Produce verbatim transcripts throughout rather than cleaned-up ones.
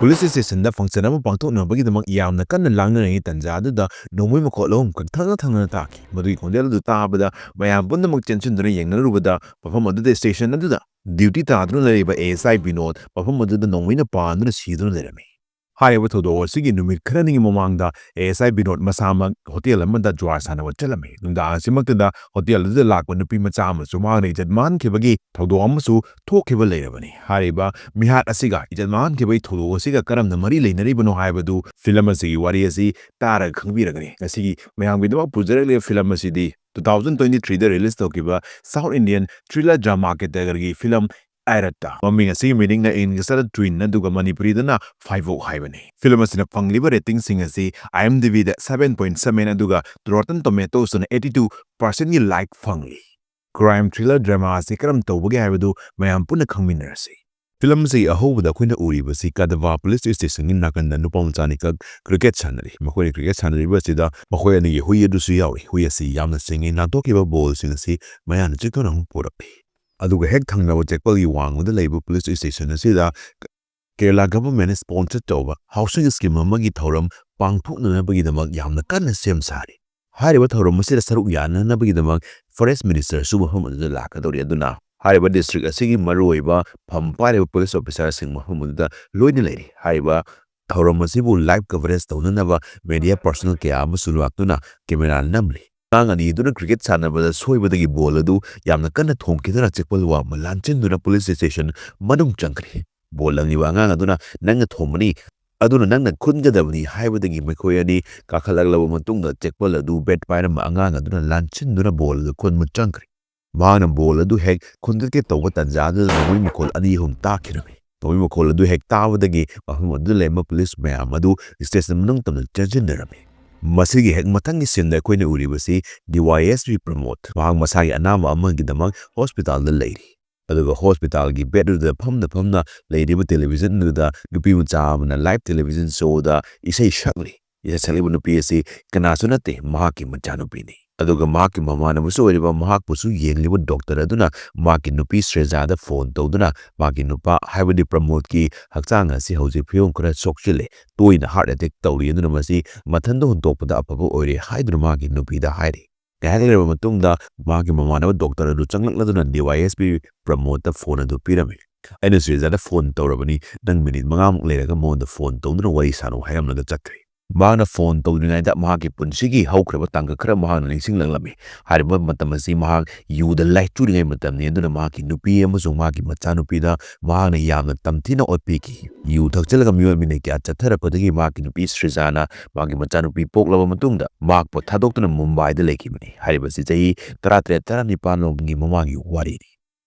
Police ꯁ꯭ꯇꯦꯁꯟꯗ ꯐꯪꯁꯟ ꯑꯃ ꯄꯥꯡꯊꯣꯛꯅꯕꯒꯤꯗꯃꯛ ꯌꯥꯝꯅ ꯀꯟꯅ ꯂꯥꯡꯅꯔꯤꯉꯩ ꯇꯥꯟꯖꯥ ꯑꯗꯨꯗ ꯅꯣꯡꯃꯩ ꯃꯈꯣꯜ ꯑꯍꯨꯝ ꯀꯟ ꯊꯪꯅ ꯊꯪꯅꯅ ꯇꯥꯈꯤ꯫ ꯃꯗꯨꯒꯤ ꯈꯣꯟꯖꯦꯜ ꯑꯗꯨ ꯇꯥꯕꯗ ꯃꯌꯥꯝ ꯄꯨꯝꯅꯃꯛ ꯆꯦꯟꯁꯤꯟꯗꯨꯅ ꯌꯦꯡꯅꯔꯨꯕꯗ ꯃꯐꯝ ꯑꯗꯨꯗ ꯁ꯭ꯇꯦꯁꯟ ꯑꯗꯨꯗ ꯗ꯭ꯌꯨꯇꯤ ꯇꯥꯗꯨꯅ ꯂꯩꯔꯤꯕ ꯑꯦ ꯑꯦꯁ ꯑꯥꯏ ꯕꯤꯅꯣꯗ ꯃꯐꯝ ꯑꯗꯨꯗ ꯅꯣꯡꯃꯩꯅ ꯄꯥꯟꯗꯨꯅ ꯁꯤꯗꯨꯅ ꯂꯩꯔꯝꯃꯤ꯫ ꯍꯥꯏꯔꯤꯕ ꯊꯧꯗꯣꯛ ꯑꯁꯤꯒꯤ ꯅꯨꯃꯤꯠ ꯈꯔꯅꯤꯒꯤ ꯃꯃꯥꯡꯗ ꯑꯦ ꯑꯦꯁ ꯑꯥꯏ ꯕꯤꯅꯣꯗ ꯃꯁꯥꯃꯛ ꯍꯣꯇꯦꯜ ꯑꯃꯗ ꯖꯨꯋꯥꯔ ꯁꯥꯟꯅꯕ ꯆꯠꯂꯝꯃꯤ꯫ ꯅꯨꯡꯗꯥꯡ ꯑꯁꯤꯃꯛꯇꯗ ꯍꯣꯇꯦꯜ ꯑꯗꯨꯗ ꯂꯥꯛꯄ ꯅꯨꯄꯤ ꯃꯆꯥ ꯑꯃꯁꯨ ꯃꯍꯥꯛꯅ ꯏꯖꯠ ꯃꯥꯡꯈꯤꯕꯒꯤ ꯊꯧꯗꯣꯛ ꯑꯃꯁꯨ ꯊꯣꯛꯈꯤꯕ ꯂꯩꯔꯕꯅꯤ꯫ ꯍꯥꯏꯔꯤꯕ ꯃꯤꯍꯥꯠ ꯑꯁꯤꯒ ꯏꯖꯠ ꯃꯥꯡꯈꯤꯕꯒꯤ ꯊꯧꯗꯣꯛ ꯑꯁꯤꯒ ꯀꯔꯝꯅ ꯃꯔꯤ ꯂꯩꯅꯔꯤꯕꯅꯣ ꯍꯥꯏꯕꯗꯨ ꯐꯤꯂꯝ ꯑꯁꯤꯒꯤ ꯋꯥꯔꯤ ꯑꯁꯤ ꯇꯥꯔꯒ ꯈꯪꯕꯤꯔꯒꯅꯤ꯫ ꯉꯁꯤꯒꯤ ꯃꯌꯥꯝꯒꯤꯗꯃꯛ ꯄꯨꯖꯔꯛꯂꯤꯕ ꯐꯤꯂꯝ ꯑꯁꯤꯗꯤ two thousand twenty-threeꯗ release ꯇꯧꯈꯤꯕ South Indian thriller drama categoryꯒꯤ ꯐꯤꯂꯝ ꯑꯥꯏꯔꯠꯇ꯫ ꯃꯃꯤꯡ ꯑꯁꯤꯒꯤ meaningꯅ Englishꯇ twin ꯑꯗꯨꯒ ꯃꯅꯤꯄꯨꯔꯤꯗꯅ ꯐꯥꯏꯕꯣꯛ ꯍꯥꯏꯕꯅꯤ꯫ ꯐꯤꯂꯝ ꯑꯁꯤꯅ ꯐꯪꯂꯤꯕ ratingꯁꯤꯡ ꯑꯁꯤ IMDbꯗ seven point seven ꯑꯗꯨꯒ Rotten Tomatoesꯇꯅ eighty two percentꯀꯤ like ꯐꯪꯂꯤ꯫ Crime thriller drama ꯑꯁꯤ ꯀꯔꯝ ꯇꯧꯕꯒꯦ ꯍꯥꯏꯕꯗꯨ ꯃꯌꯥꯝ ꯄꯨꯟꯅ ꯈꯪꯃꯤꯟꯅꯔꯁꯤ꯫ ꯐꯤꯂꯝ ꯑꯁꯤꯒꯤ ꯑꯍꯧꯕꯗ ꯑꯩꯈꯣꯏꯅ ꯎꯔꯤꯕꯁꯤ ꯀꯗꯕꯥ ꯄꯨꯂꯤꯁ ꯁ꯭ꯇꯦꯁꯟꯒꯤ ꯅꯥꯀꯟꯗ ꯅꯨꯄꯥ ꯃꯆꯥ ꯑꯅꯤꯈꯛ cricket ꯁꯥꯟꯅꯔꯤ꯫ ꯃꯈꯣꯏꯅ cricket ꯁꯥꯟꯅꯔꯤꯕ ꯑꯁꯤꯗ ꯃꯈꯣꯏ ꯑꯅꯤꯒꯤ ꯍꯨꯏ ꯑꯗꯨꯁꯨ ꯌꯥꯎꯔꯤ꯫ ꯍꯨꯏ ꯑꯁꯤ ꯌꯥꯝꯅ ꯁꯤꯡꯉꯤ꯫ ꯅꯥꯟꯊꯣꯛꯈꯤꯕ ballꯁꯤꯡ ꯑꯁꯤ ꯃꯌꯥꯅ ꯆꯤꯛꯇꯨꯅ ꯑꯃꯨꯛ ꯄꯨꯔꯛꯂꯤ꯫ ꯑꯗꯨꯒ ꯍꯦꯛ ꯊꯪꯅꯕ ꯆꯦꯛꯄꯜꯒꯤ ꯋꯥꯡꯃꯗ ꯂꯩꯕ ꯄꯨꯂꯤꯁ ꯁ꯭ꯇꯦꯁꯟ ꯑꯁꯤꯗ ꯀꯦꯔꯂꯥ governmentꯅ sponsor ꯇꯧꯕ housing scheme ꯑꯃꯒꯤ ꯊꯧꯔꯝ ꯄꯥꯡꯊꯣꯛꯅꯅꯕꯒꯤꯗꯃꯛ ꯌꯥꯝꯅ ꯀꯟꯅ ꯁꯦꯝ ꯁꯥꯔꯤ꯫ ꯍꯥꯏꯔꯤꯕ ꯊꯧꯔꯝ ꯑꯁꯤꯗ ꯁꯔꯨꯛ ꯌꯥꯅꯅꯕꯒꯤꯗꯃꯛ forest ministerꯁꯨ ꯃꯐꯝ ꯑꯗꯨꯗ ꯂꯥꯛꯀꯗꯧꯔꯤ꯫ ꯑꯗꯨꯅ ꯍꯥꯏꯔꯤꯕ district ꯑꯁꯤꯒꯤ ꯃꯔꯨꯑꯣꯏꯕ ꯐꯝ ꯄꯥꯏꯔꯤꯕ ꯄꯨꯂꯤꯁ officerꯁꯤꯡ ꯃꯐꯝ ꯑꯗꯨꯗ ꯂꯣꯏꯅ ꯂꯩꯔꯤ꯫ ꯍꯥꯏꯔꯤꯕ ꯊꯧꯔꯝ ꯑꯁꯤꯕꯨ live coverage ꯇꯧꯅꯅꯕ media personnel ꯀꯌꯥ ꯑꯃꯁꯨ ꯂꯥꯛꯇꯨꯅ camera ꯅꯝꯂꯤ꯫ ꯑꯉꯥꯡ ꯑꯅꯤ ꯑꯗꯨꯅ cricket ꯁꯥꯟꯅꯕꯗ ꯁꯣꯏꯕꯗꯒꯤ ball ꯑꯗꯨ ꯌꯥꯝꯅ ꯀꯟꯅ ꯊꯣꯝꯈꯤꯗꯨꯅ ꯆꯦꯛꯄꯜ ꯋꯥꯡꯃ ꯂꯥꯟꯆꯤꯟꯗꯨꯅ ꯄꯨꯂꯤꯁ ꯁ꯭ꯇꯦꯁꯟ ꯃꯅꯨꯡ ꯆꯪꯈ꯭ꯔꯤ꯫ Ball ꯂꯪꯂꯤꯕ ꯑꯉꯥꯡ ꯑꯗꯨꯅ "ꯅꯪꯅ ꯊꯣꯝꯕꯅꯤ, ꯑꯗꯨꯅ ꯅꯪꯅ ꯈꯨꯟꯒꯗꯕꯅꯤ" ꯍꯥꯏꯕꯗꯒꯤ ꯃꯈꯣꯏ ꯑꯅꯤ ꯀꯥꯈꯠꯂꯛꯂꯕ ꯃꯇꯨꯡꯗ ꯆꯦꯛꯄꯜ ꯑꯗꯨ bat ꯄꯥꯏꯔꯝꯕ ꯑꯉꯥꯡ ꯑꯗꯨꯅ ꯂꯥꯟꯆꯤꯟꯗꯨꯅ ball ꯑꯗꯨ ꯈꯨꯟꯕ ꯆꯪꯈ꯭ꯔꯤ꯫ ꯃꯍꯥꯛꯅ ball ꯑꯗꯨ ꯍꯦꯛ ꯈꯨꯟꯒꯠꯀꯦ ꯇꯧꯕ ꯇꯥꯟꯖꯥ ꯑꯗꯨꯗ ꯅꯣꯡꯃꯩ ꯃꯈꯣꯜ ꯑꯅꯤ ꯑꯍꯨꯝ ꯇꯥꯈꯤꯔꯝꯃꯤ꯫ ꯅꯣꯡꯃꯩ ꯃꯈꯣꯜ ꯑꯗꯨ ꯍꯦꯛ ꯇꯥꯕꯗꯒꯤ ꯃꯐꯝ ꯑꯗꯨꯗ ꯂꯩꯔꯝꯕ ꯄꯨꯂꯤꯁ ꯃꯌꯥꯝ ꯑꯗꯨ ꯁ꯭ꯇꯦꯁꯟ ꯃꯅꯨꯡ ꯇꯝꯅ ꯆꯦꯟꯁꯤꯟꯅꯔꯝꯃꯤ꯫ ꯃꯁꯤꯒꯤ ꯍꯦꯛ ꯃꯊꯪꯒꯤ sceneꯗ ꯑꯩꯈꯣꯏꯅ ꯎꯔꯤꯕꯁꯤ D Y S P ꯄ꯭ꯔꯃꯣꯗ꯫ ꯃꯍꯥꯛ ꯃꯁꯥꯒꯤ ꯑꯅꯥꯕ ꯑꯃꯒꯤꯗꯃꯛ hospitalꯗ ꯂꯩꯔꯤ꯫ ꯑꯗꯨꯒ hospitalꯒꯤ bed ꯑꯗꯨꯗ ꯐꯝꯅ ꯐꯝꯅ ꯂꯩꯔꯤꯕ television ꯑꯗꯨꯗ ꯅꯨꯄꯤ ꯃꯆꯥ ꯑꯃꯅ live television showꯗ ꯏꯁꯩ ꯁꯛꯂꯤ꯫ ꯏꯁꯩ ꯁꯛꯂꯤꯕ ꯅꯨꯄꯤ ꯑꯁꯤ ꯀꯅꯥꯁꯨ ꯅꯠꯇꯦ, ꯃꯍꯥꯛꯀꯤ ꯃꯆꯥꯅꯨꯄꯤꯅꯤ꯫ ꯑꯗꯨꯒ ꯃꯍꯥꯛꯀꯤ ꯃꯃꯥꯟꯅꯕꯁꯨ ꯑꯣꯏꯔꯤꯕ ꯃꯍꯥꯛꯄꯨꯁꯨ ꯌꯦꯡꯂꯤꯕ ꯗꯣꯛꯇꯔ ꯑꯗꯨꯅ ꯃꯍꯥꯛꯀꯤ ꯅꯨꯄꯤ ꯁ꯭ꯔꯦꯖꯥꯗ ꯐꯣꯟ ꯇꯧꯗꯨꯅ ꯃꯍꯥꯛꯀꯤ ꯅꯨꯄꯥ, ꯍꯥꯏꯕꯗꯤ ꯄ꯭ꯔꯃꯣꯗꯀꯤ ꯍꯛꯆꯥꯡ ꯑꯁꯤ ꯍꯧꯖꯤꯛ ꯐꯤꯕꯝ ꯈꯔ ꯁꯣꯛꯆꯤꯜꯂꯦ, ꯇꯣꯏꯅ ꯍꯥꯔꯠ ꯑꯦꯇꯦꯛ ꯇꯧꯔꯤ, ꯑꯗꯨꯅ ꯃꯁꯤ ꯃꯊꯟꯇ ꯍꯨꯟꯗꯣꯛꯄꯗ ꯑꯐꯕ ꯑꯣꯏꯔꯦ ꯍꯥꯏꯗꯨꯅ ꯃꯍꯥꯛꯀꯤ ꯅꯨꯄꯤꯗ ꯍꯥꯏꯔꯤ꯫ ꯉꯥꯏꯍꯥꯛ ꯂꯩꯔꯕ ꯃꯇꯨꯡꯗ ꯃꯍꯥꯛꯀꯤ ꯃꯃꯥꯟꯅꯕ ꯗꯣꯛꯇꯔ ꯑꯗꯨ ꯆꯪꯂꯛꯂꯗꯨꯅ ꯗꯤ ꯋꯥꯏ ꯑꯦꯁ ꯄꯤ ꯄ꯭ꯔꯃꯣꯗꯇ ꯐꯣꯟ ꯑꯗꯨ ꯄꯤꯔꯝꯃꯤ꯫ "ꯑꯩꯅ ꯁ꯭ꯔꯦꯖꯥꯗ ꯐꯣꯟ ꯇꯧꯔꯕꯅꯤ, ꯅꯪ ꯃꯤꯅꯤꯠ ꯃꯉꯥꯃꯨꯛ ꯂꯩꯔꯒ ꯃꯉꯣꯟꯗ ꯐꯣꯟ ꯇꯧꯗꯨꯅ ꯋꯥꯔꯤ ꯁꯥꯟꯅꯧ" ꯍꯥꯏꯔꯝꯂꯒ ꯆꯠꯈ꯭ꯔꯦ꯫ ꯃꯍꯥꯛꯅ ꯐꯣꯟ ꯇꯧꯗ꯭ꯔꯤꯉꯩꯗ ꯃꯍꯥꯛꯀꯤ ꯄꯨꯟꯁꯤꯒꯤ ꯍꯧꯈ꯭ꯔꯕ ꯇꯥꯡꯀꯛ ꯈꯔ ꯃꯍꯥꯛꯅ ꯅꯤꯡꯁꯤꯡꯂꯛꯂꯝꯃꯤ꯫ ꯍꯥꯏꯔꯤꯕ ꯃꯇꯝ ꯑꯁꯤ ꯃꯍꯥꯛ ꯌꯨꯗ ꯂꯥꯏꯆꯨꯔꯤꯉꯩ ꯃꯇꯝꯅꯤ, ꯑꯗꯨꯅ ꯃꯍꯥꯛꯀꯤ ꯅꯨꯄꯤ ꯑꯃꯁꯨꯡ ꯃꯍꯥꯛꯀꯤ ꯃꯆꯥꯅꯨꯄꯤꯗ ꯃꯍꯥꯛꯅ ꯌꯥꯝꯅ ꯇꯝꯊꯤꯅ ꯑꯣꯠꯄꯤꯈꯤ꯫ ꯌꯨ ꯊꯛꯆꯤꯜꯂꯒ ꯃꯤꯑꯣꯠ ꯃꯤꯅꯩ ꯀꯌꯥ ꯆꯠꯊꯔꯛꯄꯗꯒꯤ ꯃꯍꯥꯛꯀꯤ ꯅꯨꯄꯤ ꯁ꯭ꯔꯤꯖꯥꯅ ꯃꯍꯥꯛꯀꯤ ꯃꯆꯥꯅꯨꯄꯤ ꯄꯣꯛꯂꯕ ꯃꯇꯨꯡꯗ ꯃꯍꯥꯛꯄꯨ ꯊꯥꯗꯣꯛꯇꯨꯅ ꯃꯨꯝꯕꯥꯏꯗ ꯂꯩꯈꯤꯕꯅꯤ꯫ ꯍꯥꯏꯔꯤꯕꯁꯤ ꯆꯍꯤ ꯇꯔꯥꯇꯔꯦꯠ ꯇꯔꯥꯅꯤꯄꯥꯟ ꯂꯣꯝꯒꯤ ꯃꯃꯥꯡꯒꯤ ꯋꯥꯔꯤꯅꯤ꯫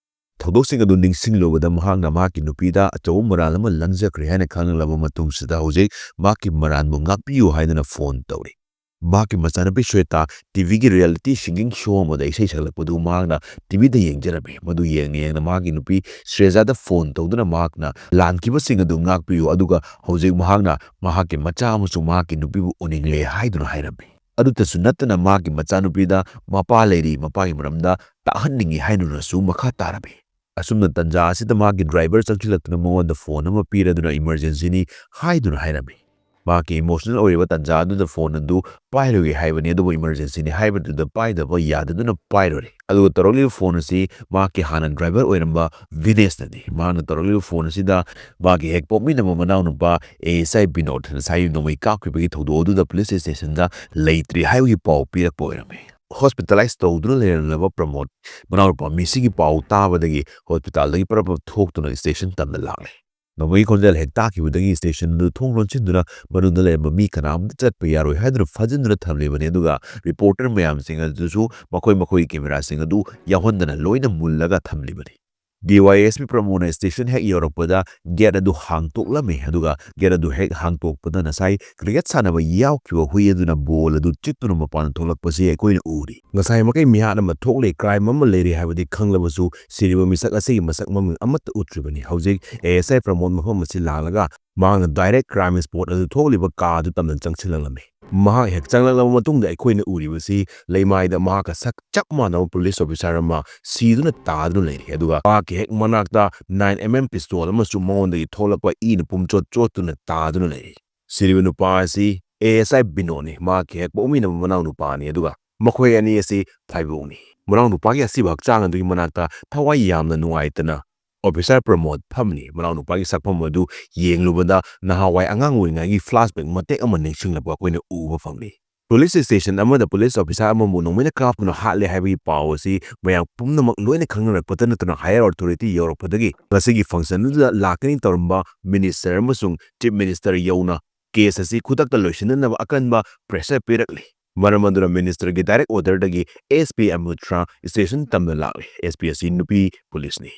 ꯊꯧꯗꯣꯛꯁꯤꯡ ꯑꯗꯨ ꯅꯤꯡꯁꯤꯡꯂꯨꯕꯗ ꯃꯍꯥꯛꯅ ꯃꯍꯥꯛꯀꯤ ꯅꯨꯄꯤꯗ ꯑꯆꯧꯕ ꯃꯔꯥꯜ ꯑꯃ ꯂꯪꯖꯈ꯭ꯔꯦ ꯍꯥꯏꯅ ꯈꯪꯂꯕ ꯃꯇꯨꯡꯁꯤꯗ ꯍꯧꯖꯤꯛ ꯃꯍꯥꯛꯀꯤ ꯃꯔꯥꯜꯕꯨ ꯉꯥꯛꯄꯤꯌꯨ ꯍꯥꯏꯗꯨꯅ ꯐꯣꯟ ꯇꯧꯔꯤ꯫ ꯃꯍꯥꯛꯀꯤ ꯃꯆꯥꯅꯨꯄꯤ ꯁ꯭ꯋꯦꯇꯥ ꯇꯤꯚꯤꯒꯤ ꯔꯤꯌꯦꯂꯤꯇꯤ ꯁꯤꯡꯒꯤꯡ ꯁꯣ ꯑꯃꯗ ꯏꯁꯩ ꯁꯛꯂꯛꯄꯗꯨ ꯃꯍꯥꯛꯅ ꯇꯤꯚꯤꯗ ꯌꯦꯡꯖꯔꯝꯃꯤ꯫ ꯃꯗꯨ ꯌꯦꯡꯅ ꯌꯦꯡꯅ ꯃꯍꯥꯛꯀꯤ ꯅꯨꯄꯤ ꯁ꯭ꯔꯦꯖꯥꯗ ꯐꯣꯟ ꯇꯧꯗꯨꯅ ꯃꯍꯥꯛꯅ ꯂꯥꯟꯈꯤꯕꯁꯤꯡ ꯑꯗꯨ ꯉꯥꯛꯄꯤꯌꯨ, ꯑꯗꯨꯒ ꯍꯧꯖꯤꯛ ꯃꯍꯥꯛꯅ ꯃꯍꯥꯛꯀꯤ ꯃꯆꯥ ꯑꯃꯁꯨꯡ ꯃꯍꯥꯛꯀꯤ ꯅꯨꯄꯤꯕꯨ ꯎꯅꯤꯡꯂꯦ ꯍꯥꯏꯗꯨꯅ ꯍꯥꯏꯔꯝꯃꯤ꯫ ꯑꯗꯨꯇꯁꯨ ꯅꯠꯇꯅ ꯃꯍꯥꯛꯀꯤ ꯃꯆꯥꯅꯨꯄꯤꯗ ꯃꯄꯥ ꯂꯩꯔꯤ, ꯃꯄꯥꯒꯤ ꯃꯔꯝꯗ ꯇꯥꯛꯍꯟꯅꯤꯡꯏ ꯍꯥꯏꯗꯨꯅꯁꯨ ꯃꯈꯥ ꯇꯥꯔꯝꯃꯤ꯫ ꯑꯁꯨꯝꯅ ꯇꯟꯖꯥ ꯑꯁꯤꯗ ꯃꯍꯥꯛꯀꯤ ꯗ꯭ꯔꯥꯏꯚꯔ ꯆꯪꯁꯤꯜꯂꯛꯇꯨꯅ ꯃꯉꯣꯟꯗ ꯐꯣꯟ ꯑꯃ ꯄꯤꯔꯗꯨꯅ ꯏꯃꯔꯖꯦꯟꯁꯤꯅꯤ ꯍꯥꯏꯗꯨꯅ ꯍꯥꯏꯔꯝꯃꯤ꯫ ꯃꯍꯥꯛꯀꯤ ꯏꯃꯣꯁꯅꯦꯜ ꯑꯣꯏꯔꯤꯕ ꯇꯟꯖꯥ ꯑꯗꯨꯗ ꯐꯣꯟ ꯑꯗꯨ ꯄꯥꯏꯔꯣꯏꯒꯦ ꯍꯥꯏꯕꯅꯤ, ꯑꯗꯨꯕꯨ ꯏꯃꯔꯖꯦꯟꯁꯤꯅꯤ ꯍꯥꯏꯕꯗꯨꯗ ꯄꯥꯏꯗꯕ ꯌꯥꯗꯗꯨꯅ ꯄꯥꯏꯔꯨꯔꯦ꯫ ꯑꯗꯨꯒ ꯇꯧꯔꯛꯂꯤꯕ ꯐꯣꯟ ꯑꯁꯤ ꯃꯍꯥꯛꯀꯤ ꯍꯥꯟꯅ ꯗ꯭ꯔꯥꯏꯚꯔ ꯑꯣꯏꯔꯝꯕ ꯚꯤꯅꯦꯁꯅꯅꯤ꯫ ꯃꯍꯥꯛꯅ ꯇꯧꯔꯛꯂꯤꯕ ꯐꯣꯟ ꯑꯁꯤꯗ ꯃꯍꯥꯛꯀꯤ ꯍꯦꯛ ꯄꯣꯛꯃꯤꯟꯅꯕ ꯃꯅꯥꯎꯅꯨꯄꯥ ꯑꯦ ꯑꯦꯁ ꯑꯥꯏ ꯕꯤꯅꯣꯗ ꯉꯁꯥꯏ ꯅꯣꯡꯃꯩ ꯀꯥꯞꯈꯤꯕꯒꯤ ꯊꯧꯗꯣꯛ ꯑꯗꯨꯗ ꯄꯨꯂꯤꯁ ꯁ꯭ꯇꯦꯁꯟꯗ ꯂꯩꯇ꯭ꯔꯤ ꯍꯥꯏꯕꯒꯤ ꯄꯥꯎ ꯄꯤꯔꯛꯄ ꯑꯣꯏꯔꯝꯃꯤ꯫ ꯍꯣꯁꯄꯤꯇꯥꯂꯥꯏꯁ ꯇꯧꯗꯨꯅ ꯂꯩꯔꯝꯂꯕ ꯄ꯭ꯔꯃꯣꯗ ꯃꯅꯥꯎꯅꯨꯄꯥ ꯃꯤꯁꯤꯒꯤ ꯄꯥꯎ ꯇꯥꯕꯗꯒꯤ ꯍꯣꯁꯄꯤꯇꯥꯜꯗꯒꯤ ꯄꯔꯞ ꯄꯔꯞ ꯊꯣꯛꯇꯨꯅ ꯁ꯭ꯇꯦꯁꯟ ꯇꯝꯅ ꯂꯥꯛꯂꯦ꯫ ꯅꯣꯡꯃꯩꯒꯤ ꯈꯣꯟꯖꯦꯜ ꯍꯦꯛ ꯇꯥꯈꯤꯕꯗꯒꯤ ꯁ꯭ꯇꯦꯁꯟ ꯑꯗꯨ ꯊꯣꯡ ꯂꯣꯟꯁꯤꯟꯗꯨꯅ ꯃꯅꯨꯡꯗ ꯂꯩꯔꯝꯕ ꯃꯤ ꯀꯅꯥꯝꯇ ꯆꯠꯄ ꯌꯥꯔꯣꯏ ꯍꯥꯏꯗꯨꯅ ꯐꯥꯖꯤꯟꯗꯨꯅ ꯊꯝꯂꯤꯕꯅꯤ, ꯑꯗꯨꯒ ꯔꯤꯄꯣꯔꯇꯔ ꯃꯌꯥꯝꯁꯤꯡ ꯑꯗꯨꯁꯨ ꯃꯈꯣꯏ ꯃꯈꯣꯏꯒꯤ ꯀꯦꯃꯦꯔꯥꯁꯤꯡ ꯑꯗꯨ ꯌꯥꯎꯍꯟꯗꯅ ꯂꯣꯏꯅ ꯃꯨꯜꯂꯒ ꯊꯝꯂꯤꯕꯅꯤ꯫ ꯗꯤ ꯋꯥꯏ ꯑꯦꯁ ꯄꯤ ꯄ꯭ꯔꯃꯣꯗꯅ ꯁ꯭ꯇꯦꯁꯟ ꯍꯦꯛ ꯌꯧꯔꯛꯄꯗ ꯒꯦꯠ ꯑꯗꯨ ꯍꯥꯡꯇꯣꯛꯂꯝꯃꯤ, ꯑꯗꯨꯒ ꯒꯦꯠ ꯑꯗꯨ ꯍꯦꯛ ꯍꯥꯡꯇꯣꯛꯄꯗ ꯉꯁꯥꯏ ꯀ꯭ꯔꯤꯀꯦꯠ ꯁꯥꯟꯅꯕ ꯌꯥꯎꯈꯤꯕ ꯍꯨꯏ ꯑꯗꯨꯅ ꯕꯣꯜ ꯑꯗꯨ ꯆꯤꯛꯇꯨꯅ ꯃꯄꯥꯟ ꯊꯣꯛꯂꯛꯄꯁꯤ ꯑꯩꯈꯣꯏꯅ ꯎꯔꯤ꯫ ꯉꯁꯥꯏꯃꯛꯀꯤ ꯃꯤꯍꯥꯠ ꯑꯃ ꯊꯣꯛꯂꯦ, ꯀ꯭ꯔꯥꯏꯝ ꯑꯃ ꯂꯩꯔꯦ ꯍꯥꯏꯕꯗꯤ ꯈꯪꯂꯕꯁꯨ ꯁꯤꯔꯤꯕ ꯃꯤꯁꯛ ꯑꯁꯤꯒꯤ ꯃꯁꯛ ꯃꯃꯤꯡ ꯑꯃꯠꯇ ꯎꯠꯇ꯭ꯔꯤꯕꯅꯤ꯫ ꯍꯧꯖꯤꯛ ꯑꯦ ꯑꯦꯁ ꯑꯥꯏ ꯄ꯭ꯔꯃꯣꯗ ꯃꯐꯝ ꯑꯁꯤ ꯂꯥꯛꯂꯒ ꯃꯍꯥꯛꯅ ꯗꯥꯏꯔꯦꯛ ꯀ꯭ꯔꯥꯏꯝ ꯁ꯭ꯄꯣꯠ ꯑꯗꯨ ꯊꯣꯛꯂꯤꯕ ꯀꯥ ꯑꯗꯨ ꯇꯝꯅ ꯆꯪꯁꯤꯜꯂꯛꯂꯝꯃꯤ꯫ ꯃꯍꯥꯛ ꯍꯦꯛ ꯆꯪꯂꯛꯂꯕ ꯃꯇꯨꯡꯗ ꯑꯩꯈꯣꯏꯅ ꯎꯔꯤꯕꯁꯤ ꯂꯩꯃꯥꯏꯗ ꯃꯍꯥꯛꯀ ꯁꯛ ꯆꯞ ꯃꯥꯟꯅꯕ ꯄꯨꯂꯤꯁ ꯑꯣꯐꯤꯁꯥꯔ ꯑꯃ ꯁꯤꯗꯨꯅ ꯇꯥꯗꯨꯅ ꯂꯩꯔꯤ꯫ ꯑꯗꯨꯒ ꯃꯍꯥꯛꯀꯤ ꯍꯦꯛ ꯃꯅꯥꯛꯇ ꯅꯥꯏꯟ ꯑꯦꯝ ꯑꯦꯝ ꯄꯤꯁꯇꯣꯜ ꯑꯃꯁꯨ ꯃꯉꯣꯟꯗꯒꯤ ꯊꯣꯛꯂꯛꯄ ꯏꯅ ꯄꯨꯝꯆꯣꯠ ꯆꯣꯠꯇꯨꯅ ꯇꯥꯗꯨꯅ ꯂꯩꯔꯤ꯫ ꯁꯤꯔꯤꯕ ꯅꯨꯄꯥ ꯑꯁꯤ ꯑꯦ ꯑꯦꯁ ꯑꯥꯏ ꯕꯤꯅꯣꯗꯅꯤ, ꯃꯍꯥꯛꯀꯤ ꯍꯦꯛ ꯄꯣꯛꯃꯤꯟꯅꯕ ꯃꯅꯥꯎ ꯅꯨꯄꯥꯅꯤ꯫ ꯑꯗꯨꯒ ꯃꯈꯣꯏ ꯑꯅꯤ ꯑꯁꯤ ꯐꯥꯏꯕꯣꯛꯅꯤ꯫ ꯃꯅꯥꯎ ꯅꯨꯄꯥꯒꯤ ꯑꯁꯤꯕ ꯍꯛꯆꯥꯡ ꯑꯗꯨꯒꯤ ꯃꯅꯥꯛꯇ ꯊꯋꯥꯏ ꯌꯥꯝꯅ ꯅꯨꯡꯉꯥꯏꯇꯅ ꯑꯣꯐꯤꯁꯥꯔ ꯄ꯭ꯔꯃꯣꯗ ꯐꯝꯂꯤ꯫ ꯃꯅꯥꯎ ꯅꯨꯄꯥꯒꯤ ꯁꯛꯐꯝ ꯑꯗꯨ ꯌꯦꯡꯂꯨꯕꯗ ꯅꯍꯥꯟꯋꯥꯏ ꯑꯉꯥꯡ ꯑꯣꯏꯔꯤꯉꯩꯒꯤ ꯐ꯭ꯂꯥꯁꯕꯦꯛ ꯃꯇꯦꯛ ꯑꯃ ꯅꯤꯡꯁꯤꯡꯂꯛꯄ ꯑꯩꯈꯣꯏꯅ ꯎꯕ ꯐꯪꯂꯤ꯫ ꯄꯨꯂꯤꯁ ꯁ꯭ꯇꯦꯁꯟ ꯑꯃꯗ ꯄꯨꯂꯤꯁ ꯑꯣꯐꯤꯁꯥꯔ ꯑꯃꯕꯨ ꯅꯣꯡꯃꯩꯅ ꯀꯥꯞꯇꯨꯅ ꯍꯥꯠꯂꯦ ꯍꯥꯏꯕꯒꯤ ꯄꯥꯎ ꯑꯁꯤ ꯃꯌꯥꯝ ꯄꯨꯝꯅꯃꯛ ꯂꯣꯏꯅ ꯈꯪꯅꯔꯛꯄꯇ ꯅꯠꯇꯅ ꯍꯥꯌꯔ ꯑꯣꯊꯣꯔꯤꯇꯤ ꯌꯧꯔꯛꯄꯗꯒꯤ ꯉꯁꯤꯒꯤ ꯐꯪꯁꯟ ꯑꯗꯨꯗ ꯂꯥꯛꯀꯅꯤ ꯇꯧꯔꯝꯕ ꯃꯤꯅꯤꯁꯇꯔ ꯑꯃꯁꯨꯡ ꯆꯤꯐ ꯃꯤꯅꯤꯁꯇꯔ ꯌꯧꯅ ꯀꯦꯁ ꯑꯁꯤ ꯈꯨꯗꯛꯇ ꯂꯣꯏꯁꯤꯟꯅꯅꯕ ꯑꯀꯟꯕ ꯄ꯭ꯔꯦꯁꯔ ꯄꯤꯔꯛꯂꯤ꯫ ꯃꯔꯝ ꯑꯗꯨꯅ ꯃꯤꯅꯤꯁꯇꯔꯒꯤ ꯗꯥꯏꯔꯦꯛ ꯑꯣꯔꯗꯔꯗꯒꯤ ꯑꯦꯁ ꯄꯤ ꯑꯃꯨꯇ꯭ꯔꯥ ꯁ꯭ꯇꯦꯁꯟ ꯇꯝꯅ ꯂꯥꯛꯂꯤ꯫ ꯑꯦꯁ ꯄꯤ ꯑꯁꯤ ꯅꯨꯄꯤ ꯄꯨꯂꯤꯁꯅꯤ꯫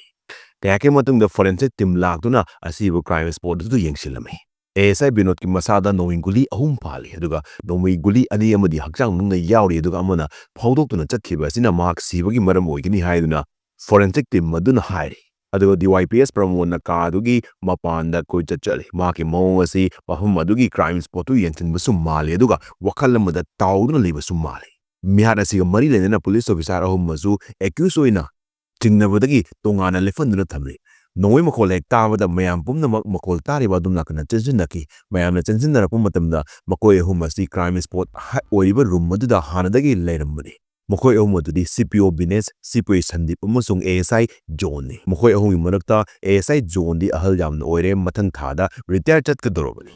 ꯀꯌꯥꯛꯀꯤ ꯃꯇꯨꯡꯗ ꯐꯣꯔꯦꯟꯁꯤꯛ ꯇꯤꯝ ꯂꯥꯛꯇꯨꯅ ꯑꯁꯤꯕꯨ ꯀ꯭ꯔꯥꯏꯝ ꯁ꯭ꯄꯣꯠ ꯑꯗꯨꯗ ꯌꯦꯡꯁꯤꯜꯂꯝꯃꯤ꯫ ꯑꯦ ꯑꯦꯁ ꯑꯥꯏ ꯕꯤꯅꯣꯗꯀꯤ ꯃꯁꯥꯗ ꯅꯣꯡꯃꯩ ꯒꯨꯂꯤ ꯑꯍꯨꯝ ꯐꯥꯜꯂꯤ, ꯑꯗꯨꯒ ꯅꯣꯡꯃꯩ ꯒꯨꯂꯤ ꯑꯅꯤ ꯑꯃꯗꯤ ꯍꯛꯆꯥꯡ ꯃꯅꯨꯡꯗ ꯌꯥꯎꯔꯤ, ꯑꯗꯨꯒ ꯑꯃꯅ ꯐꯥꯎꯗꯣꯛꯇꯨꯅ ꯆꯠꯈꯤꯕ ꯑꯁꯤꯅ ꯃꯍꯥꯛ ꯁꯤꯕꯒꯤ ꯃꯔꯝ ꯑꯣꯏꯒꯅꯤ ꯍꯥꯏꯗꯨꯅ ꯐꯣꯔꯦꯟꯁꯤꯛ ꯇꯤꯝ ꯑꯗꯨꯅ ꯍꯥꯏꯔꯤ꯫ ꯑꯗꯨꯒ ꯗꯤ ꯋꯥꯏ ꯄꯤ ꯑꯦꯁ ꯄ꯭ꯔꯃꯣꯗꯅ ꯀꯥ ꯑꯗꯨꯒꯤ ꯃꯄꯥꯟꯗ ꯀꯣꯏꯆꯠ ꯆꯠꯂꯤ꯫ ꯃꯍꯥꯛꯀꯤ ꯃꯑꯣꯡ ꯑꯁꯤ ꯃꯐꯝ ꯑꯗꯨꯒꯤ ꯀ꯭ꯔꯥꯏꯝ ꯁ꯭ꯄꯣꯠꯇꯨ ꯌꯦꯡꯁꯤꯟꯕꯁꯨ ꯃꯥꯜꯂꯤ, ꯑꯗꯨꯒ ꯋꯥꯈꯜ ꯑꯃꯗ ꯇꯥꯎꯗꯨꯅ ꯂꯩꯕꯁꯨ ꯃꯥꯜꯂꯤ꯫ ꯃꯤꯍꯥꯠ ꯑꯁꯤꯒ ꯃꯔꯤ ꯂꯩꯅꯅ ꯄꯨꯂꯤꯁ ꯑꯣꯐꯤꯁꯥꯔ ꯑꯍꯨꯝ ꯑꯃꯁꯨ ꯑꯦꯀ꯭ꯌꯨꯁ ꯑꯣꯏꯅ ꯆꯤꯡꯅꯕꯗꯒꯤ ꯇꯣꯉꯥꯟꯅ ꯂꯦꯞꯍꯟꯗꯨꯅ ꯊꯝꯂꯤ꯫ ꯅꯣꯡꯃꯩ ꯃꯈꯣꯜ ꯍꯦꯛ ꯇꯥꯕꯗ ꯃꯌꯥꯝ ꯄꯨꯝꯅꯃꯛ ꯃꯈꯣꯜ ꯇꯥꯔꯤꯕ ꯑꯗꯣꯝ ꯅꯥꯀꯟꯗ ꯆꯦꯟꯁꯤꯟꯅꯈꯤ꯫ ꯃꯌꯥꯝꯅ ꯆꯦꯟꯁꯤꯟꯅꯔꯛꯄ ꯃꯇꯝꯗ ꯃꯈꯣꯏ ꯑꯍꯨꯝ ꯑꯁꯤ ꯀ꯭ꯔꯥꯏꯝ ꯁ꯭ꯄꯣꯠ ꯑꯣꯏꯔꯤꯕ ꯔꯨꯝ ꯑꯗꯨꯗ ꯍꯥꯟꯅꯗꯒꯤ ꯂꯩꯔꯝꯕꯅꯤ꯫ ꯃꯈꯣꯏ ꯑꯍꯨꯝ ꯑꯗꯨꯗꯤ ꯁꯤ ꯄꯤ ꯑꯣ ꯕꯤꯅꯦꯁ, ꯁꯤꯄꯨꯏ ꯁꯟꯗꯤꯞ ꯑꯃꯁꯨꯡ ꯑꯦ ꯑꯦꯁ ꯑꯥꯏ ꯖꯣꯟꯅꯤ꯫ ꯃꯈꯣꯏ ꯑꯍꯨꯝꯒꯤ ꯃꯔꯛꯇ ꯑꯦ ꯑꯦꯁ ꯑꯥꯏ ꯖꯣꯟꯗꯤ ꯑꯍꯜ ꯌꯥꯝꯅ ꯑꯣꯏꯔꯦ, ꯃꯊꯪ ꯊꯥꯗ ꯔꯤꯇꯥꯌꯔ ꯆꯠꯀꯗꯧꯔꯕꯅꯤ꯫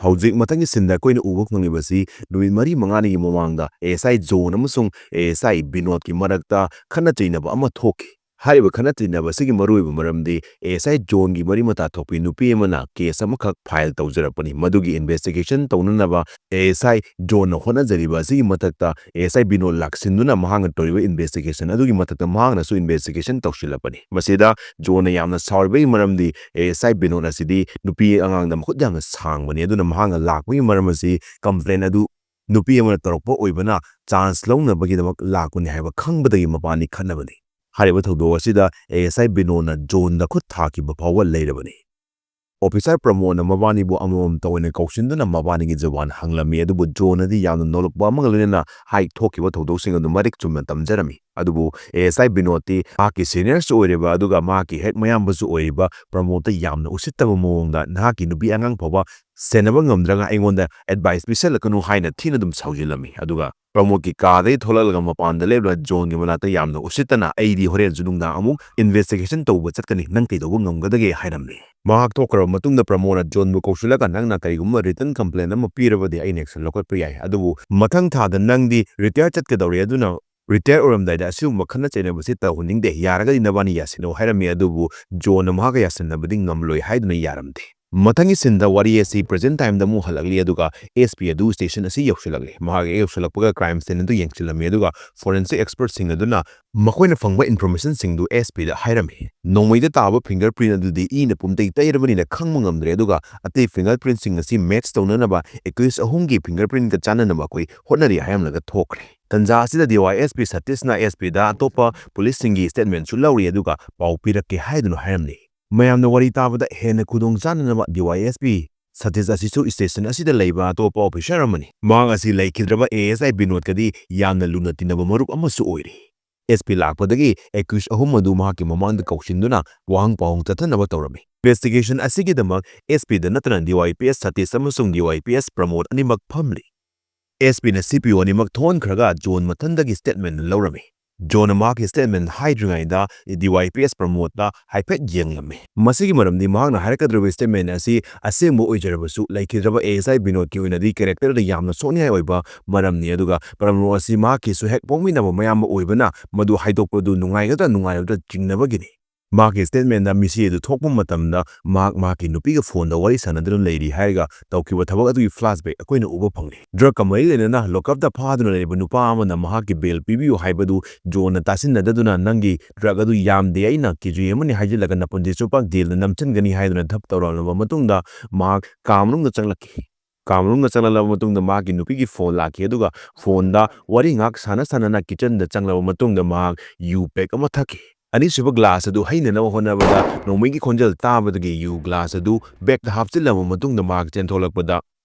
ꯍꯧꯖꯤꯛ ꯃꯊꯪꯒꯤ ꯁꯤꯟꯗ ꯑꯩꯈꯣꯏꯅ ꯎꯕ ꯐꯪꯂꯤꯕꯁꯤ ꯅꯨꯃꯤꯠ ꯃꯔꯤ ꯃꯉꯥꯅꯤꯒꯤ ꯃꯃꯥꯡꯗ ꯑꯦ ꯑꯦꯁ ꯑꯥꯏ ꯖꯣꯟ ꯑꯃꯁꯨꯡ ꯑꯦ ꯑꯦꯁ ꯑꯥꯏ ꯕꯤꯅꯣꯗꯀꯤ ꯃꯔꯛꯇ ꯈꯠꯅ ꯆꯩꯅꯕ ꯑꯃ ꯊꯣꯛꯈꯤ꯫ ꯍꯥꯏꯔꯤꯕ ꯈꯠꯅ ꯆꯩꯅꯕ ꯑꯁꯤꯒꯤ ꯃꯔꯨꯑꯣꯏꯕ ꯃꯔꯝꯗꯤ ꯑꯦ ꯑꯦꯁ ꯑꯥꯏ ꯖꯣꯟꯒꯤ ꯃꯔꯤ ꯃꯇꯥ ꯊꯣꯛꯄꯤ ꯅꯨꯄꯤ ꯑꯃꯅ ꯀꯦꯁ ꯑꯃꯈꯛ ꯐꯥꯏꯜ ꯇꯧꯖꯔꯛꯄꯅꯤ꯫ ꯃꯗꯨꯒꯤ ꯏꯟꯚꯦꯁꯇꯤꯒꯦꯁꯟ ꯇꯧꯅꯅꯕ ꯑꯦ ꯑꯦꯁ ꯑꯥꯏ ꯖꯣꯟꯅ ꯍꯣꯠꯅꯖꯔꯤꯕ ꯑꯁꯤꯒꯤ ꯃꯊꯛꯇ ꯑꯦ ꯑꯦꯁ ꯑꯥꯏ ꯕꯤꯅꯣꯗ ꯂꯥꯛꯁꯤꯟꯗꯨꯅ ꯃꯍꯥꯛꯅ ꯇꯧꯔꯤꯕ ꯏꯟꯚꯦꯁꯇꯤꯒꯦꯁꯟ ꯑꯗꯨꯒꯤ ꯃꯊꯛꯇ ꯃꯍꯥꯛꯅꯁꯨ ꯏꯟꯚꯦꯁꯇꯤꯒꯦꯁꯟ ꯇꯧꯁꯤꯜꯂꯛꯄꯅꯤ꯫ ꯃꯁꯤꯗ ꯖꯣꯟꯅ ꯌꯥꯝꯅ ꯁꯥꯎꯔꯤꯕꯒꯤ ꯃꯔꯝꯗꯤ ꯑꯦ ꯑꯦꯁ ꯑꯥꯏ ꯕꯤꯅꯣꯗ ꯑꯁꯤꯗꯤ ꯅꯨꯄꯤ ꯑꯉꯥꯡꯗ ꯃꯈꯨꯠ ꯌꯥꯝꯅ ꯁꯥꯡꯕꯅꯤ꯫ ꯑꯗꯨꯅ ꯃꯍꯥꯛꯅ ꯂꯥꯛꯄꯒꯤ ꯃꯔꯝ ꯑꯁꯤ ꯀꯝꯄ꯭ꯂꯦꯟ ꯑꯗꯨ ꯅꯨꯄꯤ ꯑꯃꯅ ꯇꯧꯔꯛꯄ ꯑꯣꯏꯕꯅ ꯆꯥꯟꯁ ꯂꯧꯅꯕꯒꯤꯗꯃꯛ ꯂꯥꯛꯄꯅꯤ ꯍꯥꯏꯕ ꯈꯪꯕꯗꯒꯤ ꯃꯕꯥꯅꯤ ꯈꯠꯅꯕꯅꯤ꯫ ꯍꯥꯏꯔꯤꯕ ꯊꯧꯗꯣꯛ ꯑꯁꯤꯗ ꯑꯦ ꯑꯦꯁ ꯑꯥꯏ ꯕꯤꯅꯣꯗꯅ ꯖꯣꯟꯗ ꯈꯨꯠ ꯊꯥꯈꯤꯕ ꯐꯥꯎꯕ ꯂꯩꯔꯕꯅꯤ꯫ ꯑꯣꯐꯤꯁꯥꯔ ꯄ꯭ꯔꯃꯣꯗꯅ ꯃꯕꯥꯅꯤꯕꯨ ꯑꯃꯃꯝꯇ ꯑꯣꯏꯅ ꯀꯧꯁꯤꯟꯗꯨꯅ ꯃꯕꯥꯅꯤꯒꯤ ꯖꯨꯕꯥꯟ ꯍꯪꯂꯝꯃꯤ꯫ ꯑꯗꯨꯕꯨ ꯖꯣꯟꯅꯗꯤ ꯌꯥꯝꯅ ꯅꯣꯂꯨꯛꯄ ꯑꯃꯒ ꯂꯣꯏꯅꯅ ꯍꯥꯏ ꯊꯣꯛꯈꯤꯕ ꯊꯧꯗꯣꯛꯁꯤꯡ ꯑꯗꯨ ꯃꯔꯤꯛ ꯆꯨꯝꯅ ꯇꯝꯖꯔꯝꯃꯤ꯫ ꯑꯗꯨꯕꯨ ASI ꯕꯤꯅꯣꯗꯇꯤ ꯃꯍꯥꯛꯀꯤ ꯁꯦꯅꯤꯌꯔꯁꯨ ꯑꯣꯏꯔꯤꯕ ꯑꯗꯨꯒ ꯃꯍꯥꯛꯀꯤ ꯍꯦꯛ ꯃꯌꯥꯝꯕꯁꯨ ꯑꯣꯏꯔꯤꯕ ꯄ꯭ꯔꯃꯣꯗꯇ ꯌꯥꯝꯅ ꯎꯁꯤꯠꯇꯕ ꯃꯑꯣꯡꯗ, "ꯅꯍꯥꯛꯀꯤ ꯅꯨꯄꯤ ꯑꯉꯥꯡ ꯐꯥꯎꯕ ꯁꯦꯟꯅꯕ ꯉꯝꯗ꯭ꯔꯒ ꯑꯩꯉꯣꯟꯗ ꯑꯦꯗꯚꯥꯏꯁ ꯄꯤꯁꯜꯂꯛꯀꯅꯨ" ꯍꯥꯏꯅ ꯊꯤꯅ ꯑꯗꯨꯝ ꯁꯥꯎꯖꯤꯜꯂꯝꯃꯤ꯫ ꯑꯗꯨꯒ ꯄ꯭ꯔꯃꯣꯗꯀꯤ ꯀꯥꯗꯒꯤ ꯊꯣꯛꯂꯛꯂꯒ ꯃꯄꯥꯟꯗ ꯂꯦꯞꯂꯒ ꯖꯣꯟꯒꯤ ꯃꯅꯥꯛꯇ ꯌꯥꯝꯅ ꯎꯁꯤꯠꯇꯅ, "ꯑꯩꯗꯤ ꯍꯣꯔꯦꯟꯁꯨ ꯅꯨꯡꯗꯥꯡ ꯑꯃꯨꯛ ꯏꯟꯚꯦꯁꯇꯤꯒꯦꯁꯟ ꯇꯧꯕ ꯆꯠꯀꯅꯤ, ꯅꯪ ꯀꯩꯗꯧꯕ ꯉꯝꯒꯗꯒꯦ?" ꯍꯥꯏꯔꯝꯃꯤ꯫ ꯃꯍꯥꯛ ꯊꯣꯛꯈ꯭ꯔꯕ ꯃꯇꯨꯡꯗ ꯄ꯭ꯔꯃꯣꯗꯅ ꯖꯣꯟꯕꯨ ꯀꯧꯁꯤꯜꯂꯒ, "ꯅꯪꯅ ꯀꯔꯤꯒꯨꯝꯕ ꯔꯤꯇꯟ ꯀꯝꯄ꯭ꯂꯦꯟ ꯑꯃ ꯄꯤꯔꯕꯗꯤ ꯑꯩꯅ ꯑꯦꯛꯁꯟ ꯂꯧꯈꯠꯄ ꯌꯥꯏ, ꯑꯗꯨꯕꯨ ꯃꯊꯪ ꯊꯥꯗ ꯅꯪꯗꯤ ꯔꯤꯇꯥꯌꯔ ꯆꯠꯀꯗꯧꯔꯦ, ꯑꯗꯨꯅ ꯔꯤꯇꯥꯌꯔ ꯑꯣꯏꯔꯝꯗꯥꯏꯗ ꯑꯁꯤꯒꯨꯝꯕ ꯈꯠꯅ ꯆꯩꯅꯕꯁꯤ ꯇꯧꯍꯟꯅꯤꯡꯗꯦ, ꯌꯥꯔꯒꯗꯤ ꯅꯕꯥꯅꯤ ꯌꯥꯁꯤꯟꯅꯧ" ꯍꯥꯏꯔꯝꯃꯤ꯫ ꯑꯗꯨꯕꯨ ꯖꯣꯟꯅ ꯃꯍꯥꯛꯀ ꯌꯥꯁꯤꯟꯅꯕꯗꯤ ꯉꯝꯂꯣꯏ ꯍꯥꯏꯗꯨꯅ ꯌꯥꯔꯝꯗꯦ꯫ ꯃꯊꯪꯒꯤ ꯁꯤꯟꯗ ꯋꯥꯔꯤ ꯑꯁꯤ ꯄ꯭ꯔꯦꯖꯦꯟ ꯇꯥꯏꯝꯗ ꯑꯃꯨꯛ ꯍꯜꯂꯛꯂꯤ, ꯑꯗꯨꯒ ꯑꯦꯁ ꯄꯤ ꯑꯗꯨ ꯁ꯭ꯇꯦꯁꯟ ꯑꯁꯤ ꯌꯧꯁꯤꯜꯂꯛꯂꯤ꯫ ꯃꯍꯥꯛ ꯍꯦꯛ ꯌꯧꯁꯤꯜꯂꯛꯄꯒ ꯀ꯭ꯔꯥꯏꯝ ꯁꯤꯟ ꯑꯗꯨ ꯌꯦꯡꯁꯤꯜꯂꯝꯃꯤ, ꯑꯗꯨꯒ ꯐꯣꯔꯦꯟꯁꯤꯛ ꯑꯦꯛꯁꯄꯔꯠꯁꯤꯡ ꯑꯗꯨꯅ ꯃꯈꯣꯏꯅ ꯐꯪꯕ ꯏꯟꯐꯣꯔꯃꯦꯁꯟꯁꯤꯡꯗꯨ ꯑꯦꯁ ꯄꯤꯗ ꯍꯥꯏꯔꯝꯃꯤ꯫ ꯅꯣꯡꯃꯩꯗ ꯇꯥꯕ ꯐꯤꯡꯒꯔ ꯄ꯭ꯔꯤꯟ ꯑꯗꯨꯗꯤ ꯏꯅ ꯄꯨꯝꯇꯩ ꯇꯩꯔꯕꯅꯤꯅ ꯈꯪꯕ ꯉꯝꯗ꯭ꯔꯦ, ꯑꯗꯨꯒ ꯑꯇꯩ ꯐꯤꯡꯒꯔ ꯄ꯭ꯔꯤꯟꯁꯤꯡ ꯑꯁꯤ ꯃꯦꯠꯆ ꯇꯧꯅꯅꯕ ꯑꯦꯀ꯭ꯌꯨꯁ ꯑꯍꯨꯝꯒꯤ ꯐꯤꯡꯒꯔ ꯄ꯭ꯔꯤꯟꯒ ꯆꯥꯟꯅꯅꯕ ꯑꯩꯈꯣꯏ ꯍꯣꯠꯅꯔꯤ ꯍꯥꯏꯔꯝꯂꯒ ꯊꯣꯛꯈ꯭ꯔꯦ꯫ ꯇꯟꯖꯥ ꯑꯁꯤꯗ ꯗꯤ ꯋꯥꯏ ꯑꯦꯁ ꯄꯤ ꯁꯇꯤꯁꯅ ꯑꯦꯁ ꯄꯤꯗ ꯑꯇꯣꯞꯄ ꯄꯨꯂꯤꯁꯁꯤꯡꯒꯤ ꯁ꯭ꯇꯦꯠꯃꯦꯟꯁꯨ ꯂꯧꯔꯤ, ꯑꯗꯨꯒ ꯄꯥꯎ ꯄꯤꯔꯛꯀꯦ ꯍꯥꯏꯗꯨꯅ ꯍꯥꯏꯔꯝꯂꯤ꯫ ꯃꯌꯥꯝꯅ ꯋꯥꯔꯤ ꯇꯥꯕꯗ ꯍꯦꯟꯅ ꯈꯨꯗꯣꯡ ꯆꯥꯅꯅꯕ ꯗꯤ ꯋꯥꯏ ꯑꯦꯁ ꯄꯤ ꯁꯇꯤꯁ ꯑꯁꯤꯁꯨ ꯁ꯭ꯇꯦꯁꯟ ꯑꯁꯤꯗ ꯂꯩꯕ ꯑꯇꯣꯞꯄ ꯑꯣꯐꯤꯁꯥꯔ ꯑꯃꯅꯤ꯫ ꯃꯍꯥꯛ ꯑꯁꯤ ꯂꯩꯈꯤꯗ꯭ꯔꯕ ꯑꯦ ꯑꯦꯁ ꯑꯥꯏ ꯕꯤꯅꯣꯗꯀꯗꯤ ꯌꯥꯝꯅ ꯂꯨꯅ ꯇꯤꯟꯅꯕ ꯃꯔꯨꯞ ꯑꯃꯁꯨ ꯑꯣꯏꯔꯤ꯫ ꯑꯦꯁ ꯄꯤ ꯂꯥꯛꯄꯗꯒꯤ ꯑꯦꯀ꯭ꯌꯨꯁ ꯑꯍꯨꯝ ꯑꯗꯨ ꯃꯍꯥꯛꯀꯤ ꯃꯃꯥꯡꯗ ꯀꯧꯁꯤꯟꯗꯨꯅ ꯋꯥꯍꯪ ꯄꯥꯎꯍꯪ ꯆꯠꯊꯅꯕ ꯇꯧꯔꯝꯃꯤ꯫ ꯏꯟꯚꯦꯁꯇꯤꯒꯦꯁꯟ ꯑꯁꯤꯒꯤꯗꯃꯛ ꯑꯦꯁ ꯄꯤꯗ ꯅꯠꯇꯅ ꯗꯤ ꯋꯥꯏ ꯄꯤ ꯑꯦꯁ ꯁꯇꯤꯁ ꯑꯃꯁꯨꯡ ꯗꯤ ꯋꯥꯏ ꯄꯤ ꯑꯦꯁ ꯄ꯭ꯔꯃꯣꯗ ꯑꯅꯤꯃꯛ ꯐꯝꯂꯤ꯫ ꯑꯦꯁ ꯄꯤꯅ ꯁꯤ ꯄꯤ ꯑꯣ ꯑꯅꯤꯃꯛ ꯊꯣꯛꯍꯟꯈ꯭ꯔꯒ ꯖꯣꯟ ꯃꯊꯟꯗꯒꯤ ꯁ꯭ꯇꯦꯠꯃꯦꯟ ꯂꯧꯔꯝꯃꯤ꯫ ꯖꯣꯟꯅ ꯃꯍꯥꯛꯀꯤ ꯁ꯭ꯇꯦꯠꯃꯦꯟ ꯍꯥꯏꯗ꯭ꯔꯤꯉꯩꯗ ꯗꯤ ꯋꯥꯏ ꯄꯤ ꯑꯦꯁ ꯄ꯭ꯔꯃꯣꯗꯇ ꯍꯥꯏꯐꯦꯠ ꯌꯦꯡꯂꯝꯃꯤ꯫ ꯃꯁꯤꯒꯤ ꯃꯔꯝꯗꯤ ꯃꯍꯥꯛꯅ ꯍꯥꯏꯔꯛꯀꯗꯧꯔꯤꯕ ꯁ꯭ꯇꯦꯠꯃꯦꯟ ꯑꯁꯤ ꯑꯁꯦꯡꯕ ꯑꯣꯏꯖꯔꯕꯁꯨ, ꯂꯩꯈꯤꯗ꯭ꯔꯕ ꯑꯦ ꯑꯦꯁ ꯑꯥꯏ ꯕꯤꯅꯣꯗꯀꯤ ꯑꯣꯏꯅꯗꯤ ꯀꯦꯔꯦꯛꯇꯔꯗ ꯌꯥꯝꯅ ꯁꯣꯛꯅꯤꯡꯉꯥꯏ ꯑꯣꯏꯕ ꯃꯔꯝꯅꯤ, ꯑꯗꯨꯒ ꯄ꯭ꯔꯃꯣꯗ ꯑꯁꯤ ꯃꯍꯥꯛꯀꯤꯁꯨ ꯍꯦꯛ ꯄꯣꯛꯃꯤꯟꯅꯕ ꯃꯌꯥꯝꯕ ꯑꯣꯏꯕꯅ ꯃꯗꯨ ꯍꯥꯏꯗꯣꯛꯄꯗꯨ ꯅꯨꯡꯉꯥꯏꯒꯗ꯭ꯔꯥ ꯅꯨꯡꯉꯥꯏꯔꯣꯏꯗ꯭ꯔꯥ ꯆꯤꯡꯅꯕꯒꯤꯅꯤ꯫ ꯃꯍꯥꯛꯀꯤ ꯁ꯭ꯇꯦꯠꯃꯦꯟꯗ ꯃꯤꯁꯤ ꯑꯗꯨ ꯊꯣꯛꯄ ꯃꯇꯝꯗ ꯃꯍꯥꯛ ꯃꯍꯥꯛꯀꯤ ꯅꯨꯄꯤꯒ ꯐꯣꯟꯗ ꯋꯥꯔꯤ ꯁꯥꯟꯅꯗꯨꯅ ꯂꯩꯔꯤ ꯍꯥꯏꯔꯒ ꯇꯧꯈꯤꯕ ꯊꯕꯛ ꯑꯗꯨꯒꯤ ꯐ꯭ꯂꯥꯁꯕꯦꯛ ꯑꯩꯈꯣꯏꯅ ꯎꯕ ꯐꯪꯂꯤ꯫ ꯗ꯭ꯔꯒꯀ ꯃꯔꯤ ꯂꯩꯅꯅ ꯂꯣꯀꯞꯇ ꯐꯥꯗꯨꯅ ꯂꯩꯔꯤꯕ ꯅꯨꯄꯥ ꯑꯃꯅ ꯃꯍꯥꯛꯀꯤ ꯕꯦꯜ ꯄꯤꯕꯤꯌꯨ ꯍꯥꯏꯕꯗꯨ ꯖꯣꯟꯅ ꯇꯥꯁꯤꯟꯅꯗꯗꯨꯅ, "ꯅꯪꯒꯤ ꯗ꯭ꯔꯒ ꯑꯗꯨ ꯌꯥꯝꯗꯦ, ꯑꯩꯅ ꯀꯦ ꯖꯤ ꯑꯃꯅꯤ ꯍꯥꯏꯖꯤꯜꯂꯒ ꯅꯄꯨꯟꯁꯤ ꯆꯨꯞꯄ ꯖꯦꯜꯗ ꯅꯝꯁꯤꯟꯒꯅꯤ" ꯍꯥꯏꯗꯨꯅ ꯙꯞ ꯇꯧꯔꯛꯂꯕ ꯃꯇꯨꯡꯗ ꯃꯍꯥꯛ ꯀꯥ ꯃꯅꯨꯡꯗ ꯆꯪꯂꯛꯈꯤ꯫ ꯀꯥ ꯃꯅꯨꯡꯗ ꯆꯪꯂꯛꯂꯕ ꯃꯇꯨꯡꯗ ꯃꯍꯥꯛꯀꯤ ꯅꯨꯄꯤꯒꯤ ꯐꯣꯟ ꯂꯥꯛꯈꯤ, ꯑꯗꯨꯒ ꯐꯣꯟꯗ ꯋꯥꯔꯤ ꯉꯥꯏꯍꯥꯛ ꯁꯥꯟꯅ ꯁꯥꯟꯅꯅ ꯀꯤꯆꯟꯗ ꯆꯪꯂꯕ ꯃꯇꯨꯡꯗ ꯃꯍꯥꯛ ꯌꯨ ꯄꯦꯛ ꯑꯃ ꯊꯛꯈꯤ꯫ ꯑꯅꯤꯁꯨꯕ ꯒ꯭ꯂꯥꯁ ꯑꯗꯨ ꯍꯩꯅꯅꯕ ꯍꯣꯠꯅꯕꯗ ꯅꯣꯡꯃꯩꯒꯤ ꯈꯣꯟꯖꯦꯜ ꯇꯥꯕꯗꯒꯤ ꯌꯨ ꯒ꯭ꯂꯥꯁ ꯑꯗꯨ ꯕꯦꯒꯇ ꯍꯥꯞꯆꯤꯜꯂꯕ ꯃꯇꯨꯡꯗ ꯃꯍꯥꯛ ꯆꯦꯟꯊꯣꯛꯂꯛꯄꯗ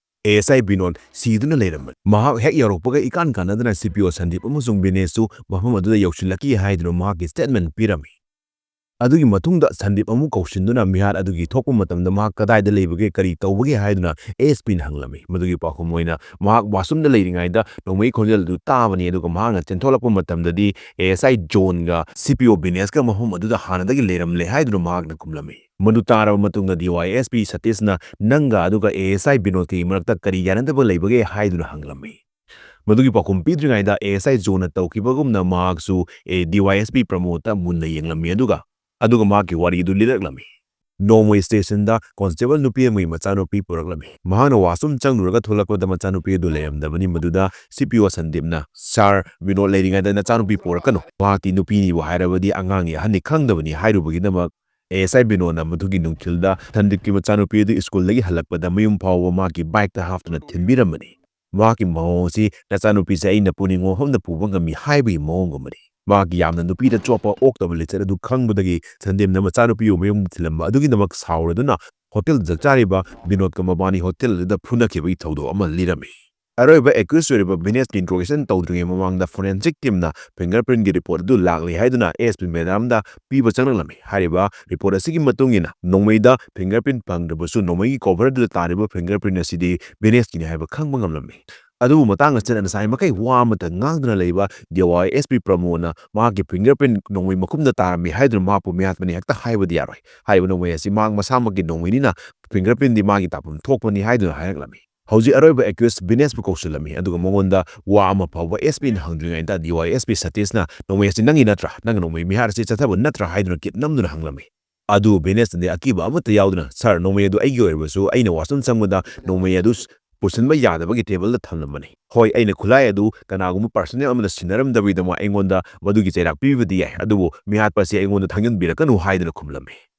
ꯑꯦ ꯑꯦꯁ ꯑꯥꯏ ꯕꯤꯅꯣꯗ ꯁꯤꯗꯨꯅ ꯂꯩꯔꯝꯕꯅꯤ꯫ ꯃꯍꯥꯛ ꯍꯦꯛ ꯌꯧꯔꯛꯄꯒ ꯏꯀꯥꯟ ꯀꯥꯟꯅꯗꯅ ꯁꯤ ꯄꯤ ꯑꯣ ꯁꯟꯗꯤꯞ ꯑꯃꯁꯨꯡ ꯕꯤꯅꯦꯁꯁꯨ ꯃꯐꯝ ꯑꯗꯨꯗ ꯌꯧꯁꯤꯜꯂꯛꯈꯤ ꯍꯥꯏꯗꯨꯅ ꯃꯍꯥꯛꯀꯤ ꯁ꯭ꯇꯦꯠꯃꯦꯟ ꯄꯤꯔꯝꯃꯤ꯫ ꯑꯗꯨꯒꯤ ꯃꯇꯨꯡꯗ ꯁꯟꯗꯤꯞ ꯑꯃꯨꯛ ꯀꯧꯁꯤꯟꯗꯨꯅ ꯃꯤꯍꯥꯠ ꯑꯗꯨꯒꯤ ꯊꯣꯛꯄ ꯃꯇꯝꯗ ꯃꯍꯥꯛ ꯀꯗꯥꯏꯗ ꯂꯩꯕꯒꯦ, ꯀꯔꯤ ꯇꯧꯕꯒꯦ ꯍꯥꯏꯗꯨꯅ ꯑꯦ ꯑꯦꯁ ꯄꯤꯅ ꯍꯪꯂꯝꯃꯤ꯫ ꯃꯗꯨꯒꯤ ꯄꯥꯎꯈꯨꯝ ꯑꯣꯏꯅ ꯃꯍꯥꯛ ꯋꯥꯁꯔꯨꯝꯗ ꯂꯩꯔꯤꯉꯩꯗ ꯅꯣꯡꯃꯩ ꯈꯣꯟꯖꯦꯜ ꯑꯗꯨ ꯇꯥꯕꯅꯤ, ꯑꯗꯨꯒ ꯃꯍꯥꯛꯅ ꯆꯦꯟꯊꯣꯛꯂꯛꯄ ꯃꯇꯝꯗꯗꯤ ꯑꯦ ꯑꯦꯁ ꯑꯥꯏ ꯖꯣꯟꯒ ꯁꯤ ꯄꯤ ꯑꯣ ꯕꯤꯅꯦꯁꯀ ꯃꯐꯝ ꯑꯗꯨꯗ ꯍꯥꯟꯅꯗꯒꯤ ꯂꯩꯔꯝꯂꯦ ꯍꯥꯏꯗꯨꯅ ꯃꯍꯥꯛꯅ ꯈꯨꯝꯂꯝꯃꯤ꯫ ꯃꯗꯨ ꯇꯥꯔꯕ ꯃꯇꯨꯡꯗ ꯗꯤ ꯋꯥꯏ ꯑꯦꯁ ꯄꯤ ꯁꯇꯤꯁꯅ ꯅꯪꯒ ꯑꯗꯨꯒ ꯑꯦ ꯑꯦꯁ ꯑꯥꯏ ꯕꯤꯅꯣꯗꯀꯤ ꯃꯔꯛꯇ ꯀꯔꯤ ꯌꯥꯅꯗꯕ ꯂꯩꯕꯒꯦ ꯍꯥꯏꯗꯨꯅ ꯍꯪꯂꯝꯃꯤ꯫ ꯃꯗꯨꯒꯤ ꯄꯥꯎꯈꯨꯝ ꯄꯤꯗ꯭ꯔꯤꯉꯩꯗ ꯑꯦ ꯑꯦꯁ ꯑꯥꯏ ꯖꯣꯟꯅ ꯇꯧꯈꯤꯕꯒꯨꯝꯅ ꯃꯍꯥꯛꯁꯨ ꯑꯦ, ꯗꯤ ꯋꯥꯏ ꯑꯦꯁ ꯄꯤ ꯄ꯭ꯔꯃꯣꯗꯇ ꯃꯨꯟꯅ ꯌꯦꯡꯂꯝꯃꯤ, ꯑꯗꯨꯒ, ꯑꯗꯨꯒ ꯃꯍꯥꯛꯀꯤ ꯋꯥꯔꯤ ꯑꯗꯨ ꯂꯤꯔꯛꯂꯝꯃꯤ꯫ ꯅꯣꯡꯃꯩ ꯁ꯭ꯇꯦꯁꯟꯗ ꯀꯣꯟꯁꯇꯦꯕꯜ ꯅꯨꯄꯤ ꯑꯃꯒꯤ ꯃꯆꯥꯅꯨꯄꯤ ꯄꯨꯔꯛꯂꯝꯃꯤ꯫ ꯃꯍꯥꯛꯅ ꯋꯥꯁꯔꯨꯝ ꯆꯪꯂꯨꯔꯒ ꯊꯣꯛꯂꯛꯄꯗ ꯃꯆꯥꯅꯨꯄꯤ ꯑꯗꯨ ꯂꯩꯔꯝꯗꯕꯅꯤ꯫ ꯃꯗꯨꯗ ꯁꯤ ꯄꯤ ꯑꯣ ꯁꯟꯗꯤꯞꯅ, "ꯁꯥꯔ, ꯕꯤꯅꯣꯗ ꯂꯩꯔꯤꯉꯩꯗ ꯅꯆꯥꯅꯨꯄꯤ ꯄꯨꯔꯛꯀꯅꯨ꯫ ꯃꯍꯥꯛꯇꯤ ꯅꯨꯄꯤꯅꯤꯕꯨ ꯍꯥꯏꯔꯕꯗꯤ ꯑꯉꯥꯡꯅꯤ, ꯑꯍꯟꯅꯤ ꯈꯪꯗꯕꯅꯤ" ꯍꯥꯏꯔꯨꯕꯒꯤꯗꯃꯛ ꯑꯦ ꯑꯦꯁ ꯑꯥꯏ ꯕꯤꯅꯣꯗꯅ ꯃꯗꯨꯒꯤ ꯅꯨꯡꯊꯤꯜꯗ ꯁꯟꯗꯤꯞꯀꯤ ꯃꯆꯥꯅꯨꯄꯤ ꯑꯗꯨ ꯁ꯭ꯀꯨꯜꯗꯒꯤ ꯍꯜꯂꯛꯄꯗ ꯃꯌꯨꯝ ꯐꯥꯎꯕ ꯃꯍꯥꯛꯀꯤ ꯕꯥꯏꯛꯇ ꯍꯥꯞꯇꯨꯅ ꯊꯤꯟꯕꯤꯔꯝꯕꯅꯤ꯫ ꯃꯍꯥꯛꯀꯤ ꯃꯑꯣꯡ ꯑꯁꯤ ꯅꯆꯥꯅꯨꯄꯤꯁꯦ ꯑꯩꯅ ꯄꯨꯅꯤꯡꯕ ꯃꯐꯝꯗ ꯄꯨꯕ ꯉꯝꯃꯤ ꯍꯥꯏꯕꯒꯤ ꯃꯑꯣꯡꯒꯨꯝꯕꯅꯤ꯫ ꯃꯍꯥꯛꯀꯤ ꯌꯥꯝꯅ ꯅꯨꯄꯤꯗ ꯆꯣꯞꯄ ꯑꯣꯛꯇꯕ ꯂꯤꯆꯠ ꯑꯗꯨ ꯈꯪꯕꯗꯒꯤ ꯁꯟꯗꯤꯞꯅ ꯃꯆꯥꯅꯨꯄꯤꯕꯨ ꯃꯌꯨꯝꯗ ꯊꯤꯜꯂꯝꯕ ꯑꯗꯨꯒꯤꯗꯃꯛ ꯁꯥꯎꯔꯗꯨꯅ ꯍꯣꯇꯦꯜꯗ ꯆꯥꯛ ꯆꯥꯔꯤꯕ ꯕꯤꯅꯣꯗꯀ ꯃꯕꯥꯅꯤ ꯍꯣꯇꯦꯜ ꯑꯗꯨꯗ ꯐꯨꯅꯈꯤꯕꯒꯤ ꯊꯧꯗꯣꯛ ꯑꯃ ꯂꯤꯔꯝꯃꯤ꯫ ꯑꯔꯣꯏꯕ ꯑꯦꯀ꯭ꯌꯨꯁ ꯑꯣꯏꯔꯤꯕ ꯕꯤꯅꯦꯁꯀꯤ ꯏꯟꯇ꯭ꯔꯣꯒꯦꯁꯟ ꯇꯧꯗ꯭ꯔꯤꯉꯩ ꯃꯃꯥꯡꯗ ꯐꯣꯔꯦꯟꯁꯤꯛ ꯇꯤꯝꯅ ꯐꯤꯡꯒꯔ ꯄ꯭ꯔꯤꯟꯒꯤ ꯔꯤꯄꯣꯔꯠ ꯑꯗꯨ ꯂꯥꯛꯂꯤ ꯍꯥꯏꯗꯨꯅ ꯑꯦꯁ ꯄꯤ ꯃꯦꯗꯥꯝꯗ ꯄꯤꯕ ꯆꯪꯂꯛꯂꯝꯃꯤ꯫ ꯍꯥꯏꯔꯤꯕ ꯔꯤꯄꯣꯔꯠ ꯑꯁꯤꯒꯤ ꯃꯇꯨꯡ ꯏꯟꯅ ꯅꯣꯡꯃꯩꯗ ꯐꯤꯡꯒꯔ ꯄ꯭ꯔꯤꯟ ꯐꯪꯗ꯭ꯔꯕꯁꯨ ꯅꯣꯡꯃꯩꯒꯤ ꯀꯣꯚꯔ ꯑꯗꯨꯗ ꯇꯥꯔꯤꯕ ꯐꯤꯡꯒꯔ ꯄ꯭ꯔꯤꯟ ꯑꯁꯤꯗꯤ ꯕꯤꯅꯦꯁꯀꯤꯅꯤ ꯍꯥꯏꯕ ꯈꯪꯕ ꯉꯝꯂꯝꯃꯤ꯫ ꯑꯗꯨꯕꯨ ꯃꯇꯥꯡ ꯑꯁꯤꯗ ꯉꯁꯥꯏ ꯃꯈꯩ ꯋꯥ ꯑꯃꯠꯇ ꯉꯥꯡꯗꯅ ꯂꯩꯕ ꯗꯤ ꯋꯥꯏ ꯑꯦꯁ ꯄꯤ ꯄ꯭ꯔꯃꯣꯗꯅ ꯃꯍꯥꯛꯀꯤ ꯐꯤꯡꯒꯔ ꯄ꯭ꯔꯤꯟ ꯅꯣꯡꯃꯩ ꯃꯈꯨꯝꯗ ꯇꯥꯔꯝꯃꯤ ꯍꯥꯏꯗꯨꯅ ꯃꯍꯥꯛꯄꯨ ꯃꯤꯍꯥꯠꯄꯅꯤ ꯍꯦꯛꯇ ꯍꯥꯏꯕꯗꯤ ꯌꯥꯔꯣꯏ꯫ ꯍꯥꯏꯔꯤꯕ ꯅꯣꯡꯃꯩ ꯑꯁꯤ ꯃꯍꯥꯛ ꯃꯁꯥꯃꯛꯀꯤ ꯅꯣꯡꯃꯩꯅꯤꯅ ꯐꯤꯡꯒꯔ ꯄ꯭ꯔꯤꯟꯗꯤ ꯃꯥꯒꯤ ꯇꯥꯐꯝ ꯊꯣꯛꯄꯅꯤ ꯍꯥꯏꯗꯨꯅ ꯍꯥꯏꯔꯛꯂꯝꯃꯤ꯫ ꯍꯧꯖꯤꯛ ꯑꯔꯣꯏꯕ ꯑꯦꯀ꯭ꯌꯨꯁ ꯕꯤꯅꯦꯁꯄꯨ ꯀꯧꯁꯤꯜꯂꯝꯃꯤ, ꯑꯗꯨꯒ ꯃꯉꯣꯟꯗ ꯋꯥ ꯑꯃ ꯐꯥꯎꯕ ꯑꯦꯁ ꯄꯤꯅ ꯍꯪꯗ꯭ꯔꯤꯉꯩꯗ ꯗꯤ ꯋꯥꯏ ꯑꯦꯁ ꯄꯤ ꯁꯇꯤꯁꯅ, "ꯅꯣꯡꯃꯩ ꯑꯁꯤ ꯅꯪꯒꯤ ꯅꯠꯇ꯭ꯔꯥ? ꯅꯪꯅ ꯅꯣꯡꯃꯩ ꯃꯤꯍꯥꯠ ꯑꯁꯤ ꯆꯠꯊꯕ ꯅꯠꯇ꯭ꯔꯥ?" ꯍꯥꯏꯗꯨꯅ ꯀꯤꯠ ꯅꯝꯗꯨꯅ ꯍꯪꯂꯝꯃꯤ꯫ ꯑꯗꯨ ꯕꯤꯅꯦꯁꯅꯗꯤ ꯑꯀꯤꯕ ꯑꯃꯠꯇ ꯌꯥꯎꯗꯅ, "ꯁꯥꯔ, ꯅꯣꯡꯃꯩ ꯑꯗꯨ ꯑꯩꯒꯤ ꯑꯣꯏꯔꯕꯁꯨ ꯑꯩꯅ ꯋꯥꯁꯔꯨꯝ ꯆꯪꯕꯗ ꯅꯣꯡꯃꯩ ꯑꯗꯨ ꯄꯨꯁꯤꯟꯕ ꯌꯥꯗꯕꯒꯤ ꯇꯦꯕꯜꯗ ꯊꯝꯂꯝꯕꯅꯤ꯫ ꯍꯣꯏ, ꯑꯩꯅ ꯈꯨꯠꯂꯥꯏ ꯑꯗꯨ ꯀꯅꯥꯒꯨꯝꯕ ꯄꯥꯔꯁꯣꯅꯦꯜ ꯑꯃꯅ ꯁꯤꯟꯅꯔꯝꯗꯕꯒꯤꯗꯃꯛ ꯑꯩꯉꯣꯟꯗ ꯃꯗꯨꯒꯤ ꯆꯩꯔꯥꯛ ꯄꯤꯕꯗꯤ ꯌꯥꯏ, ꯑꯗꯨꯕꯨ ꯃꯤꯍꯥꯠꯄ ꯑꯁꯤ ꯑꯩꯉꯣꯟꯗ ꯊꯥꯡꯖꯤꯟꯕꯤꯔꯛꯀꯅꯨ" ꯍꯥꯏꯗꯨꯅ ꯈꯨꯝꯂꯝꯃꯤ꯫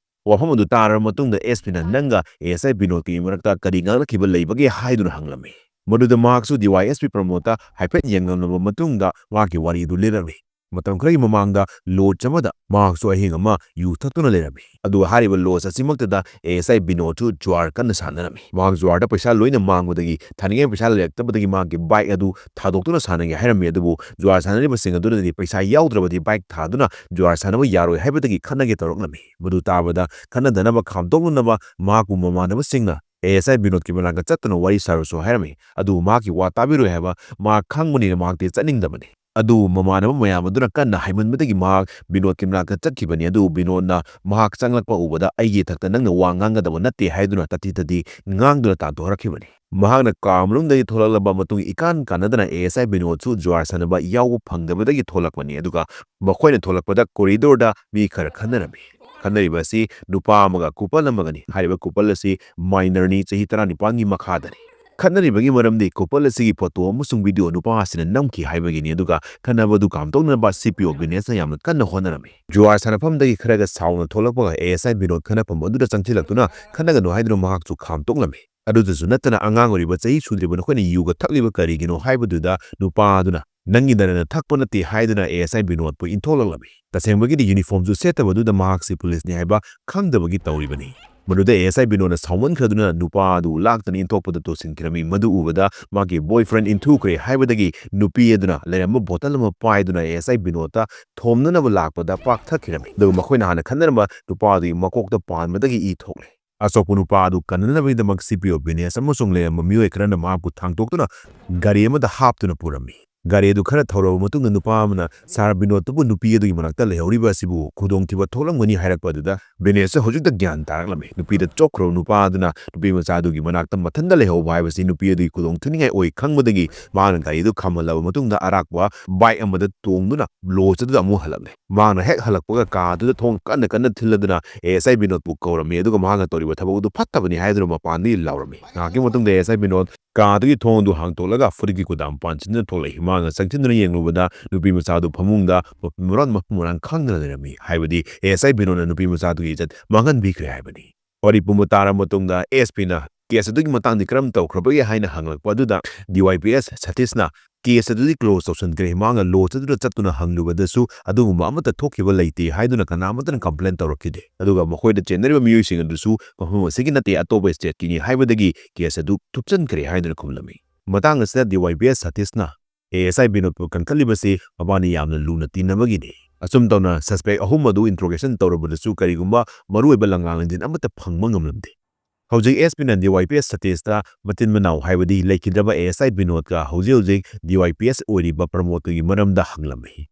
ꯋꯥꯐꯝ ꯑꯗꯨ ꯇꯥꯔꯕ ꯃꯇꯨꯡꯗ ꯑꯦꯁ ꯄꯤꯅ, "ꯅꯪꯒ ꯑꯦ ꯑꯦꯁ ꯑꯥꯏ ꯕꯤꯅꯣꯗꯀꯤ ꯃꯔꯛꯇ ꯀꯔꯤ ꯉꯥꯡꯅꯈꯤꯕ ꯂꯩꯕꯒꯦ?" ꯍꯥꯏꯗꯨꯅ ꯍꯪꯂꯝꯃꯤ꯫ ꯃꯗꯨꯗ ꯃꯍꯥꯛꯁꯨ ꯗꯤ ꯋꯥꯏ ꯑꯦꯁ ꯄꯤ ꯄ꯭ꯔꯃꯣꯗꯇ ꯍꯥꯏꯐꯦꯠ ꯌꯦꯡꯂꯝꯂꯕ ꯃꯇꯨꯡꯗ ꯃꯍꯥꯛꯀꯤ ꯋꯥꯔꯤ ꯑꯗꯨ ꯂꯤꯔꯝꯃꯤ꯫ ꯃꯇꯝ ꯈꯔꯒꯤ ꯃꯃꯥꯡꯗ lodge ꯑꯃꯗ ꯃꯍꯥꯛꯁꯨ ꯑꯍꯤꯡ ꯑꯃ ꯌꯨ ꯊꯛꯇꯨꯅ ꯂꯩꯔꯝꯃꯤ꯫ ꯑꯗꯨꯒ ꯍꯥꯏꯔꯤꯕ lodge ꯑꯁꯤꯃꯛꯇꯗ ꯑꯦ ꯑꯦꯁ ꯑꯥꯏ ꯕꯤꯅꯣꯗꯁꯨ ꯖꯨꯋꯥꯔ ꯀꯟꯅ ꯁꯥꯟꯅꯔꯝꯃꯤ꯫ ꯃꯍꯥꯛ ꯖꯨꯋꯥꯔꯗ ꯄꯩꯁꯥ ꯂꯣꯏꯅ ꯃꯥꯡꯕꯗꯒꯤ ꯊꯥꯅꯤꯡꯉꯥꯏ ꯄꯩꯁꯥ ꯂꯩꯔꯛꯇꯕꯗꯒꯤ ꯃꯍꯥꯛꯀꯤ bike ꯑꯗꯨ ꯊꯥꯗꯣꯛꯇꯨꯅ ꯁꯥꯟꯅꯒꯦ ꯍꯥꯏꯔꯝꯃꯤ꯫ ꯑꯗꯨꯕꯨ ꯖꯨꯋꯥꯔ ꯁꯥꯟꯅꯔꯤꯕꯁꯤꯡ ꯑꯗꯨꯅꯗꯤ ꯄꯩꯁꯥ ꯌꯥꯎꯗ꯭ꯔꯕꯗꯤ bike ꯊꯥꯗꯨꯅ ꯖꯨꯋꯥꯔ ꯁꯥꯟꯅꯕ ꯌꯥꯔꯣꯏ ꯍꯥꯏꯕꯗꯒꯤ ꯈꯠꯅꯒꯦ ꯇꯧꯔꯛꯂꯝꯃꯤ꯫ ꯃꯗꯨ ꯇꯥꯕꯗ ꯈꯠꯅꯗꯅꯕ ꯈꯥꯝꯗꯣꯛꯅꯅꯕ ꯃꯍꯥꯛꯄꯨ ꯃꯃꯥꯟꯅꯕꯁꯤꯡꯅ ꯑꯦ ꯑꯦꯁ ꯑꯥꯏ ꯕꯤꯅꯣꯗꯀꯤ ꯃꯅꯥꯛꯇ ꯆꯠꯇꯨꯅ ꯋꯥꯔꯤ ꯁꯥꯔꯨꯁꯨ ꯍꯥꯏꯔꯝꯃꯤ꯫ ꯑꯗꯨꯕꯨ ꯃꯍꯥꯛꯀꯤ ꯋꯥ ꯇꯥꯕꯤꯔꯣꯏ ꯍꯥꯏꯕ ꯃꯍꯥꯛ ꯈꯪꯕꯅꯤꯅ ꯃꯍꯥꯛꯇꯤ ꯆꯠꯅꯤꯡꯗꯕꯅꯤ꯫ ꯑꯗꯨꯕꯨ ꯃꯃꯥꯟꯅꯕ ꯃꯌꯥꯝ ꯑꯗꯨꯅ ꯀꯟꯅ ꯍꯥꯏꯃꯟꯕꯗꯒꯤ ꯃꯍꯥꯛ ꯕꯤꯅꯣꯗꯀꯤ ꯃꯅꯥꯛꯇ ꯆꯠꯈꯤꯕꯅꯤ꯫ ꯑꯗꯨꯕꯨ ꯕꯤꯅꯣꯗꯅ ꯃꯍꯥꯛ ꯆꯪꯂꯛꯄ ꯎꯕꯗ "ꯑꯩꯒꯤ ꯏꯊꯛꯇ ꯅꯪꯅ ꯋꯥ ꯉꯥꯡꯒꯗꯕ ꯅꯠꯇꯦ" ꯍꯥꯏꯗꯨꯅ ꯇꯥꯊꯤ ꯇꯥꯊꯤ ꯉꯥꯡꯗꯨꯅ ꯇꯥꯟꯊꯣꯔꯛꯈꯤꯕꯅꯤ꯫ ꯃꯍꯥꯛꯅ ꯀꯥ ꯃꯅꯨꯡꯗꯒꯤ ꯊꯣꯛꯂꯛꯂꯕ ꯃꯇꯨꯡ ꯏꯀꯥꯟ ꯀꯥꯟꯅꯗꯅ ꯑꯦ ꯑꯦꯁ ꯑꯥꯏ ꯕꯤꯅꯣꯗꯁꯨ ꯖꯨꯋꯥꯔ ꯁꯥꯟꯅꯕ ꯌꯥꯎꯕ ꯐꯪꯗꯕꯗꯒꯤ ꯊꯣꯛꯂꯛꯄꯅꯤ꯫ ꯑꯗꯨꯒ ꯃꯈꯣꯏꯅ ꯊꯣꯛꯂꯛꯄꯗ corridorꯗ ꯃꯤ ꯈꯔ ꯈꯟꯅꯔꯝꯃꯤ꯫ ꯈꯟꯅꯔꯤꯕ ꯑꯁꯤ ꯅꯨꯄꯥ ꯑꯃꯒ couple ꯑꯃꯒꯅꯤ꯫ ꯍꯥꯏꯔꯤꯕ couple ꯑꯁꯤ minorꯅꯤ, ꯆꯍꯤ ꯇꯔꯥꯅꯤꯄꯥꯟꯒꯤ ꯃꯈꯥꯗꯅꯤ꯫ ꯈꯠꯅꯔꯤꯕꯒꯤ ꯃꯔꯝꯗꯤ couple ꯑꯁꯤꯒꯤ photo ꯑꯃꯁꯨꯡ video ꯅꯨꯄꯥ ꯑꯁꯤꯅ ꯅꯝꯈꯤ ꯍꯥꯏꯕꯒꯤꯅꯤ꯫ ꯑꯗꯨꯒ ꯈꯠꯅꯕꯗꯨ ꯈꯥꯝꯗꯣꯛꯅꯕ ꯁꯤ ꯄꯤ ꯑꯣ ꯕꯤꯅꯦꯁꯅ ꯌꯥꯝꯅ ꯀꯟꯅ ꯍꯣꯠꯅꯔꯝꯃꯤ꯫ ꯖꯨꯋꯥꯔ ꯁꯥꯟꯅꯐꯝꯗꯒꯤ ꯈꯔꯒ ꯁꯥꯎꯅ ꯊꯣꯛꯂꯛꯄꯒ ꯑꯦ ꯑꯦꯁ ꯑꯥꯏ ꯕꯤꯅꯣꯗ ꯈꯠꯅꯐꯝ ꯑꯗꯨꯗ ꯆꯪꯁꯤꯜꯂꯛꯇꯨꯅ "ꯈꯠꯅꯒꯅꯨ" ꯍꯥꯏꯗꯨꯅ ꯃꯍꯥꯛꯁꯨ ꯈꯥꯝꯇꯣꯛꯂꯝꯃꯤ꯫ ꯑꯗꯨꯗꯁꯨ ꯅꯠꯇꯅ ꯑꯉꯥꯡ ꯑꯣꯏꯔꯤꯕ ꯆꯍꯤ ꯁꯨꯗ꯭ꯔꯤꯕ ꯅꯈꯣꯏꯅ ꯌꯨꯒ ꯊꯛꯂꯤꯕ ꯀꯔꯤꯒꯤꯅꯣ ꯍꯥꯏꯕꯗꯨꯗ ꯅꯨꯄꯥ ꯑꯗꯨꯅ "ꯅꯪꯒꯤ ꯅꯔꯥꯏꯅ ꯊꯛꯄ ꯅꯠꯇꯦ" ꯍꯥꯏꯗꯨꯅ ꯑꯦ ꯑꯦꯁ ꯑꯥꯏ ꯕꯤꯅꯣꯗꯄꯨ ꯏꯟꯊꯣꯛꯂꯛꯂꯝꯃꯤ꯫ ꯇꯁꯦꯡꯕꯒꯤꯗꯤ uniformꯁꯨ ꯁꯦꯠꯇꯕꯗꯨꯗ ꯃꯍꯥꯛꯁꯤ policeꯅꯤ ꯍꯥꯏꯕ ꯈꯪꯗꯕꯒꯤ ꯇꯧꯔꯤꯕꯅꯤ꯫ ꯃꯗꯨꯗ ꯑꯦ ꯑꯦꯁ ꯑꯥꯏ ꯕꯤꯅꯣꯗꯅ ꯁꯥꯎꯃꯟꯈ꯭ꯔꯗꯨꯅ ꯅꯨꯄꯥ ꯑꯗꯨ ꯂꯥꯛꯇꯅ ꯏꯟꯊꯣꯛꯄꯗ ꯇꯨꯁꯤꯟꯈꯤꯔꯝꯃꯤ꯫ ꯃꯗꯨ ꯎꯕꯗ ꯃꯥꯒꯤ boyfriend ꯏꯟꯊꯨꯈ꯭ꯔꯦ ꯍꯥꯏꯕꯗꯒꯤ ꯅꯨꯄꯤ ꯑꯗꯨꯅ ꯂꯩꯔꯝꯕ bottle ꯑꯃ ꯄꯥꯏꯗꯨꯅ ꯑꯦ ꯑꯦꯁ ꯑꯥꯏ ꯕꯤꯅꯣꯗꯇ ꯊꯣꯝꯅꯅꯕ ꯂꯥꯛꯄꯗ ꯄꯥꯛꯊꯛꯈꯤꯔꯝꯃꯤ꯫ ꯑꯗꯨꯒ ꯃꯈꯣꯏꯅ ꯍꯥꯟꯅ ꯈꯟꯅꯔꯝꯕ ꯅꯨꯄꯥ ꯑꯗꯨꯒꯤ ꯃꯀꯣꯛꯇ ꯄꯥꯟꯕꯗꯒꯤ ꯏ ꯊꯣꯛꯂꯦ꯫ ꯑꯁꯣꯛꯄ ꯅꯨꯄꯥ ꯑꯗꯨ ꯀꯟꯅꯅꯕꯒꯤꯗꯃꯛ ꯁꯤ ꯄꯤ ꯑꯣ ꯕꯤꯅꯦꯁ ꯑꯃꯁꯨꯡ ꯂꯩꯔꯝꯕ ꯃꯤꯑꯣꯏ ꯈꯔꯅ ꯃꯍꯥꯛꯄꯨ ꯊꯥꯡꯗꯣꯛꯇꯨꯅ ꯒꯥꯔꯤ ꯑꯃꯗ ꯍꯥꯞꯇꯨꯅ ꯄꯨꯔꯝꯃꯤ꯫ ꯒꯥꯔꯤ ꯑꯗꯨ ꯈꯔ ꯊꯧꯔꯕ ꯃꯇꯨꯡꯗ ꯅꯨꯄꯥ ꯑꯃꯅ ꯁꯥꯔ ꯕꯤꯅꯣꯗꯇꯨꯕꯨ ꯅꯨꯄꯤ ꯑꯗꯨꯒꯤ ꯃꯅꯥꯛꯇ ꯂꯩꯍꯧꯔꯤꯕ ꯑꯁꯤꯕꯨ ꯈꯨꯗꯣꯡꯊꯤꯕ ꯊꯣꯛꯂꯝꯒꯅꯤ ꯍꯥꯏꯔꯛꯄ ꯑꯗꯨꯗ ꯕꯤꯅꯦꯁꯁꯨ ꯍꯧꯖꯤꯛꯇ ꯒ꯭ꯌꯥꯟ ꯇꯥꯔꯛꯂꯝꯃꯤ꯫ ꯅꯨꯄꯤꯗ ꯆꯣꯞꯈ꯭ꯔꯕ ꯅꯨꯄꯥ ꯑꯗꯨꯅ ꯅꯨꯄꯤ ꯃꯆꯥ ꯑꯗꯨꯒꯤ ꯃꯅꯥꯛꯇ ꯃꯊꯟꯇ ꯂꯩꯍꯧꯕ ꯍꯥꯏꯕꯁꯤ ꯅꯨꯄꯤ ꯑꯗꯨꯒꯤ ꯈꯨꯗꯣꯡ ꯊꯤꯅꯤꯡꯉꯥꯏ ꯑꯣꯏ ꯈꯪꯕꯗꯒꯤ ꯃꯍꯥꯛꯅ ꯒꯥꯔꯤꯗꯨ ꯈꯥꯝꯍꯜꯂꯕ ꯃꯇꯨꯡꯗ ꯑꯔꯥꯛꯄ bike ꯑꯃꯗ ꯇꯣꯡꯗꯨꯅ lodge ꯑꯗꯨꯗ ꯑꯃꯨꯛ ꯍꯜꯂꯛꯂꯦ꯫ ꯃꯍꯥꯛꯅ ꯍꯦꯛ ꯍꯜꯂꯛꯄꯒ ꯀꯥ ꯑꯗꯨꯗ ꯊꯣꯡ ꯀꯟꯅ ꯀꯟꯅ ꯊꯤꯜꯂꯗꯨꯅ ꯑꯦ ꯑꯦꯁ ꯑꯥꯏ ꯕꯤꯅꯣꯗꯄꯨ ꯀꯧꯔꯝꯃꯤ, ꯑꯗꯨꯒ ꯃꯍꯥꯛꯅ ꯇꯧꯔꯤꯕ ꯊꯕꯛ ꯑꯗꯨ ꯐꯠꯇꯕꯅꯤ ꯍꯥꯏꯗꯨꯅ ꯃꯄꯥꯟꯗꯒꯤ ꯂꯥꯎꯔꯝꯃꯤ꯫ ꯉꯥꯏꯍꯥꯛꯀꯤ ꯃꯇꯨꯡꯗ ꯑꯦ ꯑꯦꯁ ꯑꯥꯏ ꯕꯤꯅꯣꯗ ꯀꯥ ꯑꯗꯨꯒꯤ ꯊꯣꯡ ꯑꯗꯨ ꯍꯥꯡꯇꯣꯛꯂꯒ ꯐꯨꯔꯤꯠꯀꯤ ꯀꯨꯗꯥꯝ ꯄꯥꯟꯁꯤꯟꯗꯨꯅ ꯊꯣꯛꯂꯛꯏ꯫ ꯃꯍꯥꯛꯅ ꯆꯪꯁꯤꯟꯗꯨꯅ ꯌꯦꯡꯂꯨꯕꯗ ꯅꯨꯄꯤ ꯃꯆꯥ ꯑꯗꯨ ꯐꯃꯨꯡꯗ ꯃꯐꯝ ꯃꯔꯣꯟ ꯃꯐꯝ ꯃꯔꯥꯡ ꯈꯪꯗꯅ ꯂꯩꯔꯝꯃꯤ꯫ ꯍꯥꯏꯕꯗꯤ ꯑꯦ ꯑꯦꯁ ꯑꯥꯏ ꯕꯤꯅꯣꯗꯅ ꯅꯨꯄꯤ ꯃꯆꯥ ꯑꯗꯨꯒꯤ ꯏꯖꯠ ꯃꯥꯡꯍꯟꯕꯤꯈ꯭ꯔꯦ ꯍꯥꯏꯕꯅꯤ꯫ ꯋꯥꯔꯤ ꯄꯨꯝꯕ ꯇꯥꯔꯕ ꯃꯇꯨꯡꯗ ꯑꯦꯁ ꯄꯤꯅ case ꯑꯗꯨꯒꯤ ꯃꯇꯥꯡꯗ ꯀꯔꯝ ꯇꯧꯈ꯭ꯔꯕꯒꯦ ꯍꯥꯏꯅ ꯍꯪꯂꯛꯄ ꯑꯗꯨꯗ ꯗꯤ ꯋꯥꯏ ꯄꯤ ꯑꯦꯁ ꯁꯇꯤꯁꯅ ꯀꯦꯁ ꯑꯗꯨꯗꯤ ꯀ꯭ꯂꯣꯖ ꯇꯧꯁꯟꯈ꯭ꯔꯦ꯫ ꯃꯍꯥꯛꯅ ꯂꯣ ꯆꯠꯇꯨꯅ ꯆꯠꯇꯨꯅ ꯍꯪꯂꯨꯕꯗꯁꯨ ꯑꯗꯨꯒꯨꯝꯕ ꯑꯃꯠꯇ ꯊꯣꯛꯈꯤꯕ ꯂꯩꯇꯦ ꯍꯥꯏꯗꯨꯅ ꯀꯅꯥ ꯑꯃꯠꯇꯅ ꯀꯝꯄ꯭ꯂꯦꯟ ꯇꯧꯔꯛꯈꯤꯗꯦ꯫ ꯑꯗꯨꯒ ꯃꯈꯣꯏꯗ ꯆꯦꯟꯅꯔꯤꯕ ꯃꯤꯑꯣꯏꯁꯤꯡ ꯑꯗꯨꯁꯨ ꯃꯐꯝ ꯑꯁꯤꯒꯤ ꯅꯠꯇꯦ, ꯑꯇꯣꯞꯄ ꯁ꯭ꯇꯦꯠꯀꯤꯅꯤ ꯍꯥꯏꯕꯗꯒꯤ ꯀꯦꯁ ꯑꯗꯨ ꯊꯨꯞꯆꯟꯈ꯭ꯔꯦ ꯍꯥꯏꯗꯨꯅ ꯈꯨꯝꯂꯝꯃꯤ꯫ ꯃꯇꯥꯡ ꯑꯁꯤꯗ ꯗꯤ ꯋꯥꯏ ꯄꯤ ꯑꯦꯁ ꯁꯇꯤꯁꯅ ꯑꯦ ꯑꯦꯁ ꯑꯥꯏ ꯕꯤꯅꯣꯗꯄꯨ ꯀꯟꯈꯠꯂꯤꯕꯁꯤ ꯃꯕꯥꯅꯤ ꯌꯥꯝꯅ ꯂꯨꯅ ꯇꯤꯟꯅꯕꯒꯤꯅꯤ꯫ ꯑꯁꯨꯝ ꯇꯧꯅ ꯁꯁꯄꯦꯛ ꯑꯍꯨꯝ ꯑꯗꯨ ꯏꯟꯇ꯭ꯔꯣꯒꯦꯁꯟ ꯇꯧꯔꯕꯗꯁꯨ ꯀꯔꯤꯒꯨꯝꯕ ꯃꯔꯨꯑꯣꯏꯕ ꯂꯪꯂꯥꯡ ꯂꯤꯟꯖꯦꯟ ꯑꯃꯠꯇ ꯐꯪꯕ ꯉꯝꯂꯝꯗꯦ꯫ ꯍꯧꯖꯤꯛ ꯑꯦꯁ ꯄꯤꯅ ꯗꯤ ꯋꯥꯏ ꯄꯤ ꯑꯦꯁ ꯁꯇꯤꯁꯇ ꯃꯆꯤꯟ ꯃꯅꯥꯎ ꯍꯥꯏꯕꯗꯤ ꯂꯩꯈꯤꯗ꯭ꯔꯕ ꯑꯦ ꯑꯦꯁ ꯑꯥꯏ ꯕꯤꯅꯣꯗꯀ ꯍꯧꯖꯤꯛ ꯍꯧꯖꯤꯛ ꯗꯤ ꯋꯥꯏ ꯄꯤ ꯑꯦꯁ ꯑꯣꯏꯔꯤꯕ ꯄ꯭ꯔꯃꯣꯗꯀꯒꯤ ꯃꯔꯝꯗ ꯍꯪꯂꯝꯃꯤ꯫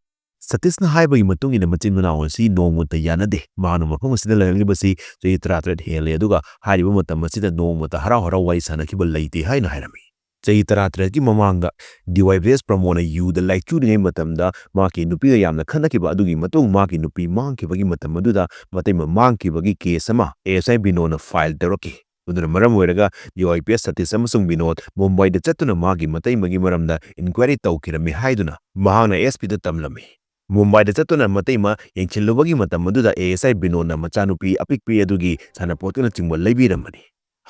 ꯁꯇꯤꯁꯅ ꯍꯥꯏꯕꯒꯤ ꯃꯇꯨꯡ ꯏꯟꯅ ꯃꯆꯤꯟ ꯃꯅꯥꯎ ꯑꯁꯤ ꯅꯣꯡꯃꯇ ꯌꯥꯅꯗꯦ꯫ ꯃꯍꯥꯛꯅ ꯃꯐꯝ ꯑꯁꯤꯗ ꯂꯩꯔꯛꯂꯤꯕꯁꯤ ꯆꯍꯤ ꯇꯔꯥꯇꯔꯦꯠ ꯍꯦꯜꯂꯦ, ꯑꯗꯨꯒ ꯍꯥꯏꯔꯤꯕ ꯃꯇꯝ ꯑꯁꯤꯗ ꯅꯣꯡꯃꯇ ꯍꯔꯥꯎ ꯍꯔꯥꯎ ꯋꯥꯔꯤ ꯁꯥꯟꯅꯈꯤꯕ ꯂꯩꯇꯦ ꯍꯥꯏꯅ ꯍꯥꯏꯔꯝꯃꯤ꯫ ꯆꯍꯤ ꯇꯔꯥꯇꯔꯦꯠꯀꯤ ꯃꯃꯥꯡꯗ ꯗꯤ ꯋꯥꯏ ꯄꯤ ꯑꯦꯁ ꯄ꯭ꯔꯃꯣꯗꯅ ꯌꯨꯗ ꯂꯥꯏꯆꯨꯔꯤꯉꯩ ꯃꯇꯝꯗ ꯃꯍꯥꯛꯀꯤ ꯅꯨꯄꯤꯒ ꯌꯥꯝꯅ ꯈꯠꯅꯈꯤꯕ ꯑꯗꯨꯒꯤ ꯃꯇꯨꯡ ꯃꯍꯥꯛꯀꯤ ꯅꯨꯄꯤ ꯃꯥꯡꯈꯤꯕꯒꯤ ꯃꯇꯝ ꯑꯗꯨꯗ ꯃꯇꯩꯃ ꯃꯥꯡꯈꯤꯕꯒꯤ ꯀꯦꯁ ꯑꯃ ꯑꯦ ꯑꯦꯁ ꯑꯥꯏ ꯕꯤꯅꯣꯗꯅ ꯐꯥꯏꯜ ꯇꯧꯔꯛꯈꯤ꯫ ꯑꯗꯨꯅ ꯃꯔꯝ ꯑꯣꯏꯔꯒ ꯗꯤ ꯋꯥꯏ ꯄꯤ ꯑꯦꯁ ꯁꯇꯤꯁ ꯑꯃꯁꯨꯡ ꯕꯤꯅꯣꯗ ꯃꯨꯝꯕꯥꯏꯗ ꯆꯠꯇꯨꯅ ꯃꯍꯥꯛꯀꯤ ꯃꯇꯩꯃꯒꯤ ꯃꯔꯝꯗ ꯏꯟꯀ꯭ꯋꯥꯏꯔꯤ ꯇꯧꯈꯤꯔꯝꯃꯤ ꯍꯥꯏꯗꯨꯅ ꯃꯍꯥꯛꯅ ꯑꯦꯁ ꯄꯤꯗ ꯇꯝꯂꯝꯃꯤ꯫ ꯃꯨꯝꯕꯥꯏꯗ ꯆꯠꯇꯨꯅ ꯃꯇꯩꯃ ꯌꯦꯡꯁꯤꯜꯂꯨꯕꯒꯤ ꯃꯇꯝ ꯑꯗꯨꯗ ꯑꯦ ꯑꯦꯁ ꯑꯥꯏ ꯕꯤꯅꯣꯗꯅ ꯃꯆꯥꯅꯨꯄꯤ ꯑꯄꯤꯛꯄꯤ ꯑꯗꯨꯒꯤ ꯁꯥꯟꯅꯄꯣꯠꯅꯆꯤꯡꯕ ꯂꯩꯕꯤꯔꯝꯕꯅꯤ꯫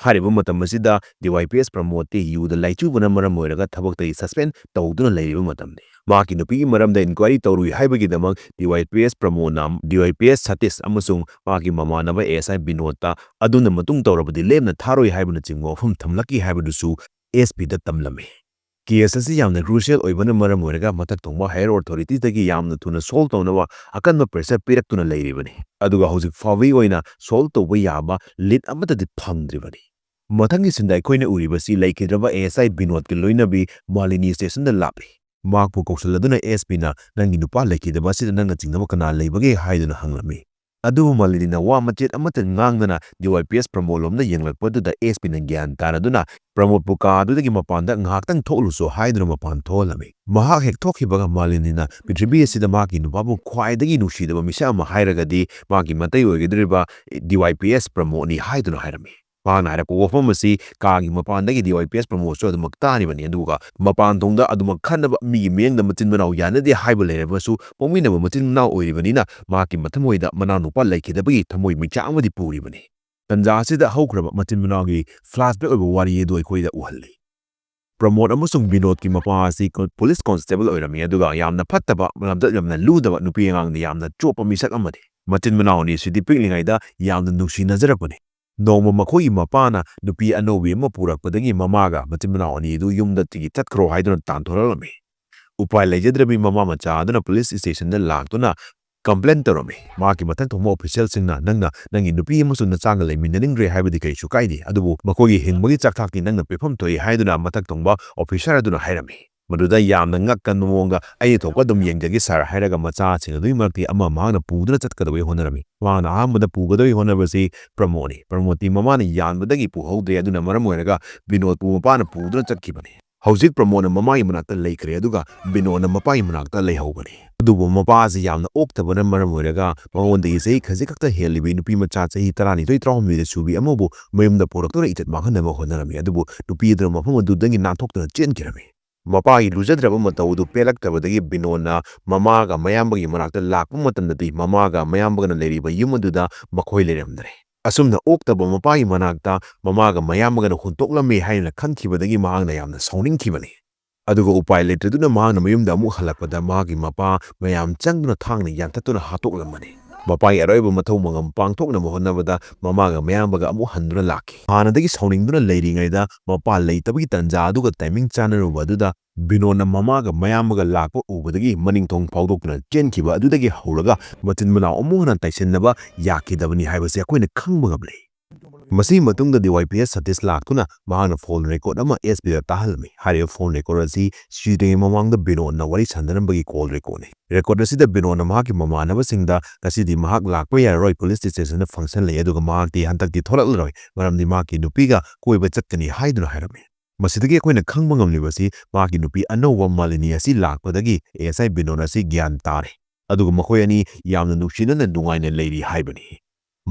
ꯍꯥꯏꯔꯤꯕ ꯃꯇꯝ ꯑꯁꯤꯗ ꯗꯤ ꯋꯥꯏ ꯄꯤ ꯑꯦꯁ ꯄ꯭ꯔꯃꯣꯗꯇꯤ ꯌꯨꯗ ꯂꯥꯏꯆꯨꯕꯅ ꯃꯔꯝ ꯑꯣꯏꯔꯒ ꯊꯕꯛꯇꯒꯤ ꯁꯁꯄꯦꯟ ꯇꯧꯗꯨꯅ ꯂꯩꯔꯤꯕ ꯃꯇꯝꯅꯤ꯫ ꯃꯍꯥꯛꯀꯤ ꯅꯨꯄꯤꯒꯤ ꯃꯔꯝꯗ ꯏꯟꯀ꯭ꯋꯥꯏꯔꯤ ꯇꯧꯔꯨꯏ ꯍꯥꯏꯕꯒꯤꯗꯃꯛ ꯗꯤ ꯋꯥꯏ ꯄꯤ ꯑꯦꯁ ꯄ꯭ꯔꯃꯣꯗꯅ ꯗꯤ ꯋꯥꯏ ꯄꯤ ꯑꯦꯁ ꯁꯇꯤꯁ ꯑꯃꯁꯨꯡ ꯃꯍꯥꯛꯀꯤ ꯃꯃꯥꯟꯅꯕ ꯑꯦ ꯑꯦꯁ ꯑꯥꯏ ꯕꯤꯅꯣꯗꯇ ꯑꯗꯨꯅ ꯃꯇꯨꯡ ꯇꯧꯔꯕꯗꯤ ꯂꯦꯝꯅ ꯊꯥꯔꯣꯏ ꯍꯥꯏꯕꯅꯆꯤꯡꯕ ꯋꯥꯐꯝ ꯊꯝꯂꯛꯈꯤ ꯍꯥꯏꯕꯗꯨꯁꯨ ꯑꯦꯁ ꯄꯤꯗ ꯇꯝꯂꯝꯃꯤ꯫ ꯀꯦꯁ ꯑꯁꯤ ꯌꯥꯝꯅ ꯀ꯭ꯔꯨꯁꯤꯌꯦꯜ ꯑꯣꯏꯕꯅ ꯃꯔꯝ ꯑꯣꯏꯔꯒ ꯃꯊꯛ ꯊꯣꯡꯕ ꯍꯥꯌꯔ ꯑꯣꯊꯣꯔꯤꯇꯤꯗꯒꯤ ꯌꯥꯝꯅ ꯊꯨꯅ ꯁꯣꯜꯕ ꯇꯧꯅꯕ ꯑꯀꯟꯕ ꯄ꯭ꯔꯦꯁꯔ ꯄꯤꯔꯛꯇꯨꯅ ꯂꯩꯔꯤꯕꯅꯤ꯫ ꯑꯗꯨꯒ ꯍꯧꯖꯤꯛ ꯐꯥꯎꯕꯒꯤ ꯑꯣꯏꯅ ꯁꯣꯜꯕ ꯇꯧꯕ ꯌꯥꯕ ꯂꯤꯗ ꯑꯃꯠꯇꯗꯤ ꯐꯪꯗ꯭ꯔꯤꯕꯅꯤ꯫ ꯃꯊꯪꯒꯤ ꯁꯤꯟꯗ ꯑꯩꯈꯣꯏꯅ ꯎꯔꯤꯕꯁꯤ ꯂꯩꯈꯤꯗ꯭ꯔꯕ ꯑꯦ ꯑꯦꯁ ꯑꯥꯏ ꯕꯤꯅꯣꯗꯀꯤ ꯂꯣꯏꯅꯕꯤ ꯃꯥꯂꯤꯅꯤ ꯁ꯭ꯇꯦꯁꯟꯗ ꯂꯥꯛꯂꯤ꯫ ꯃꯍꯥꯛꯄꯨ ꯀꯧꯁꯤꯜꯂꯗꯨꯅ ꯑꯦꯁ ꯄꯤꯅ "ꯅꯪꯒꯤ ꯅꯨꯄꯥ ꯂꯩꯈꯤꯗꯕ ꯑꯁꯤꯗ ꯅꯪꯅ ꯆꯤꯡꯅꯕ ꯀꯅꯥ ꯂꯩꯕꯒꯦ?" ꯍꯥꯏꯗꯨꯅ ꯍꯪꯂꯝꯃꯤ꯫ ꯑꯗꯨꯕꯨ ꯃꯥꯂꯤꯅꯤꯅ ꯋꯥ ꯃꯆꯦꯠ ꯑꯃꯠꯇ ꯉꯥꯡꯗꯅ ꯗꯤ ꯋꯥꯏ ꯄꯤ ꯑꯦꯁ ꯄ꯭ꯔꯃꯣꯗ ꯂꯣꯝꯗ ꯌꯦꯡꯂꯛꯄꯗꯨꯗ ꯑꯦꯁ ꯄꯤꯅ ꯒ꯭ꯌꯥꯟ ꯇꯥꯔꯗꯨꯅ ꯄ꯭ꯔꯃꯣꯗꯄꯨ ꯀꯥ ꯑꯗꯨꯗꯒꯤ ꯃꯄꯥꯟꯗ ꯉꯥꯏꯍꯥꯛꯇꯪ ꯊꯣꯛꯂꯨꯁꯣ ꯍꯥꯏꯗꯨꯅ ꯃꯄꯥꯟ ꯊꯣꯛꯍꯜꯂꯝꯃꯤ꯫ ꯃꯍꯥꯛ ꯍꯦꯛ ꯊꯣꯛꯈꯤꯕꯒ ꯃꯥꯂꯤꯅꯤꯅ ꯄ꯭ꯔꯤꯊꯤꯕꯤ ꯑꯁꯤꯗ ꯃꯍꯥꯛꯀꯤ ꯅꯨꯄꯥꯕꯨ ꯈ꯭ꯋꯥꯏꯗꯒꯤ ꯅꯨꯡꯁꯤꯗꯕ ꯃꯤꯁꯛ ꯑꯃ ꯍꯥꯏꯔꯒꯗꯤ ꯃꯍꯥꯛꯀꯤ ꯃꯇꯩ ꯑꯣꯏꯒꯗꯧꯔꯤꯕ ꯗꯤ ꯋꯥꯏ ꯄꯤ ꯑꯦꯁ ꯄ꯭ꯔꯃꯣꯗꯅꯤ ꯍꯥꯏꯗꯨꯅ ꯍꯥꯏꯔꯝꯃꯤ꯫ ꯃꯍꯥꯛꯅ ꯍꯥꯏꯔꯛꯄ ꯋꯥꯐꯝ ꯑꯁꯤ ꯀꯥꯒꯤ ꯃꯄꯥꯟꯗꯒꯤ ꯗꯤ ꯋꯥꯏ ꯄꯤ ꯑꯦꯁ ꯄ꯭ꯔꯃꯣꯗꯁꯨ ꯑꯗꯨꯃꯛ ꯇꯥꯔꯤꯕꯅꯤ, ꯑꯗꯨꯒ ꯃꯄꯥꯟ ꯊꯣꯡꯗ ꯑꯗꯨꯃꯛ ꯈꯠꯅꯕ, ꯃꯤꯒꯤ ꯃꯤꯠꯌꯦꯡꯗ ꯃꯆꯤꯟ ꯃꯅꯥꯎ ꯌꯥꯅꯗꯦ ꯍꯥꯏꯕ ꯂꯩꯔꯕꯁꯨ ꯄꯣꯛꯃꯤꯟꯅꯕ ꯃꯆꯤꯟ ꯃꯅꯥꯎ ꯑꯣꯏꯔꯤꯕꯅꯤꯅ ꯃꯍꯥꯛꯀꯤ ꯃꯊꯃꯣꯏꯗ ꯃꯅꯥꯎꯅꯨꯄꯥ ꯂꯩꯈꯤꯗꯕꯒꯤ ꯊꯃꯣꯏ ꯃꯤꯆꯥꯛ ꯑꯃꯗꯤ ꯄꯨꯔꯤꯕꯅꯤ꯫ ꯇꯟꯖꯥ ꯑꯁꯤꯗ ꯍꯧꯈ꯭ꯔꯕ ꯃꯆꯤꯟ ꯃꯅꯥꯎꯒꯤ ꯐ꯭ꯂꯥꯁꯕꯦꯛ ꯑꯣꯏꯕ ꯋꯥꯔꯤ ꯑꯗꯨ ꯑꯩꯈꯣꯏꯗ ꯎꯍꯜꯂꯤ꯫ ꯄ꯭ꯔꯃꯣꯗ ꯑꯃꯁꯨꯡ ꯕꯤꯅꯣꯗꯀꯤ ꯃꯄꯥ ꯑꯁꯤ ꯀꯣ-, ꯄꯨꯂꯤꯁ ꯀꯣꯟꯁꯇꯦꯕꯜ ꯑꯣꯏꯔꯝꯃꯤ, ꯑꯗꯨꯒ ꯌꯥꯝꯅ ꯐꯠꯇꯕ, ꯂꯝꯆꯠ ꯌꯥꯝꯅ ꯂꯨꯗꯕ, ꯅꯨꯄꯤ ꯑꯉꯥꯡꯗ ꯌꯥꯝꯅ ꯆꯣꯞꯄ ꯃꯤꯁꯛ ꯑꯃꯅꯤ꯫ ꯃꯆꯤꯟ ꯃꯅꯥꯎ ꯑꯅꯤ ꯑꯁꯤꯗꯤ ꯄꯤꯛꯂꯤꯉꯩꯗ ꯌꯥꯝꯅ ꯅꯨꯡꯁꯤꯅꯖꯔꯛꯄꯅꯤ꯫ ꯅꯣꯡꯃ ꯃꯈꯣꯏꯒꯤ ꯃꯄꯥꯅ ꯅꯨꯄꯤ ꯑꯅꯧꯕꯤ ꯑꯃ ꯄꯨꯔꯛꯄꯗꯒꯤ ꯃꯃꯥꯒ ꯃꯆꯤꯟ ꯃꯅꯥꯎ ꯑꯅꯤꯗꯨ ꯌꯨꯝꯗꯒꯤ ꯆꯠꯈ꯭ꯔꯣ ꯍꯥꯏꯗꯨꯅ ꯇꯥꯟꯊꯣꯔꯛꯂꯝꯃꯤ꯫ ꯎꯄꯥꯏ ꯂꯩꯖꯗ꯭ꯔꯕꯤ ꯃꯃꯥ ꯃꯆꯥ ꯑꯗꯨꯅ ꯄꯨꯂꯤꯁ ꯁ꯭ꯇꯦꯁꯟꯗ ꯂꯥꯛꯇꯨꯅ ꯀꯝꯄ꯭ꯂꯦꯟ ꯇꯧꯔꯝꯃꯤ꯫ ꯃꯍꯥꯛꯀꯤ ꯃꯊꯛ ꯊꯣꯡꯕ ꯑꯣꯐꯤꯁꯤꯌꯦꯜꯁꯤꯡꯅ, "ꯅꯪꯅ ꯅꯪꯒꯤ ꯅꯨꯄꯤ ꯑꯃꯁꯨꯡ ꯅꯆꯥꯒ ꯂꯩꯃꯤꯟꯅꯅꯤꯡꯗ꯭ꯔꯦ ꯍꯥꯏꯕꯗꯤ ꯀꯔꯤꯁꯨ ꯀꯥꯏꯗꯦ, ꯑꯗꯨꯕꯨ ꯃꯈꯣꯏꯒꯤ ꯍꯤꯡꯕꯒꯤ ꯆꯥꯛꯊꯥꯛꯇꯤ ꯅꯪꯅ ꯄꯤꯐꯝ ꯊꯣꯛꯏ" ꯍꯥꯏꯗꯨꯅ ꯃꯊꯛ ꯊꯣꯡꯕ ꯑꯣꯐꯤꯁꯥꯔ ꯑꯗꯨꯅ ꯍꯥꯏꯔꯝꯃꯤ꯫ ꯃꯗꯨꯗ ꯌꯥꯝꯅ ꯉꯛꯀꯟꯕ ꯃꯑꯣꯡꯗ, "ꯑꯩꯅ ꯊꯣꯛꯄ ꯑꯗꯨꯝ ꯌꯦꯡꯖꯒꯦ ꯁꯥꯔ" ꯍꯥꯏꯔꯒ ꯃꯆꯥꯁꯤꯡ ꯑꯗꯨꯒꯤ ꯃꯔꯛꯇꯒꯤ ꯑꯃ ꯃꯍꯥꯛꯅ ꯄꯨꯗꯨꯅ ꯆꯠꯀꯗꯕꯒꯤ ꯍꯣꯠꯅꯔꯝꯃꯤ꯫ ꯃꯍꯥꯛꯅ ꯑꯍꯥꯟꯕꯗ ꯄꯨꯒꯗꯕꯒꯤ ꯍꯣꯠꯅꯕꯁꯤ ꯄ꯭ꯔꯃꯣꯗꯅꯤ꯫ ꯄ꯭ꯔꯃꯣꯗꯇꯤ ꯃꯃꯥꯅ ꯌꯥꯟꯕꯗꯒꯤ ꯄꯨꯍꯧꯗ꯭ꯔꯦ, ꯑꯗꯨꯅ ꯃꯔꯝ ꯑꯣꯏꯔꯒ ꯕꯤꯅꯣꯗꯄꯨ ꯃꯄꯥꯅ ꯄꯨꯗꯨꯅ ꯆꯠꯈꯤꯕꯅꯤ꯫ ꯍꯧꯖꯤꯛ ꯄ꯭ꯔꯃꯣꯗꯅ ꯃꯃꯥꯒꯤ ꯃꯅꯥꯛꯇ ꯂꯩꯈ꯭ꯔꯦ, ꯑꯗꯨꯒ ꯕꯤꯅꯣꯗꯅ ꯃꯄꯥꯒꯤ ꯃꯅꯥꯛꯇ ꯂꯩꯍꯧꯕꯅꯤ꯫ ꯑꯗꯨꯕꯨ ꯃꯄꯥ ꯑꯁꯤ ꯌꯥꯝꯅ ꯑꯣꯛꯇꯕꯅ ꯃꯔꯝ ꯑꯣꯏꯔꯒ ꯃꯉꯣꯟꯗꯒꯤ ꯆꯍꯤ ꯈꯖꯤꯛ ꯈꯛꯇ ꯍꯦꯜꯂꯤꯕꯤ ꯅꯨꯄꯤ ꯃꯆꯥ ꯆꯍꯤ ꯇꯔꯥꯅꯤꯊꯣꯏ, ꯇꯔꯥꯍꯨꯝꯗꯣꯏꯗ ꯁꯨꯕꯤ ꯑꯃꯕꯨ ꯃꯌꯨꯝꯗ ꯄꯨꯔꯛꯇꯨꯅ ꯏꯖꯠ ꯃꯥꯡꯍꯟꯅꯕ ꯍꯣꯠꯅꯔꯝꯃꯤ꯫ ꯑꯗꯨꯕꯨ ꯅꯨꯄꯤ ꯑꯗꯨꯅ ꯃꯐꯝ ꯑꯗꯨꯗꯒꯤ ꯅꯥꯟꯊꯣꯛꯇꯨꯅ ꯆꯦꯟꯈꯤꯔꯝꯃꯤ꯫ ꯃꯄꯥꯒꯤ ꯂꯨꯖꯗ꯭ꯔꯕ ꯃꯇꯧ ꯑꯗꯨ ꯄꯦꯜꯂꯛꯇꯕꯗꯒꯤ ꯕꯤꯅꯣꯗꯅ ꯃꯃꯥꯒ ꯃꯌꯥꯝꯕꯒꯤ ꯃꯅꯥꯛꯇ ꯂꯥꯛꯄ ꯃꯇꯝꯗꯗꯤ ꯃꯃꯥꯒ ꯃꯌꯥꯝꯕꯒꯅ ꯂꯩꯔꯤꯕ ꯌꯨꯝ ꯑꯗꯨꯗ ꯃꯈꯣꯏ ꯂꯩꯔꯝꯗ꯭ꯔꯦ꯫ ꯑꯁꯨꯝꯅ ꯑꯣꯛꯇꯕ ꯃꯄꯥꯒꯤ ꯃꯅꯥꯛꯇ ꯃꯃꯥꯒ ꯃꯌꯥꯝꯕꯒꯅ ꯍꯨꯟꯇꯣꯛꯂꯝꯃꯤ ꯍꯥꯏꯅ ꯈꯟꯈꯤꯕꯗꯒꯤ ꯃꯍꯥꯛꯅ ꯌꯥꯝꯅ ꯁꯥꯎꯅꯤꯡꯈꯤꯕꯅꯤ꯫ ꯑꯗꯨꯒ ꯎꯄꯥꯏ ꯂꯩꯇꯗꯨꯅ ꯃꯍꯥꯛꯅ ꯃꯌꯨꯝꯗ ꯑꯃꯨꯛ ꯍꯜꯂꯛꯄꯗ ꯃꯍꯥꯛꯀꯤ ꯃꯄꯥ ꯃꯌꯥꯝ ꯆꯪꯗꯨꯅ ꯊꯥꯡꯅ ꯌꯥꯟꯊꯠꯇꯨꯅ ꯍꯥꯠꯇꯣꯛꯂꯝꯕꯅꯤ꯫ ꯃꯄꯥꯒꯤ ꯑꯔꯣꯏꯕ ꯃꯊꯧ ꯃꯉꯝ ꯄꯥꯡꯊꯣꯛꯅꯕ ꯍꯣꯠꯅꯕꯗ ꯃꯃꯥꯒ ꯃꯌꯥꯝꯕꯒ ꯑꯃꯨꯛ ꯍꯟꯗꯨꯅ ꯂꯥꯛꯈꯤ꯫ ꯍꯥꯟꯅꯗꯒꯤ ꯁꯥꯎꯅꯤꯡꯗꯨꯅ ꯂꯩꯔꯤꯉꯩꯗ ꯃꯄꯥ ꯂꯩꯇꯕꯒꯤ ꯇꯟꯖꯥ ꯑꯗꯨꯒ ꯇꯥꯏꯃꯤꯡ ꯆꯥꯅꯔꯨꯕ ꯑꯗꯨꯗ ꯕꯤꯅꯣꯗꯅ ꯃꯃꯥꯒ ꯃꯌꯥꯝꯕꯒ ꯂꯥꯛꯄ ꯎꯕꯗꯒꯤ ꯃꯅꯤꯡ ꯊꯣꯡ ꯐꯥꯎꯗꯣꯛꯇꯨꯅ ꯆꯦꯟꯈꯤꯕ ꯑꯗꯨꯗꯒꯤ ꯍꯧꯔꯒ ꯃꯆꯤꯟ ꯃꯅꯥꯎ ꯑꯃꯨꯛ ꯍꯟꯅ ꯇꯥꯏꯁꯤꯟꯅꯕ ꯌꯥꯈꯤꯗꯕꯅꯤ ꯍꯥꯏꯕꯁꯤ ꯑꯩꯈꯣꯏꯅ ꯈꯪꯕ ꯉꯝꯂꯤ꯫ ꯃꯁꯤꯒꯤ ꯃꯇꯨꯡꯗ ꯗꯤ ꯋꯥꯏ ꯄꯤ ꯑꯦꯁ ꯁꯇꯤꯁ ꯂꯥꯛꯇꯨꯅ ꯃꯍꯥꯛꯅ ꯐꯣꯟ ꯔꯦꯀꯣꯔꯗ ꯑꯃ ꯑꯦꯁ ꯄꯤꯗ ꯇꯥꯍꯜꯂꯝꯃꯤ꯫ ꯍꯥꯏꯔꯤꯕ ꯐꯣꯟ ꯔꯦꯀꯣꯔꯗ ꯑꯁꯤ ꯁꯤꯗ꯭ꯔꯤꯉꯩ ꯃꯃꯥꯡꯗ ꯕꯤꯅꯣꯗꯅ ꯋꯥꯔꯤ ꯁꯥꯟꯅꯔꯝꯕꯒꯤ ꯀꯣꯜ ꯔꯦꯀꯣꯔꯗꯅꯤ꯫ ꯔꯦꯀꯣꯔꯗ ꯑꯁꯤꯗ ꯕꯤꯅꯣꯗꯅ ꯃꯍꯥꯛꯀꯤ ꯃꯃꯥꯟꯅꯕꯁꯤꯡꯗ ꯉꯁꯤꯗꯤ ꯃꯍꯥꯛ ꯂꯥꯛꯄ ꯌꯥꯔꯔꯣꯏ, ꯄꯨꯂꯤꯁ ꯁ꯭ꯇꯦꯁꯟꯗ ꯐꯪꯁꯟ ꯂꯩ, ꯑꯗꯨꯒ ꯃꯍꯥꯛꯇꯤ ꯍꯟꯗꯛꯇꯤ ꯊꯣꯛꯂꯛꯂꯔꯣꯏ, ꯃꯔꯝꯗꯤ ꯃꯍꯥꯛꯀꯤ ꯅꯨꯄꯤꯒ ꯀꯣꯏꯕ ꯆꯠꯀꯅꯤ ꯍꯥꯏꯗꯨꯅ ꯍꯥꯏꯔꯝꯃꯤ꯫ ꯃꯁꯤꯗꯒꯤ ꯑꯩꯈꯣꯏꯅ ꯈꯪꯕ ꯉꯝꯂꯤꯕꯁꯤ ꯃꯍꯥꯛꯀꯤ ꯅꯨꯄꯤ ꯑꯅꯧꯕ ꯃꯥꯂꯤꯅꯤ ꯑꯁꯤ ꯂꯥꯛꯄꯗꯒꯤ ꯑꯦ ꯑꯦꯁ ꯑꯥꯏ ꯕꯤꯅꯣꯗ ꯑꯁꯤ ꯒ꯭ꯌꯥꯟ ꯇꯥꯔꯦ꯫ ꯑꯗꯨꯒ ꯃꯈꯣꯏ ꯑꯅꯤ ꯌꯥꯝꯅ ꯅꯨꯡꯁꯤꯅꯅ ꯅꯨꯡꯉꯥꯏꯅ ꯂꯩꯔꯤ ꯍꯥꯏꯕꯅꯤ꯫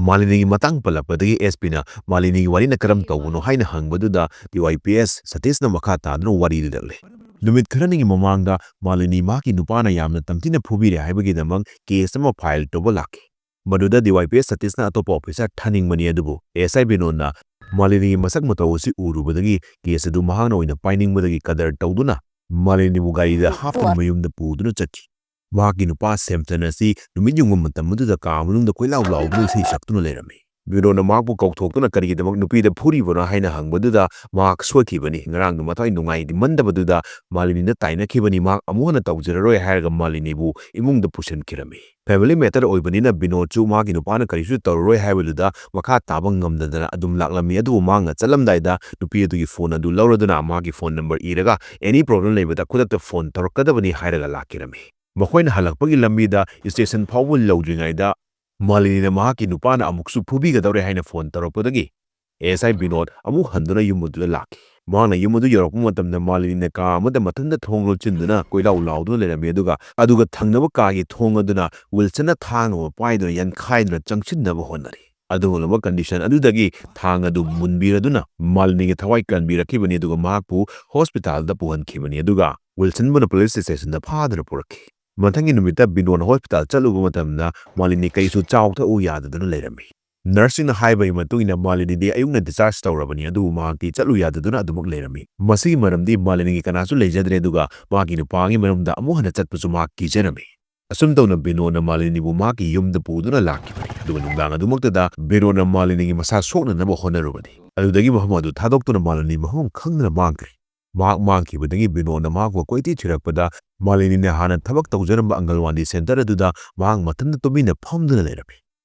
ꯃꯥꯂꯤꯅꯤꯒꯤ ꯃꯇꯥꯡ ꯄꯜꯂꯛꯄꯗꯒꯤ ꯑꯦꯁ ꯄꯤꯅ ꯃꯥꯂꯤꯅꯤꯒꯤ ꯋꯥꯔꯤꯅ ꯀꯔꯝ ꯇꯧꯕꯅꯣ ꯍꯥꯏꯅ ꯍꯪꯕꯗꯨꯗ ꯗꯤ ꯋꯥꯏ ꯄꯤ ꯑꯦꯁ ꯁꯇꯤꯁꯅ ꯃꯈꯥ ꯇꯥꯗꯨꯅ ꯋꯥꯔꯤ ꯂꯤꯔꯛꯂꯦ꯫ ꯅꯨꯃꯤꯠ ꯈꯔꯅꯤꯒꯤ ꯃꯃꯥꯡꯗ ꯃꯥꯂꯤꯅꯤ ꯃꯍꯥꯛꯀꯤ ꯅꯨꯄꯥꯅ ꯌꯥꯝꯅ ꯇꯝꯊꯤꯅ ꯐꯨꯕꯤꯔꯦ ꯍꯥꯏꯕꯒꯤꯗꯃꯛ ꯀꯦꯁ ꯑꯃ ꯐꯥꯏꯜ ꯇꯧꯕ ꯂꯥꯛꯈꯤ꯫ ꯃꯗꯨꯗ ꯗꯤ ꯋꯥꯏ ꯄꯤ ꯑꯦꯁ ꯁꯇꯤꯁꯅ ꯑꯇꯣꯞꯄ ꯑꯣꯐꯤꯁꯥꯔ ꯊꯥꯅꯤꯡꯕꯅꯤ, ꯑꯗꯨꯕꯨ ꯑꯦ ꯑꯦꯁ ꯑꯥꯏ ꯕꯤꯅꯣꯗꯅ ꯃꯥꯂꯤꯅꯤꯒꯤ ꯃꯁꯛ ꯃꯇꯧ ꯑꯁꯤ ꯎꯔꯨꯕꯗꯒꯤ ꯀꯦꯁ ꯑꯗꯨ ꯃꯍꯥꯛꯅ ꯑꯣꯏꯅ ꯄꯥꯏꯅꯤꯡꯕꯗꯨꯅ ꯀꯗꯔ ꯇꯧꯗꯨꯅ ꯃꯥꯂꯤꯅꯤꯕꯨ ꯒꯥꯔꯤꯗ ꯍꯥꯞꯇꯨꯅ ꯃꯌꯨꯝꯗ ꯄꯨꯗꯨꯅ ꯆꯠꯈꯤ꯫ ꯃꯍꯥꯛꯀꯤ ꯅꯨꯄꯥ ꯁꯦꯝꯁꯟ ꯑꯁꯤ ꯅꯨꯃꯤꯠ ꯌꯨꯡꯕ ꯃꯇꯝ ꯑꯗꯨꯗ ꯀꯥ ꯃꯅꯨꯡꯗ ꯀꯣꯏꯂꯥꯎ ꯂꯥꯎꯗꯨꯅ ꯏꯁꯩ ꯁꯛꯇꯨꯅ ꯂꯩꯔꯝꯃꯤ꯫ ꯕꯤꯅꯣꯗꯅ ꯃꯍꯥꯛꯄꯨ ꯀꯧꯊꯣꯛꯇꯨꯅ ꯀꯔꯤꯒꯤꯗꯃꯛ ꯅꯨꯄꯤꯗ ꯐꯨꯔꯤꯕꯅꯣ ꯍꯥꯏꯅ ꯍꯪꯕꯗꯨꯗ ꯃꯍꯥꯛ ꯁꯣꯏꯈꯤꯕꯅꯤ꯫ ꯉꯔꯥꯡꯗꯨ ꯃꯊ꯭ꯋꯥꯏ ꯅꯨꯡꯉꯥꯏꯃꯟꯗꯕꯗꯨꯗ ꯃꯥꯂꯤꯅꯤꯗ ꯇꯥꯏꯅꯈꯤꯕꯅꯤ꯫ ꯃꯍꯥꯛ ꯑꯃꯨꯛ ꯍꯟꯅ ꯇꯧꯖꯔꯔꯣꯏ ꯍꯥꯏꯔꯒ ꯃꯥꯂꯤꯅꯤꯕꯨ ꯏꯃꯨꯡꯗ ꯄꯨꯁꯤꯟꯈꯤꯔꯝꯃꯤ꯫ ꯐꯦꯃꯤꯂꯤ ꯃꯦꯇꯔ ꯑꯣꯏꯕꯅꯤꯅ ꯕꯤꯅꯣꯗꯁꯨ ꯃꯍꯥꯛꯀꯤ ꯅꯨꯄꯥꯅ ꯀꯔꯤꯁꯨ ꯇꯧꯔꯔꯣꯏ ꯍꯥꯏꯕꯗꯨꯗ ꯃꯈꯥ ꯇꯥꯕ ꯉꯝꯗꯗꯅ ꯑꯗꯨꯝ ꯂꯥꯛꯂꯝꯃꯤ꯫ ꯑꯗꯨꯕꯨ ꯃꯍꯥꯛꯅ ꯆꯠꯂꯝꯗꯥꯏꯗ ꯅꯨꯄꯤ ꯑꯗꯨꯒꯤ ꯐꯣꯟ ꯑꯗꯨ ꯂꯧꯔꯗꯨꯅ ꯃꯍꯥꯛꯀꯤ ꯐꯣꯟ ꯅꯝꯕꯔ ꯏꯔꯒ "ꯑꯦꯅꯤ ꯄ꯭ꯔꯣꯕ꯭ꯂꯦꯝ ꯂꯩꯕꯗ ꯈꯨꯗꯛꯇ ꯐꯣꯟ ꯇꯧꯔꯛꯀꯗꯕꯅꯤ" ꯍꯥꯏꯔꯒ ꯂꯥꯛꯈꯤꯔꯝꯃꯤ꯫ ꯃꯈꯣꯏꯅ ꯍꯜꯂꯛꯄꯒꯤ ꯂꯝꯕꯤꯗ ꯁ꯭ꯇꯦꯁꯟ ꯐꯥꯎꯕ ꯌꯧꯗ꯭ꯔꯤꯉꯩꯗ ꯃꯥꯂꯤꯅꯤꯅ ꯃꯍꯥꯛꯀꯤ ꯅꯨꯄꯥꯅ ꯑꯃꯨꯛꯁꯨ ꯐꯨꯕꯤꯒꯗꯧꯔꯦ ꯍꯥꯏꯅ ꯐꯣꯟ ꯇꯧꯔꯛꯄꯗꯒꯤ ꯑꯦ ꯑꯦꯁ ꯑꯥꯏ ꯕꯤꯅꯣꯗ ꯑꯃꯨꯛ ꯍꯟꯗꯨꯅ ꯌꯨꯝ ꯑꯗꯨꯗ ꯂꯥꯛꯈꯤ꯫ ꯃꯍꯥꯛꯅ ꯌꯨꯝ ꯑꯗꯨ ꯌꯧꯔꯛꯄ ꯃꯇꯝꯗ ꯃꯥꯂꯤꯅꯤꯅ ꯀꯥ ꯑꯃꯗ ꯃꯊꯟꯇ ꯊꯣꯡ ꯂꯣꯟꯁꯤꯟꯗꯨꯅ ꯀꯣꯏꯂꯥꯎ ꯂꯥꯎꯗꯨꯅ ꯂꯩꯔꯝꯃꯤ꯫ ꯑꯗꯨꯒ, ꯑꯗꯨꯒ ꯊꯪꯅꯕ ꯀꯥꯒꯤ ꯊꯣꯡ ꯑꯗꯨꯅ ꯋꯤꯜꯁꯟꯅ ꯊꯥꯡ ꯑꯃ ꯄꯥꯏꯗꯨꯅ ꯌꯥꯟꯈꯥꯏꯗꯨꯅ ꯆꯪꯁꯤꯟꯅꯕ ꯍꯣꯠꯅꯔꯤ꯫ ꯑꯗꯨꯒꯨꯝꯂꯕ ꯀꯟꯗꯤꯁꯟ ꯑꯗꯨꯗꯒꯤ ꯊꯥꯡ ꯑꯗꯨ ꯃꯨꯟꯕꯤꯔꯗꯨꯅ ꯃꯥꯂꯤꯅꯤꯒꯤ ꯊꯋꯥꯏ ꯀꯟꯕꯤꯔꯛꯈꯤꯕꯅꯤ꯫ ꯑꯗꯨꯒ ꯃꯍꯥꯛꯄꯨ ꯍꯣꯁꯄꯤꯇꯥꯜꯗ ꯄꯨꯍꯟꯈꯤꯕꯅꯤ꯫ ꯑꯗꯨꯒ ꯋꯤꯜꯁꯟꯕꯨꯅ ꯄꯨꯂꯤꯁ ꯁ꯭ꯇꯦꯁꯟꯗ ꯐꯥꯗꯨꯅ ꯄꯨꯔꯛꯈꯤ꯫ ꯃꯊꯪꯒꯤ ꯅꯨꯃꯤꯠꯇ ꯕꯤꯅꯣꯗ ꯍꯣꯁꯄꯤꯇꯥꯜ ꯆꯠꯂꯨꯕ ꯃꯇꯝꯗ ꯃꯥꯂꯤꯅꯤ ꯀꯩꯁꯨ ꯆꯥꯎ ꯊꯛꯎ ꯌꯥꯗꯗꯨꯅ ꯂꯩꯔꯝꯃꯤ꯫ ꯅꯔꯁꯁꯤꯡꯅ ꯍꯥꯏꯕꯒꯤ ꯃꯇꯨꯡ ꯏꯟꯅ ꯃꯥꯂꯤꯅꯤꯗꯤ ꯑꯌꯨꯛꯅ ꯗꯤꯁꯆꯥꯔꯖ ꯇꯧꯔꯕꯅꯤ, ꯑꯗꯨꯕꯨ ꯃꯍꯥꯛꯇꯤ ꯆꯠꯂꯨ ꯌꯥꯗꯗꯨꯅ ꯑꯗꯨꯃꯛ ꯂꯩꯔꯝꯃꯤ꯫ ꯃꯁꯤꯒꯤ ꯃꯔꯝꯗꯤ ꯃꯥꯂꯤꯅꯤꯒꯤ ꯀꯅꯥꯁꯨ ꯂꯩꯖꯗ꯭ꯔꯦ, ꯑꯗꯨꯒ ꯃꯍꯥꯛꯀꯤ ꯅꯨꯄꯥꯒꯤ ꯃꯌꯨꯝꯗ ꯑꯃꯨꯛ ꯍꯟꯅ ꯆꯠꯄꯁꯨ ꯃꯍꯥꯛ ꯀꯤꯖꯔꯝꯃꯤ꯫ ꯑꯁꯨꯝ ꯇꯧꯅ ꯕꯤꯅꯣꯗꯅ ꯃꯥꯂꯤꯅꯤꯕꯨ ꯃꯍꯥꯛꯀꯤ ꯌꯨꯝꯗ ꯄꯨꯗꯨꯅ ꯂꯥꯛꯈꯤꯕꯅꯤ꯫ ꯑꯗꯨꯒ ꯅꯨꯡꯗꯥꯡ ꯑꯗꯨꯃꯛꯇꯗ ꯕꯤꯅꯣꯗꯅ ꯃꯥꯂꯤꯅꯤꯒꯤ ꯃꯁꯥ ꯁꯣꯛꯅꯅꯕ ꯍꯣꯠꯅꯔꯨꯕꯅꯤ꯫ ꯑꯗꯨꯗꯒꯤ ꯃꯐꯝ ꯑꯗꯨ ꯊꯥꯗꯣꯛꯇꯨꯅ ꯃꯥꯂꯤꯅꯤ ꯃꯐꯝ ꯈꯪꯗꯅ ꯃꯥꯡꯈ꯭ꯔꯦ꯫ ꯃꯍꯥꯛ ꯃꯥꯡꯈꯤꯕꯗꯒꯤ ꯕꯤꯅꯣꯗꯅ ꯃꯍꯥꯛꯄꯨ ꯀꯣꯏꯊꯤ ꯊꯤꯔꯛꯄꯗ ꯃꯥꯂꯤꯅꯤꯅ ꯍꯥꯟꯅ ꯊꯕꯛ ꯇꯧꯖꯔꯝꯕ ꯑꯪꯒꯜꯋꯥꯗꯤ ꯁꯦꯟꯇꯔ ꯑꯗꯨꯗ ꯃꯍꯥꯛ ꯃꯊꯟꯇ ꯇꯨꯃꯤꯟꯅ ꯐꯝꯗꯨꯅ ꯂꯩꯔꯝꯃꯤ꯫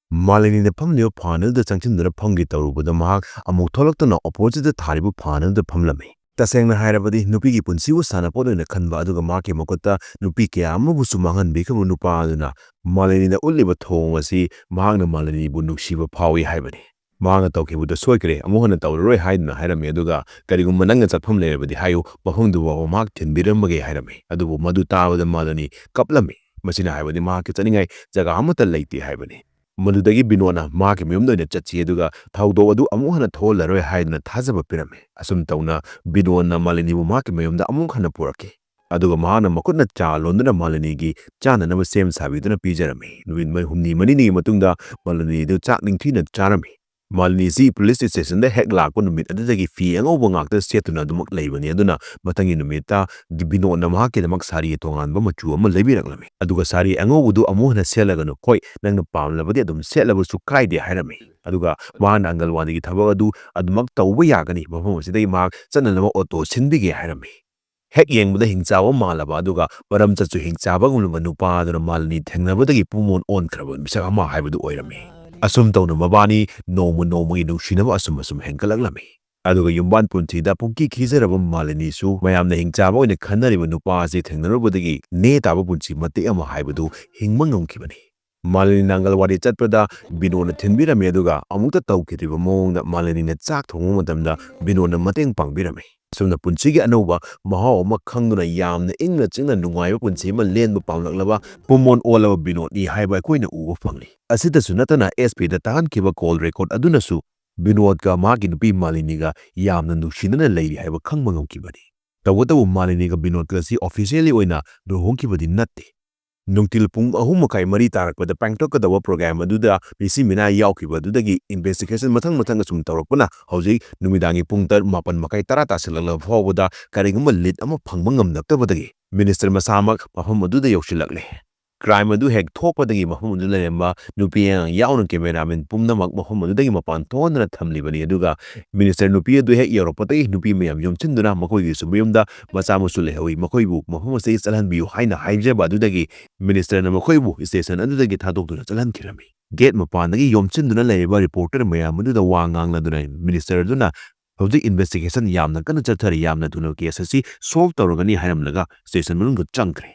ꯃꯥꯂꯤꯅꯤꯅ ꯐꯝꯂꯤꯕ ꯐꯥꯟ ꯑꯗꯨꯗ ꯆꯪꯁꯤꯟꯗꯨꯅ ꯐꯝꯒꯦ ꯇꯧꯔꯨꯕꯗ ꯃꯍꯥꯛ ꯑꯃꯨꯛ ꯊꯣꯛꯂꯛꯇꯨꯅ ꯑꯣꯄꯣꯖꯤꯠꯇ ꯊꯥꯔꯤꯕ ꯐꯥꯟ ꯑꯗꯨꯗ ꯐꯝꯂꯝꯃꯤ꯫ ꯇꯁꯦꯡꯅ ꯍꯥꯏꯔꯕꯗꯤ ꯅꯨꯄꯤꯒꯤ ꯄꯨꯟꯁꯤꯕꯨ ꯁꯥꯟꯅꯄꯣꯠ ꯑꯣꯏꯅ ꯈꯟꯕ ꯑꯗꯨꯒ ꯃꯍꯥꯛꯀꯤ ꯃꯈꯨꯠꯇ ꯅꯨꯄꯤ ꯀꯌꯥ ꯑꯃꯕꯨꯁꯨ ꯃꯥꯡꯍꯟꯕꯤꯈ꯭ꯔꯕ ꯅꯨꯄꯥ ꯑꯗꯨꯅ ꯃꯥꯂꯤꯅꯤꯗ ꯎꯠꯂꯤꯕ ꯊꯧꯑꯣꯡ ꯑꯁꯤ ꯃꯍꯥꯛꯅ ꯃꯥꯂꯤꯅꯤꯕꯨ ꯅꯨꯡꯁꯤꯕ ꯐꯥꯎꯏ ꯍꯥꯏꯕꯅꯤ꯫ ꯃꯍꯥꯛꯅ ꯇꯧꯈꯤꯕꯗꯨ ꯁꯣꯏꯈ꯭ꯔꯦ, ꯑꯃꯨꯛ ꯍꯟꯅ ꯇꯧꯔꯔꯣꯏ ꯍꯥꯏꯗꯨꯅ ꯍꯥꯏꯔꯝꯃꯤ꯫ ꯑꯗꯨꯒ "ꯀꯔꯤꯒꯨꯝꯕ ꯅꯪꯅ ꯆꯠꯐꯝ ꯂꯩꯔꯕꯗꯤ ꯍꯥꯏꯌꯨ, ꯃꯐꯝꯗꯨ ꯐꯥꯎꯕ ꯃꯍꯥꯛ ꯊꯤꯟꯕꯤꯔꯝꯕꯒꯦ" ꯍꯥꯏꯔꯝꯃꯤ꯫ ꯑꯗꯨꯕꯨ ꯃꯗꯨ ꯇꯥꯕꯗ ꯃꯥꯂꯤꯅꯤ ꯀꯞꯂꯝꯃꯤ꯫ ꯃꯁꯤꯅ ꯍꯥꯏꯕꯗꯤ ꯃꯍꯥꯛꯀꯤ ꯆꯠꯅꯤꯡꯉꯥꯏ ꯖꯒꯥ ꯑꯃꯠꯇ ꯂꯩꯇꯦ ꯍꯥꯏꯕꯅꯤ꯫ ꯃꯗꯨꯗꯒꯤ ꯕꯤꯅꯣꯗꯅ ꯃꯍꯥꯛꯀꯤ ꯃꯌꯨꯝꯗ ꯑꯣꯏꯅ ꯆꯠꯈꯤ, ꯑꯗꯨꯒ ꯊꯧꯗꯣꯛ ꯑꯗꯨ ꯑꯃꯨꯛ ꯍꯟꯅ ꯊꯣꯛꯍꯜꯂꯔꯣꯏ ꯍꯥꯏꯗꯨꯅ ꯊꯥꯖꯕ ꯄꯤꯔꯝꯃꯤ꯫ ꯑꯁꯨꯝ ꯇꯧꯅ ꯕꯤꯅꯣꯗꯅ ꯃꯥꯂꯤꯅꯤꯕꯨ ꯃꯍꯥꯛꯀꯤ ꯃꯌꯨꯝꯗ ꯑꯃꯨꯛ ꯍꯟꯅ ꯄꯨꯔꯛꯈꯤ꯫ ꯑꯗꯨꯒ ꯃꯍꯥꯛꯅ ꯃꯈꯨꯠꯅ ꯆꯥ ꯂꯣꯟꯗꯨꯅ ꯃꯥꯂꯤꯅꯤꯒꯤ ꯆꯥꯅꯅꯕ ꯁꯦꯝ ꯁꯥꯕꯤꯗꯨꯅ ꯄꯤꯖꯔꯝꯃꯤ꯫ ꯅꯨꯃꯤꯠ ꯃ-, ꯍꯨꯝꯅꯤ ꯃꯔꯤꯅꯤꯒꯤ ꯃꯇꯨꯡꯗ ꯃꯥꯂꯤꯅꯤꯗꯨ ꯆꯥꯛ ꯅꯤꯡꯊꯤꯅ ꯆꯥꯔꯝꯃꯤ꯫ ꯃꯥꯂꯤꯅꯤꯁꯤ ꯄꯨꯂꯤꯁ ꯁ꯭ꯇꯦꯁꯟꯗ ꯍꯦꯛ ꯂꯥꯛꯄ ꯅꯨꯃꯤꯠ ꯑꯗꯨꯗꯒꯤ ꯐꯤ ꯑꯉꯧꯕ ꯉꯥꯛꯇ ꯁꯦꯠꯇꯨꯅ ꯑꯗꯨꯃꯛ ꯂꯩꯕꯅꯤ꯫ ꯑꯗꯨꯅ ꯃꯊꯪꯒꯤ ꯅꯨꯃꯤꯠꯇ ꯕꯤꯅꯣꯗꯅ ꯃꯍꯥꯛꯀꯤꯗꯃꯛ ꯁꯥꯔꯤ ꯇꯣꯉꯥꯟꯕ ꯃꯆꯨ ꯑꯃ ꯂꯩꯕꯤꯔꯛꯂꯝꯃꯤ꯫ ꯑꯗꯨꯒ ꯁꯥꯔꯤ ꯑꯉꯧꯕꯗꯨ ꯑꯃꯨꯛ ꯍꯟꯅ ꯁꯦꯠꯂꯒꯅꯨ, ꯍꯣꯏ, ꯅꯪꯅ ꯄꯥꯝꯂꯕꯗꯤ ꯑꯗꯨꯝ ꯁꯦꯠꯂꯕꯁꯨ ꯀꯥꯏꯗꯦ ꯍꯥꯏꯔꯝꯃꯤ꯫ ꯑꯗꯨꯒ ꯃꯍꯥꯛꯅ ꯑꯪꯒꯜꯋꯥꯗꯤꯒꯤ ꯊꯕꯛ ꯑꯗꯨ ꯑꯗꯨꯃꯛ ꯇꯧꯕ ꯌꯥꯒꯅꯤ, ꯃꯐꯝ ꯑꯁꯤꯗꯒꯤ ꯃꯍꯥꯛ ꯆꯠꯅꯅꯕ ꯑꯣꯇꯣ ꯁꯤꯟꯕꯤꯒꯦ ꯍꯥꯏꯔꯝꯃꯤ꯫ ꯍꯦꯛ ꯌꯦꯡꯕꯗ ꯍꯤꯡꯆꯥꯕ ꯃꯥꯜꯂꯕ ꯑꯗꯨꯒ ꯃꯔꯝꯆꯠꯁꯨ ꯍꯤꯡꯆꯥꯕ ꯉꯝꯂꯕ ꯅꯨꯄꯥ ꯑꯗꯨꯅ ꯃꯥꯂꯤꯅꯤ ꯊꯦꯡꯅꯕꯗꯒꯤ ꯄꯨꯡꯑꯣꯟ ꯑꯣꯟꯈ꯭ꯔꯕ ꯃꯤꯁꯛ ꯑꯃ ꯍꯥꯏꯕꯗꯨ ꯑꯣꯏꯔꯝꯃꯤ꯫ ꯑꯁꯨꯝ ꯇꯧꯅ ꯃꯕꯥꯅꯤ ꯅꯣꯡꯃ ꯅꯣꯡꯃꯒꯤ ꯅꯨꯡꯁꯤꯅꯕ ꯑꯁꯨꯝ ꯑꯁꯨꯝ ꯍꯦꯟꯒꯠꯂꯛꯂꯝꯃꯤ꯫ ꯑꯗꯨꯒ ꯌꯨꯝꯕꯥꯟ ꯄꯨꯟꯁꯤꯗ ꯄꯨꯡꯀꯤ ꯀꯤꯖꯔꯕ ꯃꯥꯂꯤꯅꯤꯁꯨ ꯃꯌꯥꯝꯅ ꯍꯤꯡꯆꯥꯕ ꯑꯣꯏꯅ ꯈꯟꯅꯔꯤꯕ ꯅꯨꯄꯥ ꯑꯁꯤ ꯊꯦꯡꯅꯔꯨꯕꯗꯒꯤ ꯅꯦ ꯇꯥꯕ ꯄꯨꯟꯁꯤ ꯃꯇꯦꯛ ꯑꯃ ꯍꯥꯏꯕꯗꯨ ꯍꯤꯡꯕ ꯉꯝꯈꯤꯕꯅꯤ꯫ ꯃꯥꯂꯤꯅꯤꯅ ꯑꯪꯒꯜꯋꯥꯗꯤ ꯆꯠꯄꯗ ꯕꯤꯅꯣꯗꯅ ꯊꯤꯟꯕꯤꯔꯝꯃꯤ, ꯑꯗꯨꯒ ꯑꯃꯨꯛꯇ ꯇꯧꯈꯤꯗ꯭ꯔꯤꯕ ꯃꯑꯣꯡꯗ ꯃꯥꯂꯤꯅꯤꯅ ꯆꯥꯛ ꯊꯣꯡꯕ ꯃꯇꯝꯗ ꯕꯤꯅꯣꯗꯅ ꯃꯇꯦꯡ ꯄꯥꯡꯕꯤꯔꯝꯃꯤ꯫ ꯑꯁꯨꯝꯅ ꯄꯨꯟꯁꯤꯒꯤ ꯑꯅꯧꯕ ꯃꯍꯥꯎ ꯑꯃ ꯈꯪꯗꯨꯅ ꯌꯥꯝꯅ ꯏꯪꯅ ꯆꯤꯛꯅ ꯅꯨꯡꯉꯥꯏꯕ ꯄꯨꯟꯁꯤ ꯑꯃ ꯂꯦꯟꯕ ꯄꯥꯝꯂꯛꯂꯕ ꯄꯨꯡꯑꯣꯟ ꯑꯣꯜꯂꯕ ꯕꯤꯅꯣꯗꯅꯤ ꯍꯥꯏꯕ ꯑꯩꯈꯣꯏꯅ ꯎꯕ ꯐꯪꯂꯤ꯫ ꯑꯁꯤꯇꯁꯨ ꯅꯠꯇꯅ ꯑꯦꯁ ꯄꯤꯗ ꯇꯥꯍꯟꯈꯤꯕ ꯀꯣꯜ ꯔꯦꯀꯣꯔꯗ ꯑꯗꯨꯅꯁꯨ ꯕꯤꯅꯣꯗꯀ ꯃꯍꯥꯛꯀꯤ ꯅꯨꯄꯤ ꯃꯥꯂꯤꯅꯤꯒ ꯌꯥꯝꯅ ꯅꯨꯡꯁꯤꯅꯅ ꯂꯩꯔꯤ ꯍꯥꯏꯕ ꯈꯪꯕ ꯉꯝꯈꯤꯕꯅꯤ꯫ ꯇꯧꯕꯇꯕꯨ ꯃꯥꯂꯤꯅꯤꯒ ꯕꯤꯅꯣꯗꯀ ꯑꯁꯤ ꯑꯣꯐꯤꯁꯤꯌꯦꯜꯂꯤ ꯑꯣꯏꯅ ꯂꯨꯍꯣꯡꯈꯤꯕꯗꯤ ꯅꯠꯇꯦ꯫ ꯅꯨꯡꯊꯤꯜ ꯄꯨꯡ ꯑꯍꯨꯝ ꯃꯈꯥꯏ ꯃꯔꯤ ꯇꯥꯔꯛꯄꯗ ꯄꯥꯡꯊꯣꯛꯀꯗꯕ ꯄ꯭ꯔꯣꯒ꯭ꯔꯥꯝ ꯑꯗꯨꯗ ꯃꯤꯁꯤ ꯃꯤꯅꯥ ꯌꯥꯎꯈꯤꯕ ꯑꯗꯨꯗꯒꯤ ꯏꯟꯚꯦꯁꯇꯤꯒꯦꯁꯟ ꯃꯊꯪ ꯃꯊꯪ ꯑꯁꯨꯝ ꯇꯧꯔꯛꯄꯅ ꯍꯧꯖꯤꯛ ꯅꯨꯃꯤꯗꯥꯡꯒꯤ ꯄꯨꯡ ꯇꯔꯨꯛ, ꯃꯥꯄꯟ ꯃꯈꯥꯏ, ꯇꯔꯥ ꯇꯥꯁꯤꯜꯂꯛꯂꯕ ꯐꯥꯎꯕꯗ ꯀꯔꯤꯒꯨꯝꯕ ꯂꯤꯗ ꯑꯃ ꯐꯪꯕ ꯉꯝꯂꯛꯇꯕꯗꯒꯤ ꯃꯤꯅꯤꯁꯇꯔ ꯃꯁꯥꯃꯛ ꯃꯐꯝ ꯑꯗꯨꯗ ꯌꯧꯁꯤꯜꯂꯛꯂꯦ꯫ ꯀ꯭ꯔꯥꯏꯝ ꯑꯗꯨ ꯍꯦꯛ ꯊꯣꯛꯄꯗꯒꯤ ꯃꯐꯝ ꯑꯗꯨꯗ ꯂꯩꯔꯝꯕ ꯅꯨꯄꯤ ꯑꯉꯥꯡ ꯌꯥꯎꯅ ꯀꯦꯃꯦꯔꯥꯃꯦꯟ ꯄꯨꯝꯅꯃꯛ ꯃꯐꯝ ꯑꯗꯨꯗꯒꯤ ꯃꯄꯥꯟ ꯊꯣꯛꯍꯟꯗꯨꯅ ꯊꯝꯂꯤꯕꯅꯤ꯫ ꯑꯗꯨꯒ ꯃꯤꯅꯤꯁꯇꯔ ꯅꯨꯄꯤ ꯑꯗꯨ ꯍꯦꯛ ꯌꯧꯔꯛꯄꯗꯒꯤ ꯅꯨꯄꯤ ꯃꯌꯥꯝ ꯌꯣꯝꯁꯤꯟꯗꯨꯅ ꯃꯈꯣꯏꯒꯤꯁꯨ ꯃꯌꯨꯝꯗ ꯃꯆꯥ ꯃꯁꯨ ꯂꯩꯍꯧꯏ, ꯃꯈꯣꯏꯕꯨ ꯃꯐꯝ ꯑꯁꯤꯗꯒꯤ ꯆꯠꯍꯟꯕꯤꯌꯨ ꯍꯥꯏꯅ ꯍꯥꯏꯖꯕ ꯑꯗꯨꯗꯒꯤ ꯃꯤꯅꯤꯁꯇꯔꯅ ꯃꯈꯣꯏꯕꯨ ꯁ꯭ꯇꯦꯁꯟ ꯑꯗꯨꯗꯒꯤ ꯊꯥꯗꯣꯛꯇꯨꯅ ꯆꯠꯍꯟꯈꯤꯔꯝꯃꯤ꯫ ꯒꯦꯠ ꯃꯄꯥꯟꯗꯒꯤ ꯌꯣꯝꯁꯤꯟꯗꯨꯅ ꯂꯩꯔꯤꯕ ꯔꯤꯄꯣꯔꯇꯔ ꯃꯌꯥꯝ ꯑꯗꯨꯗ ꯋꯥ ꯉꯥꯡꯂꯗꯨꯅ ꯃꯤꯅꯤꯁꯇꯔ ꯑꯗꯨꯅ ꯍꯧꯖꯤꯛ ꯏꯟꯚꯦꯁꯇꯤꯒꯦꯁꯟ ꯌꯥꯝꯅ ꯀꯟꯅ ꯆꯠꯊꯔꯤ, ꯌꯥꯝꯅ ꯊꯨꯅ ꯀꯦꯁ ꯑꯁꯤ ꯁꯣꯜꯚ ꯇꯧꯔꯒꯅꯤ ꯍꯥꯏꯔꯝꯂꯒ ꯁ꯭ꯇꯦꯁꯟ ꯃꯅꯨꯡꯗ ꯆꯪꯈ꯭ꯔꯦ꯫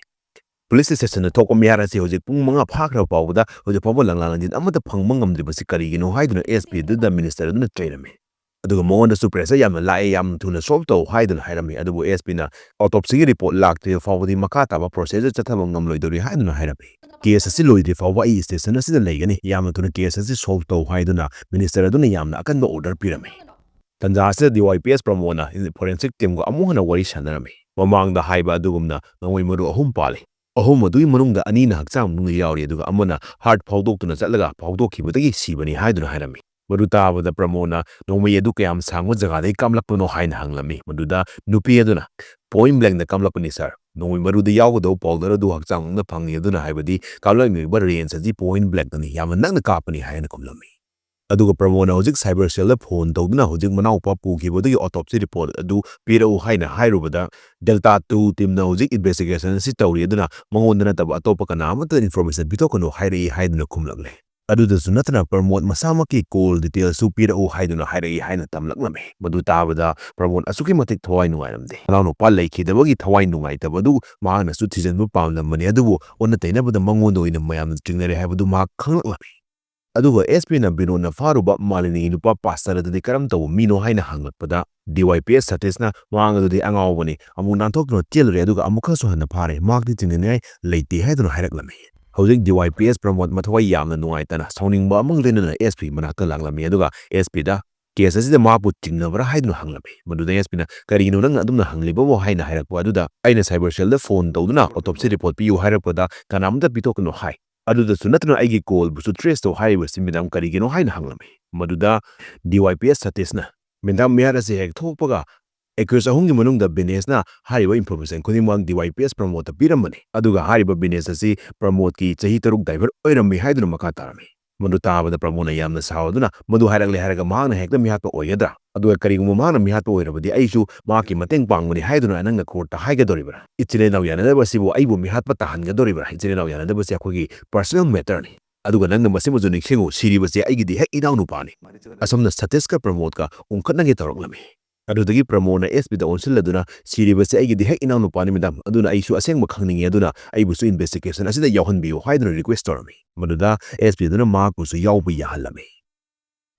ꯄꯨꯂꯤꯁ ꯁ꯭ꯇꯦꯁꯟꯗ ꯊꯣꯛꯄ ꯃꯤꯍꯥꯠ ꯑꯁꯤ ꯍꯧꯖꯤꯛ ꯄꯨꯡ ꯃꯉꯥ ꯐꯥꯈ꯭ꯔꯕ ꯐꯥꯎꯕꯗ ꯍꯧꯖꯤꯛ ꯐꯥꯎꯕ ꯂꯪꯂꯥ ꯂꯪꯖꯤꯟ ꯑꯃꯠꯇ ꯐꯪꯕ ꯉꯝꯗ꯭ꯔꯤꯕꯁꯤ ꯀꯔꯤꯒꯤꯅꯣ ꯍꯥꯏꯗꯨꯅ ꯑꯦꯁ ꯄꯤ ꯑꯗꯨꯗ ꯃꯤꯅꯤꯁꯇꯔ ꯑꯗꯨꯅ ꯆꯩꯔꯝꯃꯤ꯫ ꯑꯗꯨꯒ ꯃꯉꯣꯟꯗꯁꯨ ꯄ꯭ꯔꯦꯁꯔ ꯌꯥꯝꯅ ꯂꯥꯛꯑꯦ, ꯌꯥꯝꯅ ꯊꯨꯅ ꯁꯣꯜꯚ ꯇꯧ ꯍꯥꯏꯗꯨꯅ ꯍꯥꯏꯔꯝꯃꯤ꯫ ꯑꯗꯨꯕꯨ ꯑꯦꯁ ꯄꯤꯅ ꯑꯣꯇꯣꯞꯁꯤꯒꯤ ꯔꯤꯄꯣꯔꯠ ꯂꯥꯛꯇ꯭ꯔꯤꯕ ꯐꯥꯎꯕꯗꯤ ꯃꯈꯥ ꯇꯥꯕ ꯄ꯭ꯔꯣꯁꯦꯁꯇ ꯆꯠꯊꯕ ꯉꯝꯂꯣꯏꯗꯧꯔꯤ ꯍꯥꯏꯗꯨꯅ ꯍꯥꯏꯔꯝꯃꯤ꯫ ꯀꯦꯁ ꯑꯁꯤ ꯂꯣꯏꯗ꯭ꯔꯤ ꯐꯥꯎꯕ ꯑꯩ ꯁ꯭ꯇꯦꯁꯟ ꯑꯁꯤꯗ ꯂꯩꯒꯅꯤ, ꯌꯥꯝꯅ ꯊꯨꯅ ꯀꯦꯁ ꯑꯁꯤ ꯁꯣꯜꯚ ꯇꯧ ꯍꯥꯏꯗꯨꯅ ꯃꯤꯅꯤꯁꯇꯔ ꯑꯗꯨꯅ ꯌꯥꯝꯅ ꯑꯀꯟꯕ ꯑꯣꯔꯗꯔ ꯄꯤꯔꯝꯃꯤ꯫ ꯇꯟꯖꯥ ꯑꯁꯤꯗ ꯗꯤ ꯋꯥꯏ ꯄꯤ ꯑꯦꯁ ꯄ꯭ꯔꯃꯣꯗꯅ ꯐꯣꯔꯦꯟꯁꯤꯛ ꯇꯤꯝꯒ ꯑꯃꯨꯛ ꯍꯟꯅ ꯋꯥꯔꯤ ꯁꯥꯟꯅꯔꯝꯃꯤ꯫ ꯃꯃꯥꯡꯗ ꯍꯥꯏꯕ ꯑꯗꯨꯒꯨꯝꯅ ꯅꯣꯡꯃꯩ ꯃꯔꯨ ꯑꯍꯨꯝ ꯄꯥꯜꯂꯤ꯫ ꯑꯍꯨꯝ ꯑꯗꯨꯒꯤ ꯃꯅꯨꯡꯗ ꯑꯅꯤꯅ ꯍꯛꯆꯥꯡ ꯃꯅꯨꯡꯗ ꯌꯥꯎꯔꯤ, ꯑꯗꯨꯒ ꯑꯃꯅ ꯍꯥꯔꯠ ꯐꯥꯎꯗꯣꯛꯇꯨꯅ ꯆꯠꯂꯒ ꯐꯥꯎꯗꯣꯛꯈꯤꯕꯗꯒꯤ ꯁꯤꯕꯅꯤ ꯍꯥꯏꯗꯨꯅ ꯍꯥꯏꯔꯝꯃꯤ꯫ ꯃꯗꯨ ꯇꯥꯕꯗ ꯄ꯭ꯔꯃꯣꯗꯅ ꯅꯣꯡꯃꯩ ꯑꯗꯨ ꯀꯌꯥꯝ ꯁꯥꯡꯕ ꯖꯒꯥꯗꯒꯤ ꯀꯥꯞꯂꯛꯄꯅꯣ ꯍꯥꯏꯅ ꯍꯪꯂꯝꯃꯤ꯫ ꯃꯗꯨꯗ ꯅꯨꯄꯤ ꯑꯗꯨꯅ, "Point blankꯇ ꯀꯥꯞꯂꯛꯄꯅꯤ ꯁꯥꯔ꯫ ꯅꯣꯡꯃꯩ ꯃꯔꯨꯗ ꯌꯥꯎꯒꯗꯧꯕ powder ꯑꯗꯨ ꯍꯛꯆꯥꯡ ꯃꯅꯨꯡꯗ ꯐꯪꯉꯤ, ꯑꯗꯨꯅ ꯍꯥꯏꯕꯗꯤ ꯀꯥꯞꯂꯛꯂꯤꯕ range ꯑꯁꯤ point blankꯇꯅꯤ, ꯌꯥꯝꯅ ꯅꯛꯅ ꯀꯥꯞꯄꯅꯤ" ꯍꯥꯏꯅ ꯈꯨꯝꯂꯝꯃꯤ꯫ ꯑꯗꯨꯒ ꯄ꯭ꯔꯃꯣꯗꯅ ꯍꯧꯖꯤꯛ cyber cellꯗ phone ꯇꯧꯗꯨꯅ ꯍꯧꯖꯤꯛ ꯃꯅꯥꯎꯄꯥ ꯄꯨꯈꯤꯕꯗꯨꯒꯤ autopsy report ꯑꯗꯨ ꯄꯤꯔꯛꯎ ꯍꯥꯏꯅ ꯍꯥꯏꯔꯨꯕꯗ, "Delta two teamꯅ ꯍꯧꯖꯤꯛ investigation ꯑꯁꯤ ꯇꯧꯔꯤ, ꯑꯗꯨꯅ ꯃꯉꯣꯟꯗ ꯅꯠꯇꯕ ꯑꯇꯣꯞꯄ ꯀꯅꯥ ꯑꯃꯠꯇ information ꯄꯤꯊꯣꯛꯀꯅꯨ ꯍꯥꯏꯔꯛꯏ" ꯍꯥꯏꯗꯨꯅ ꯈꯨꯝꯂꯛꯂꯦ꯫ ꯑꯗꯨꯗꯁꯨ ꯅꯠꯇꯅ ꯄ꯭ꯔꯃꯣꯗ ꯃꯁꯥꯃꯛꯀꯤ call detailsꯁꯨ ꯄꯤꯔꯛꯎ ꯍꯥꯏꯗꯨꯅ ꯍꯥꯏꯔꯛꯏ ꯍꯥꯏꯅ ꯇꯝꯂꯛꯂꯝꯃꯤ꯫ ꯃꯗꯨ ꯇꯥꯕꯗ ꯄ꯭ꯔꯃꯣꯗ ꯑꯁꯨꯛꯀꯤ ꯃꯇꯤꯛ ꯊꯋꯥꯏ ꯅꯨꯡꯉꯥꯏꯔꯝꯗꯦ꯫ ꯃꯅꯥꯎꯅꯨꯄꯥ ꯂꯩꯈꯤꯗꯕꯒꯤ ꯊꯋꯥꯏ ꯅꯨꯡꯉꯥꯏꯇꯕ ꯑꯗꯨ ꯃꯍꯥꯛꯅꯁꯨ ꯊꯤꯖꯤꯟꯕ ꯄꯥꯝꯂꯝꯕꯅꯤ, ꯑꯗꯨꯕꯨ ꯑꯣꯟꯅ ꯇꯩꯅꯕꯗ ꯃꯉꯣꯟꯗ ꯑꯣꯏꯅ ꯃꯌꯥꯝꯅ ꯆꯤꯡꯅꯔꯦ ꯍꯥꯏꯕꯗꯨ ꯃꯍꯥꯛ ꯈꯪꯂꯛꯂꯝꯃꯤ꯫ ꯑꯗꯨꯒ SP ꯅ ꯕꯤꯅꯣꯗꯅ ꯐꯥꯔꯨꯕ ꯃꯥꯂꯤꯅꯤꯒꯤ ꯅꯨꯄꯥ pastor ꯑꯗꯨꯗꯤ ꯀꯔꯝ ꯇꯧꯕ ꯃꯤꯅꯣ ꯍꯥꯏꯅ ꯍꯪꯂꯛꯄꯗ, DYPS ꯁꯇꯤꯁꯅ ꯃꯍꯥꯛ ꯑꯗꯨꯗꯤ ꯑꯉꯥꯎꯕꯅꯤ, ꯑꯃꯨꯛ ꯅꯥꯟꯊꯣꯛꯇꯨꯅ ꯆꯦꯜꯂꯨꯔꯦ, ꯑꯗꯨꯒ ꯑꯃꯨꯛꯀꯁꯨ ꯍꯟꯅ ꯐꯥꯔꯦ, ꯃꯍꯥꯛꯇꯤ ꯆꯤꯡꯅꯅꯤꯡꯉꯥꯏ ꯂꯩꯇꯦ ꯍꯥꯏꯗꯨꯅ ꯍꯥꯏꯔꯛꯂꯝꯃꯤ꯫ ꯍꯧꯖꯤꯛ DYPS ꯄ꯭ꯔꯃꯣꯗ ꯃꯊꯋꯥꯏ ꯌꯥꯝꯅ ꯅꯨꯡꯉꯥꯏꯇꯅ ꯁꯥꯎꯅꯤꯡꯕ ꯑꯃꯒ ꯂꯣꯏꯅꯅ SP ꯃꯅꯥꯛꯇ ꯂꯥꯛꯂꯝꯃꯤ, ꯑꯗꯨꯒ SPꯗ case ꯑꯁꯤꯗ ꯃꯍꯥꯛꯄꯨ ꯆꯤꯡꯅꯕ꯭ꯔꯥ ꯍꯥꯏꯗꯨꯅ ꯍꯪꯂꯝꯃꯤ꯫ ꯃꯗꯨꯗ SPꯅ, "ꯀꯔꯤꯒꯤꯅꯣ ꯅꯪꯅ ꯑꯗꯨꯝꯅ ꯍꯪꯂꯤꯕꯕꯨ?" ꯍꯥꯏꯅ ꯍꯥꯏꯔꯛꯄ ꯑꯗꯨꯗ, "ꯑꯩꯅ cyber cellꯗ phone ꯇꯧꯗꯨꯅ autopsy report ꯄꯤꯌꯨ ꯍꯥꯏꯔꯛꯄꯗ ꯀꯅꯥꯝꯇ ꯄꯤꯊꯣꯛꯀꯅꯨ ꯍꯥꯏ꯫ ꯑꯗꯨꯗꯁꯨ ꯅꯠꯇꯅ ꯑꯩꯒꯤ callꯕꯨꯁꯨ trace ꯇꯧ ꯍꯥꯏꯔꯤꯕꯁꯤ madam ꯀꯔꯤꯒꯤꯅꯣ?" ꯍꯥꯏꯅ ꯍꯪꯂꯝꯃꯤ꯫ ꯃꯗꯨꯗ DYPS ꯁꯇꯤꯁꯅ, "Madam, ꯃꯤꯍꯥꯠ ꯑꯁꯤ ꯍꯦꯛ ꯊꯣꯛꯄꯒ accused ꯑꯍꯨꯝꯒꯤ ꯃꯅꯨꯡꯗ ꯕꯤꯅꯦꯁꯅ ꯍꯥꯏꯔꯤꯕ information ꯈꯨꯗꯤꯡꯃꯛ DYPS ꯄ꯭ꯔꯃꯣꯗꯇ ꯄꯤꯔꯝꯕꯅꯤ, ꯑꯗꯨꯒ ꯍꯥꯏꯔꯤꯕ ꯕꯤꯅꯦꯁ ꯑꯁꯤ ꯄ꯭ꯔꯃꯣꯗꯀꯤ ꯆꯍꯤ ꯇꯔꯨꯛ driver ꯑꯣꯏꯔꯝꯃꯤ" ꯍꯥꯏꯗꯨꯅ ꯃꯈꯥ ꯇꯥꯔꯝꯃꯤ꯫ ꯃꯗꯨ ꯇꯥꯕꯗ ꯄ꯭ꯔꯃꯣꯗꯅ ꯌꯥꯝꯅ ꯁꯥꯎꯗꯨꯅ, "ꯃꯗꯨ ꯍꯥꯏꯔꯛꯂꯦ ꯍꯥꯏꯔꯒ ꯃꯍꯥꯛꯅ ꯍꯦꯛꯇ ꯃꯤꯍꯥꯠꯄ ꯑꯣꯏꯒꯗ꯭ꯔꯥ? ꯑꯗꯨꯒ ꯀꯔꯤꯒꯨꯝꯕ ꯃꯍꯥꯛꯅ ꯃꯤꯍꯥꯠꯄ ꯑꯣꯏꯔꯕꯗꯤ ꯑꯩꯁꯨ ꯃꯍꯥꯛꯀꯤ ꯃꯇꯦꯡ ꯄꯥꯡꯕꯅꯤ ꯍꯥꯏꯗꯨꯅ ꯅꯪꯅ courtꯇ ꯍꯥꯏꯒꯗꯧꯔꯤꯕ꯭ꯔꯥ? ꯏꯆꯤꯜ ꯏꯅꯥꯎ ꯌꯥꯅꯗꯕ ꯑꯁꯤꯕꯨ ꯑꯩꯕꯨ ꯃꯤꯍꯥꯠꯄ ꯇꯥꯍꯟꯒꯗꯧꯔꯤꯕ꯭ꯔꯥ? ꯏꯆꯤꯜ ꯏꯅꯥꯎ ꯌꯥꯅꯗꯕꯁꯤ ꯑꯩꯈꯣꯏꯒꯤ personal matterꯅꯤ꯫ ꯑꯗꯨꯒ ꯅꯪꯅ ꯃꯁꯤꯃꯁꯨ ꯅꯤꯡꯁꯤꯡꯉꯨ, ꯁꯤꯔꯤꯕꯁꯤ ꯑꯩꯒꯤ ꯗꯤ ꯍꯦꯛ ꯏꯅꯥꯎꯅꯨꯄꯥꯅꯤ꯫" ꯑꯁꯨꯝꯅ ꯁꯇꯤꯁꯀ ꯄ꯭ꯔꯃꯣꯗꯀ ꯎꯪꯈꯠꯅꯒꯦ ꯇꯧꯔꯛꯂꯝꯃꯤ꯫ ꯑꯗꯨꯗꯒꯤ ꯄ꯭ꯔꯃꯣꯗꯅ SPꯗ ꯑꯣꯟꯁꯤꯜꯂꯗꯨꯅ, "ꯁꯤꯔꯤꯕꯁꯤ ꯑꯩꯒꯤ ꯗꯤ ꯍꯦꯛ ꯏꯅꯥꯎꯅꯨꯄꯥꯅꯤ madam, ꯑꯗꯨꯅ ꯑꯩꯁꯨ ꯑꯁꯦꯡꯕ ꯈꯪꯅꯤꯡꯉꯤ, ꯑꯗꯨꯅ ꯑꯩꯕꯨꯁꯨ investigation ꯑꯁꯤꯗ ꯌꯥꯎꯍꯟꯕꯤꯌꯨ" ꯍꯥꯏꯗꯨꯅ request ꯇꯧꯔꯝꯃꯤ꯫ ꯃꯗꯨꯗ SP ꯑꯗꯨꯅ ꯃꯍꯥꯛꯄꯨꯁꯨ ꯌꯥꯎꯕ ꯌꯥꯍꯜꯂꯝꯃꯤ꯫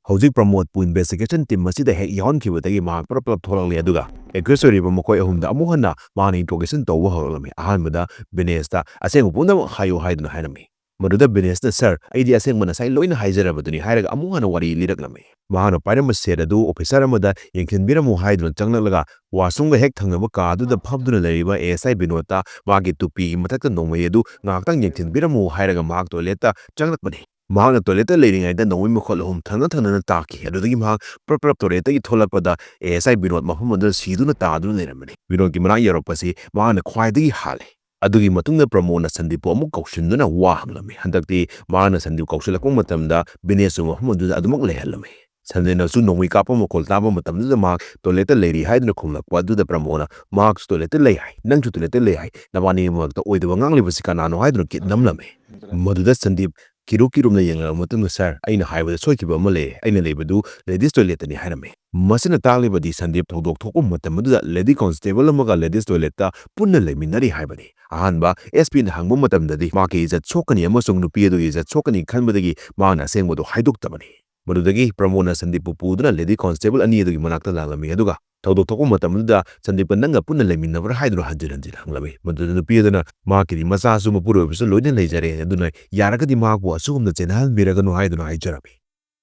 ꯍꯧꯖꯤꯛ ꯄ꯭ꯔꯃꯣꯗꯄꯨ investigation team ꯑꯁꯤꯗ ꯍꯦꯛ ꯌꯥꯎꯍꯟꯈꯤꯕꯗꯒꯤ ꯃꯍꯥꯛ ꯄꯨꯂꯞ ꯄꯨꯂꯞ ꯊꯣꯛꯂꯛꯂꯦ, ꯑꯗꯨꯒ accused ꯑꯣꯏꯔꯤꯕ ꯃꯈꯣꯏ ꯑꯍꯨꯝꯗ ꯑꯃꯨꯛ ꯍꯟꯅ ꯃꯍꯥꯛꯅ interrogation ꯇꯧꯕ ꯍꯧꯔꯛꯂꯝꯃꯤ꯫ ꯑꯍꯥꯟꯕꯗ ꯕꯤꯅꯦꯁꯇ "ꯑꯁꯦꯡꯕ ꯄꯨꯝꯅꯃꯛ ꯍꯥꯏꯌꯨ" ꯍꯥꯏꯗꯨꯅ ꯍꯥꯏꯔꯝꯃꯤ꯫ ꯃꯗꯨꯗ ꯕꯤꯅꯦꯁꯅ, "Sir, ꯑꯩꯗꯤ ꯑꯁꯦꯡꯕ ꯉꯁꯥꯏ ꯂꯣꯏꯅ ꯍꯥꯏꯖꯔꯕꯗꯨꯅꯤ" ꯍꯥꯏꯔꯒ ꯑꯃꯨꯛ ꯍꯟꯅ ꯋꯥꯔꯤ ꯂꯤꯔꯛꯂꯝꯃꯤ꯫ ꯃꯍꯥꯛꯅ ꯄꯥꯏꯔꯝꯕ set ꯑꯗꯨ officer ꯑꯃꯗ ꯌꯦꯡꯁꯤꯟꯕꯤꯔꯝꯃꯨ ꯍꯥꯏꯗꯨꯅ ꯆꯪꯂꯛꯂꯒ washroomꯒ ꯍꯦꯛ ꯊꯪꯅꯕ ꯀꯥ ꯑꯗꯨꯗ ꯐꯝꯗꯨꯅ ꯂꯩꯔꯤꯕ ASI ꯕꯤꯅꯣꯗꯇ ꯃꯥꯒꯤ ꯇꯨꯄꯤꯒꯤ ꯃꯊꯛꯇ ꯅꯣꯡꯃꯩ ꯑꯗꯨ ꯉꯥꯏꯍꯥꯛꯇꯪ ꯌꯦꯡꯁꯤꯟꯕꯤꯔꯝꯃꯨ ꯍꯥꯏꯔꯒ ꯃꯍꯥꯛ toiletꯇ ꯆꯪꯂꯛꯄꯅꯤ꯫ ꯃꯍꯥꯛꯅ toiletꯇ ꯂꯩꯔꯤꯉꯩꯗ ꯅꯣꯡꯃꯩ ꯃꯈꯣꯜ ꯑꯍꯨꯝ ꯊꯪꯅ ꯊꯪꯅꯅ ꯇꯥꯈꯤ꯫ ꯑꯗꯨꯗꯒꯤ ꯃꯍꯥꯛ ꯄ꯭ꯔꯞ ꯄ꯭ꯔꯞ toiletꯇꯒꯤ ꯊꯣꯛꯂꯛꯄꯗ ꯑꯦ ꯑꯦꯁ ꯑꯥꯏ ꯕꯤꯅꯣꯗ ꯃꯐꯝ ꯑꯗꯨꯗ ꯁꯤꯗꯨꯅ ꯇꯥꯗꯨꯅ ꯂꯩꯔꯝꯕꯅꯤ꯫ ꯕꯤꯅꯣꯗꯀꯤ ꯃꯅꯥꯛ ꯌꯧꯔꯛꯄꯁꯤ ꯃꯍꯥꯛꯅ ꯈ꯭ꯋꯥꯏꯗꯒꯤ ꯍꯥꯜꯂꯤ꯫ ꯑꯗꯨꯒꯤ ꯃꯇꯨꯡꯗ ꯄ꯭ꯔꯃꯣꯗꯅ ꯁꯟꯗꯤꯞꯄꯨ ꯑꯃꯨꯛ ꯀꯧꯁꯤꯟꯗꯨꯅ ꯋꯥ ꯍꯪꯂꯝꯃꯤ꯫ ꯍꯟꯗꯛꯇꯤ ꯃꯍꯥꯛꯅ ꯁꯟꯗꯤꯞ ꯀꯧꯁꯤꯜꯂꯛꯄ ꯃꯇꯝꯗ ꯕꯤꯅꯦꯁꯁꯨ ꯃꯐꯝ ꯑꯗꯨꯗ ꯑꯗꯨꯃꯛ ꯂꯩꯍꯜꯂꯝꯃꯤ꯫ ꯁꯟꯗꯤꯞꯅꯁꯨ ꯅꯣꯡꯃꯩ ꯀꯥꯞꯄ ꯃꯈꯣꯜ ꯇꯥꯕ ꯃꯇꯝꯗꯨꯗ ꯃꯍꯥꯛ toiletꯇ ꯂꯩꯔꯤ ꯍꯥꯏꯗꯨꯅ ꯈꯨꯝꯂꯛꯄ ꯑꯗꯨꯗ ꯄ꯭ꯔꯃꯣꯗꯅ, "ꯃꯍꯥꯛꯁꯨ toiletꯇ ꯂꯩ ꯍꯥꯏ, ꯅꯪꯁꯨ toiletꯇ ꯂꯩ ꯍꯥꯏ, ꯅꯕꯥꯅꯤꯒꯤ ꯃꯔꯛꯇ ꯑꯣꯏꯗꯕ ꯉꯥꯡꯂꯤꯕꯁꯤ ꯀꯅꯥꯅꯣ?" ꯍꯥꯏꯗꯨꯅ ꯀꯤꯠ ꯅꯝꯂꯝꯃꯤ꯫ ꯃꯗꯨꯗ ꯁꯟꯗꯤꯞ ꯀꯤꯔꯨ ꯀꯤꯔꯨꯝꯅ ꯌꯦꯡꯂꯕ ꯃꯇꯨꯡꯗ, "Sir, ꯑꯩꯅ ꯍꯥꯏꯕꯗ ꯁꯣꯏꯈꯤꯕ ꯑꯃ ꯂꯩꯔꯦ, ꯑꯩꯅ ꯂꯩꯕꯗꯨ ladies toiletꯇꯅꯤ" ꯍꯥꯏꯔꯝꯃꯤ꯫ ꯃꯁꯤꯅ ꯇꯥꯛꯂꯤꯕꯗꯤ ꯁꯟꯗꯤꯞ ꯊꯧꯗꯣꯛ ꯊꯣꯛꯄ ꯃꯇꯝ ꯑꯗꯨꯗ lady constable ꯑꯃꯒ ladies toiletꯇ ꯄꯨꯟꯅ ꯂꯩꯃꯤꯟꯅꯔꯤ ꯍꯥꯏꯕꯅꯤ꯫ ꯑꯍꯥꯟꯕ ꯑꯦꯁ ꯄꯤꯅ ꯍꯪꯕ ꯃꯇꯝꯗꯗꯤ ꯃꯍꯥꯛꯀꯤ ꯏꯖꯠ ꯁꯣꯛꯀꯅꯤ ꯑꯃꯁꯨꯡ ꯅꯨꯄꯤ ꯑꯗꯨꯒꯤ ꯏꯖꯠ ꯁꯣꯛꯀꯅꯤ ꯈꯟꯕꯗꯒꯤ ꯃꯍꯥꯛꯅ ꯑꯁꯦꯡꯕꯗꯨ ꯍꯥꯏꯗꯣꯛꯇꯕꯅꯤ꯫ ꯃꯗꯨꯗꯒꯤ ꯄ꯭ꯔꯃꯣꯗꯅ ꯁꯟꯗꯤꯞꯄꯨ ꯄꯨꯗꯨꯅ lady constable ꯑꯅꯤ ꯑꯗꯨꯒꯤ ꯃꯅꯥꯛꯇ ꯂꯥꯛꯂꯝꯃꯤ, ꯑꯗꯨꯒ ꯊꯧꯗꯣꯛ ꯊꯣꯛꯄ ꯃꯇꯝꯗꯨꯗ ꯁꯟꯗꯤꯞꯀ ꯅꯪꯒ ꯄꯨꯟꯅ ꯂꯩꯃꯤꯟꯅꯕ꯭ꯔꯥ ꯍꯥꯏꯗꯨꯅ ꯍꯟꯖꯤꯟ ꯍꯟꯖꯤꯟ ꯍꯪꯂꯝꯃꯤ꯫ ꯃꯗꯨꯗ ꯅꯨꯄꯤ ꯑꯗꯨꯅ, "ꯃꯍꯥꯛꯀꯤꯗꯤ ꯃꯆꯥꯁꯨ ꯃꯄꯨꯔꯣꯏꯕꯁꯨ ꯂꯣꯏꯅ ꯂꯩꯖꯔꯦ, ꯑꯗꯨꯅ ꯌꯥꯔꯒꯗꯤ ꯃꯍꯥꯛꯄꯨ ꯑꯁꯤꯒꯨꯝꯅ ꯆꯦꯟꯅꯍꯟꯕꯤꯔꯒꯅꯨ" ꯍꯥꯏꯗꯨꯅ ꯍꯥꯏꯖꯔꯝꯃꯤ꯫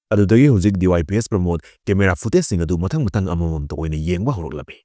ꯑꯗꯨꯗꯒꯤ ꯍꯧꯖꯤꯛ ꯗꯤ ꯋꯥꯏ ꯄꯤ ꯑꯦꯁ ꯄ꯭ꯔꯃꯣꯗ camera footageꯁꯤꯡ ꯑꯗꯨ ꯃꯊꯪ ꯃꯊꯪ ꯑꯃꯃꯝꯇ ꯑꯣꯏꯅ ꯌꯦꯡꯕ ꯍꯧꯔꯛꯂꯝꯃꯤ꯫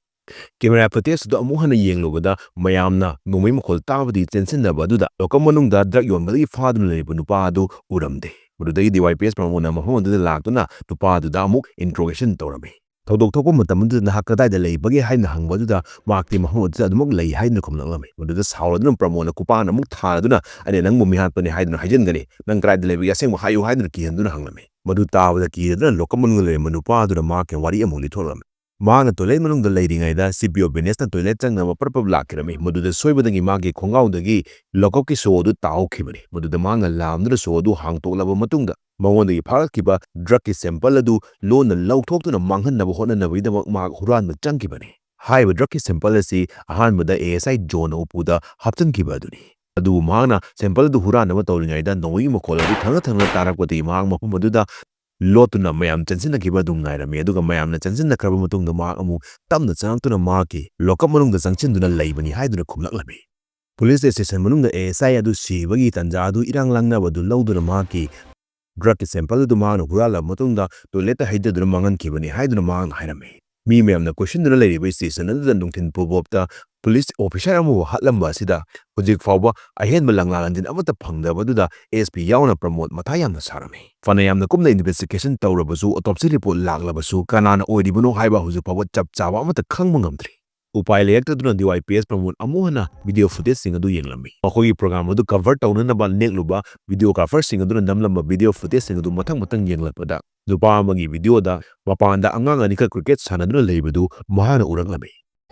Camera footageꯇꯨꯗ ꯑꯃꯨꯛ ꯍꯟꯅ ꯌꯦꯡꯂꯨꯕꯗ ꯃꯌꯥꯝꯅ ꯅꯣꯡꯃꯩ ꯃꯈꯣꯜ ꯇꯥꯕꯗꯒꯤ ꯆꯦꯟꯁꯤꯟꯅꯕ ꯑꯗꯨꯗ ꯂꯣꯀꯞ ꯃꯅꯨꯡꯗ drug ꯌꯣꯟꯕꯗꯒꯤ ꯐꯥꯗꯨꯅ ꯂꯩꯔꯤꯕ ꯅꯨꯄꯥ ꯑꯗꯨ ꯎꯔꯝꯗꯦ꯫ ꯃꯗꯨꯗꯒꯤ ꯗꯤ ꯋꯥꯏ ꯄꯤ ꯑꯦꯁ ꯄ꯭ꯔꯃꯣꯗꯅ ꯃꯐꯝ ꯑꯗꯨꯗ ꯂꯥꯛꯇꯨꯅ ꯅꯨꯄꯥ ꯑꯗꯨꯗ ꯑꯃꯨꯛ interrogation ꯇꯧꯔꯝꯃꯤ꯫ ꯊꯧꯗꯣꯛ ꯊꯣꯛꯄ ꯃꯇꯝ ꯑꯗꯨꯗ ꯅꯍꯥꯛ ꯀꯗꯥꯏꯗ ꯂꯩꯕꯒꯦ ꯍꯥꯏꯅ ꯍꯪꯕ ꯑꯗꯨꯗ ꯃꯍꯥꯛꯇꯤ ꯃꯐꯝ ꯑꯗꯨꯗ ꯑꯗꯨꯃꯛ ꯂꯩ ꯍꯥꯏꯗꯨꯅ ꯈꯨꯝꯂꯛꯂꯝꯃꯤ꯫ ꯃꯗꯨꯗ ꯁꯥꯎꯔꯗꯨꯅ ꯄ꯭ꯔꯃꯣꯗꯅ ꯈꯨꯄꯥꯛꯅ ꯑꯃꯨꯛ ꯊꯥꯔꯗꯨꯅ, "ꯑꯩꯅ ꯅꯪꯕꯨ ꯃꯤꯍꯥꯠꯄꯅꯤ ꯍꯥꯏꯗꯨꯅ ꯍꯥꯏꯖꯤꯟꯒꯅꯤ, ꯅꯪ ꯀꯗꯥꯏꯗ ꯂꯩꯕꯒꯦ ꯑꯁꯦꯡꯕ ꯍꯥꯏꯌꯨ" ꯍꯥꯏꯗꯨꯅ ꯀꯤꯍꯟꯗꯨꯅ ꯍꯪꯂꯝꯃꯤ꯫ ꯃꯗꯨ ꯇꯥꯕꯗ ꯀꯤꯔꯗꯨꯅ ꯂꯣꯀꯞ ꯃꯅꯨꯡꯗ ꯂꯩꯔꯝꯕ ꯅꯨꯄꯥ ꯑꯗꯨꯅ ꯃꯍꯥꯛꯀꯤ ꯋꯥꯔꯤ ꯑꯃꯨꯛ ꯂꯤꯊꯣꯛꯂꯝꯃꯤ꯫ ꯃꯍꯥꯛꯅ toilet ꯃꯅꯨꯡꯗ ꯂꯩꯔꯤꯉꯩꯗ ꯁꯤ ꯄꯤ ꯑꯣ ꯕꯤꯅꯦꯁꯅ toilet ꯆꯪꯅꯕ ꯄ꯭ꯔꯞ ꯄ꯭ꯔꯞ ꯂꯥꯛꯈꯤꯔꯝꯃꯤ꯫ ꯃꯗꯨꯗ ꯁꯣꯏꯕꯗꯒꯤ ꯃꯍꯥꯛꯀꯤ ꯈꯣꯡꯒ꯭ꯔꯥꯎꯗꯒꯤ ꯂꯣꯀꯞꯀꯤ ꯁꯣ ꯑꯗꯨ ꯇꯥꯍꯧꯈꯤꯕꯅꯤ꯫ ꯃꯗꯨꯗ ꯃꯍꯥꯛꯅ ꯂꯥꯝꯗꯨꯅ ꯁꯣ ꯑꯗꯨ ꯍꯥꯡꯇꯣꯛꯂꯕ ꯃꯇꯨꯡꯗ ꯃꯉꯣꯟꯗꯒꯤ ꯐꯥꯔꯛꯈꯤꯕ drugꯀꯤ sample ꯑꯗꯨ ꯂꯣꯟꯅ ꯂꯧꯊꯣꯛꯇꯨꯅ ꯃꯥꯡꯍꯟꯅꯕ ꯍꯣꯠꯅꯅꯕꯒꯤꯗꯃꯛ ꯃꯍꯥꯛ ꯍꯨꯔꯥꯟꯕ ꯆꯪꯈꯤꯕꯅꯤ꯫ ꯍꯥꯏꯔꯤꯕ drugꯀꯤ sample ꯑꯁꯤ ꯑꯍꯥꯟꯕꯗ ꯑꯦ ꯑꯦꯁ ꯑꯥꯏ ꯖꯣꯟꯅ ꯎꯄꯨꯗ ꯍꯥꯞꯆꯤꯟꯈꯤꯕ ꯑꯗꯨꯅꯤ꯫ ꯑꯗꯨꯕꯨ ꯃꯍꯥꯛꯅ sample ꯑꯗꯨ ꯍꯨꯔꯥꯟꯅꯕ ꯇꯧꯔꯤꯉꯩꯗ ꯅꯣꯡꯃꯩꯒꯤ ꯃꯈꯣꯜ ꯑꯗꯨ ꯊꯪꯅ ꯊꯪꯅ ꯇꯥꯔꯛꯄꯗꯒꯤ ꯃꯍꯥꯛ ꯃꯐꯝ ꯑꯗꯨꯗ ꯂꯣꯠꯇꯨꯅ ꯃꯌꯥꯝ ꯆꯪꯁꯤꯟꯅꯈꯤꯕ ꯑꯗꯨ ꯉꯥꯏꯔꯝꯃꯤ꯫ ꯑꯗꯨꯒ ꯃꯌꯥꯝꯅ ꯆꯪꯁꯤꯟꯅꯈ꯭ꯔꯕ ꯃꯇꯨꯡꯗ ꯃꯍꯥꯛ ꯑꯃꯨꯛ ꯇꯞꯅ ꯆꯪꯂꯛꯇꯨꯅ ꯃꯍꯥꯛꯀꯤ ꯂꯣꯀꯞ ꯃꯅꯨꯡꯗ ꯆꯪꯁꯤꯟꯗꯨꯅ ꯂꯩꯕꯅꯤ ꯍꯥꯏꯗꯨꯅ ꯈꯨꯝꯂꯛꯂꯝꯃꯤ꯫ Police station ꯃꯅꯨꯡꯗ ꯑꯦ ꯑꯦꯁ ꯑꯥꯏ ꯑꯗꯨ ꯁꯤꯕꯒꯤ ꯇꯥꯟꯖꯥ ꯑꯗꯨ ꯏꯔꯥꯡ ꯂꯥꯡꯅꯕ ꯑꯗꯨ ꯂꯧꯗꯨꯅ ꯃꯍꯥꯛꯀꯤ drugꯀꯤ sample ꯑꯗꯨ ꯃꯍꯥꯛꯅ ꯍꯨꯔꯥꯜꯂꯕ ꯃꯇꯨꯡꯗ toiletꯇ ꯍꯩꯊꯗꯨꯅ ꯃꯥꯡꯍꯟꯈꯤꯕꯅꯤ ꯍꯥꯏꯗꯨꯅ ꯃꯍꯥꯛꯅ ꯍꯥꯏꯔꯝꯃꯤ꯫ ꯃꯤ ꯃꯌꯥꯝꯅ ꯀꯣꯏꯁꯤꯟꯗꯨꯅ ꯂꯩꯔꯤꯕ station ꯑꯗꯨꯗ ꯅꯨꯡꯊꯤꯜ ꯄꯨꯡꯐꯥꯎꯕꯗ ꯄꯨꯂꯤꯁ ꯑꯣꯐꯤꯁꯥꯔ ꯑꯃꯕꯨ ꯍꯥꯠꯂꯝꯕ ꯑꯁꯤꯗ ꯍꯧꯖꯤꯛ ꯐꯥꯎꯕ ꯑꯍꯦꯟꯕ ꯂꯪꯂꯥ ꯂꯪꯖꯤꯟ ꯑꯃꯠꯇ ꯐꯪꯗꯕꯗꯨꯗ ꯑꯦꯁ ꯄꯤ ꯌꯥꯎꯅ ꯄ꯭ꯔꯃꯣꯗ ꯃꯊꯥ ꯌꯥꯝꯅ ꯁꯥꯔꯝꯃꯤ꯫ ꯐꯅ ꯌꯥꯝꯅ ꯀꯨꯞꯅ ꯏꯟꯚꯦꯁꯇꯤꯒꯦꯁꯟ ꯇꯧꯔꯕꯁꯨ, ꯑꯣꯇꯣꯞꯁꯤ ꯔꯤꯄꯣꯔꯠ ꯂꯥꯛꯂꯕꯁꯨ, ꯀꯅꯥꯅ ꯑꯣꯏꯔꯤꯕꯅꯣ ꯍꯥꯏꯕ ꯍꯧꯖꯤꯛ ꯐꯥꯎꯕ ꯆꯞ ꯆꯥꯕ ꯑꯃꯠꯇ ꯈꯪꯕ ꯉꯝꯗ꯭ꯔꯤ꯫ ꯎꯄꯥꯏ ꯂꯩꯔꯛꯇꯗꯨꯅ ꯗꯤ ꯋꯥꯏ ꯄꯤ ꯑꯦꯁ ꯄ꯭ꯔꯃꯣꯗ ꯑꯃꯨꯛ ꯍꯟꯅ ꯚꯤꯗꯤꯑꯣ ꯐꯨꯇꯦꯖꯁꯤꯡ ꯑꯗꯨ ꯌꯦꯡꯂꯝꯃꯤ꯫ ꯃꯈꯣꯏꯒꯤ ꯄ꯭ꯔꯣꯒ꯭ꯔꯥꯝ ꯑꯗꯨ ꯀꯚꯔ ꯇꯧꯅꯅꯕ ꯅꯦꯛꯂꯨꯕ ꯚꯤꯗꯤꯑꯣꯒ꯭ꯔꯥꯐꯔꯁꯤꯡ ꯑꯗꯨꯅ ꯅꯝꯂꯝꯕ ꯚꯤꯗꯤꯑꯣ ꯐꯨꯇꯦꯖꯁꯤꯡ ꯑꯗꯨ ꯃꯊꯪ ꯃꯊꯪ ꯌꯦꯡꯂꯛꯄꯗ, ꯅꯨꯄꯥ ꯑꯃꯒꯤ ꯚꯤꯗꯤꯑꯣꯗ ꯃꯄꯥꯟꯗ ꯑꯉꯥꯡ ꯑꯅꯤꯈꯛ ꯀ꯭ꯔꯤꯀꯦꯠ ꯁꯥꯟꯅꯗꯨꯅ ꯂꯩꯕꯗꯨ ꯃꯍꯥꯛꯅ ꯎꯔꯛꯂꯝꯃꯤ꯫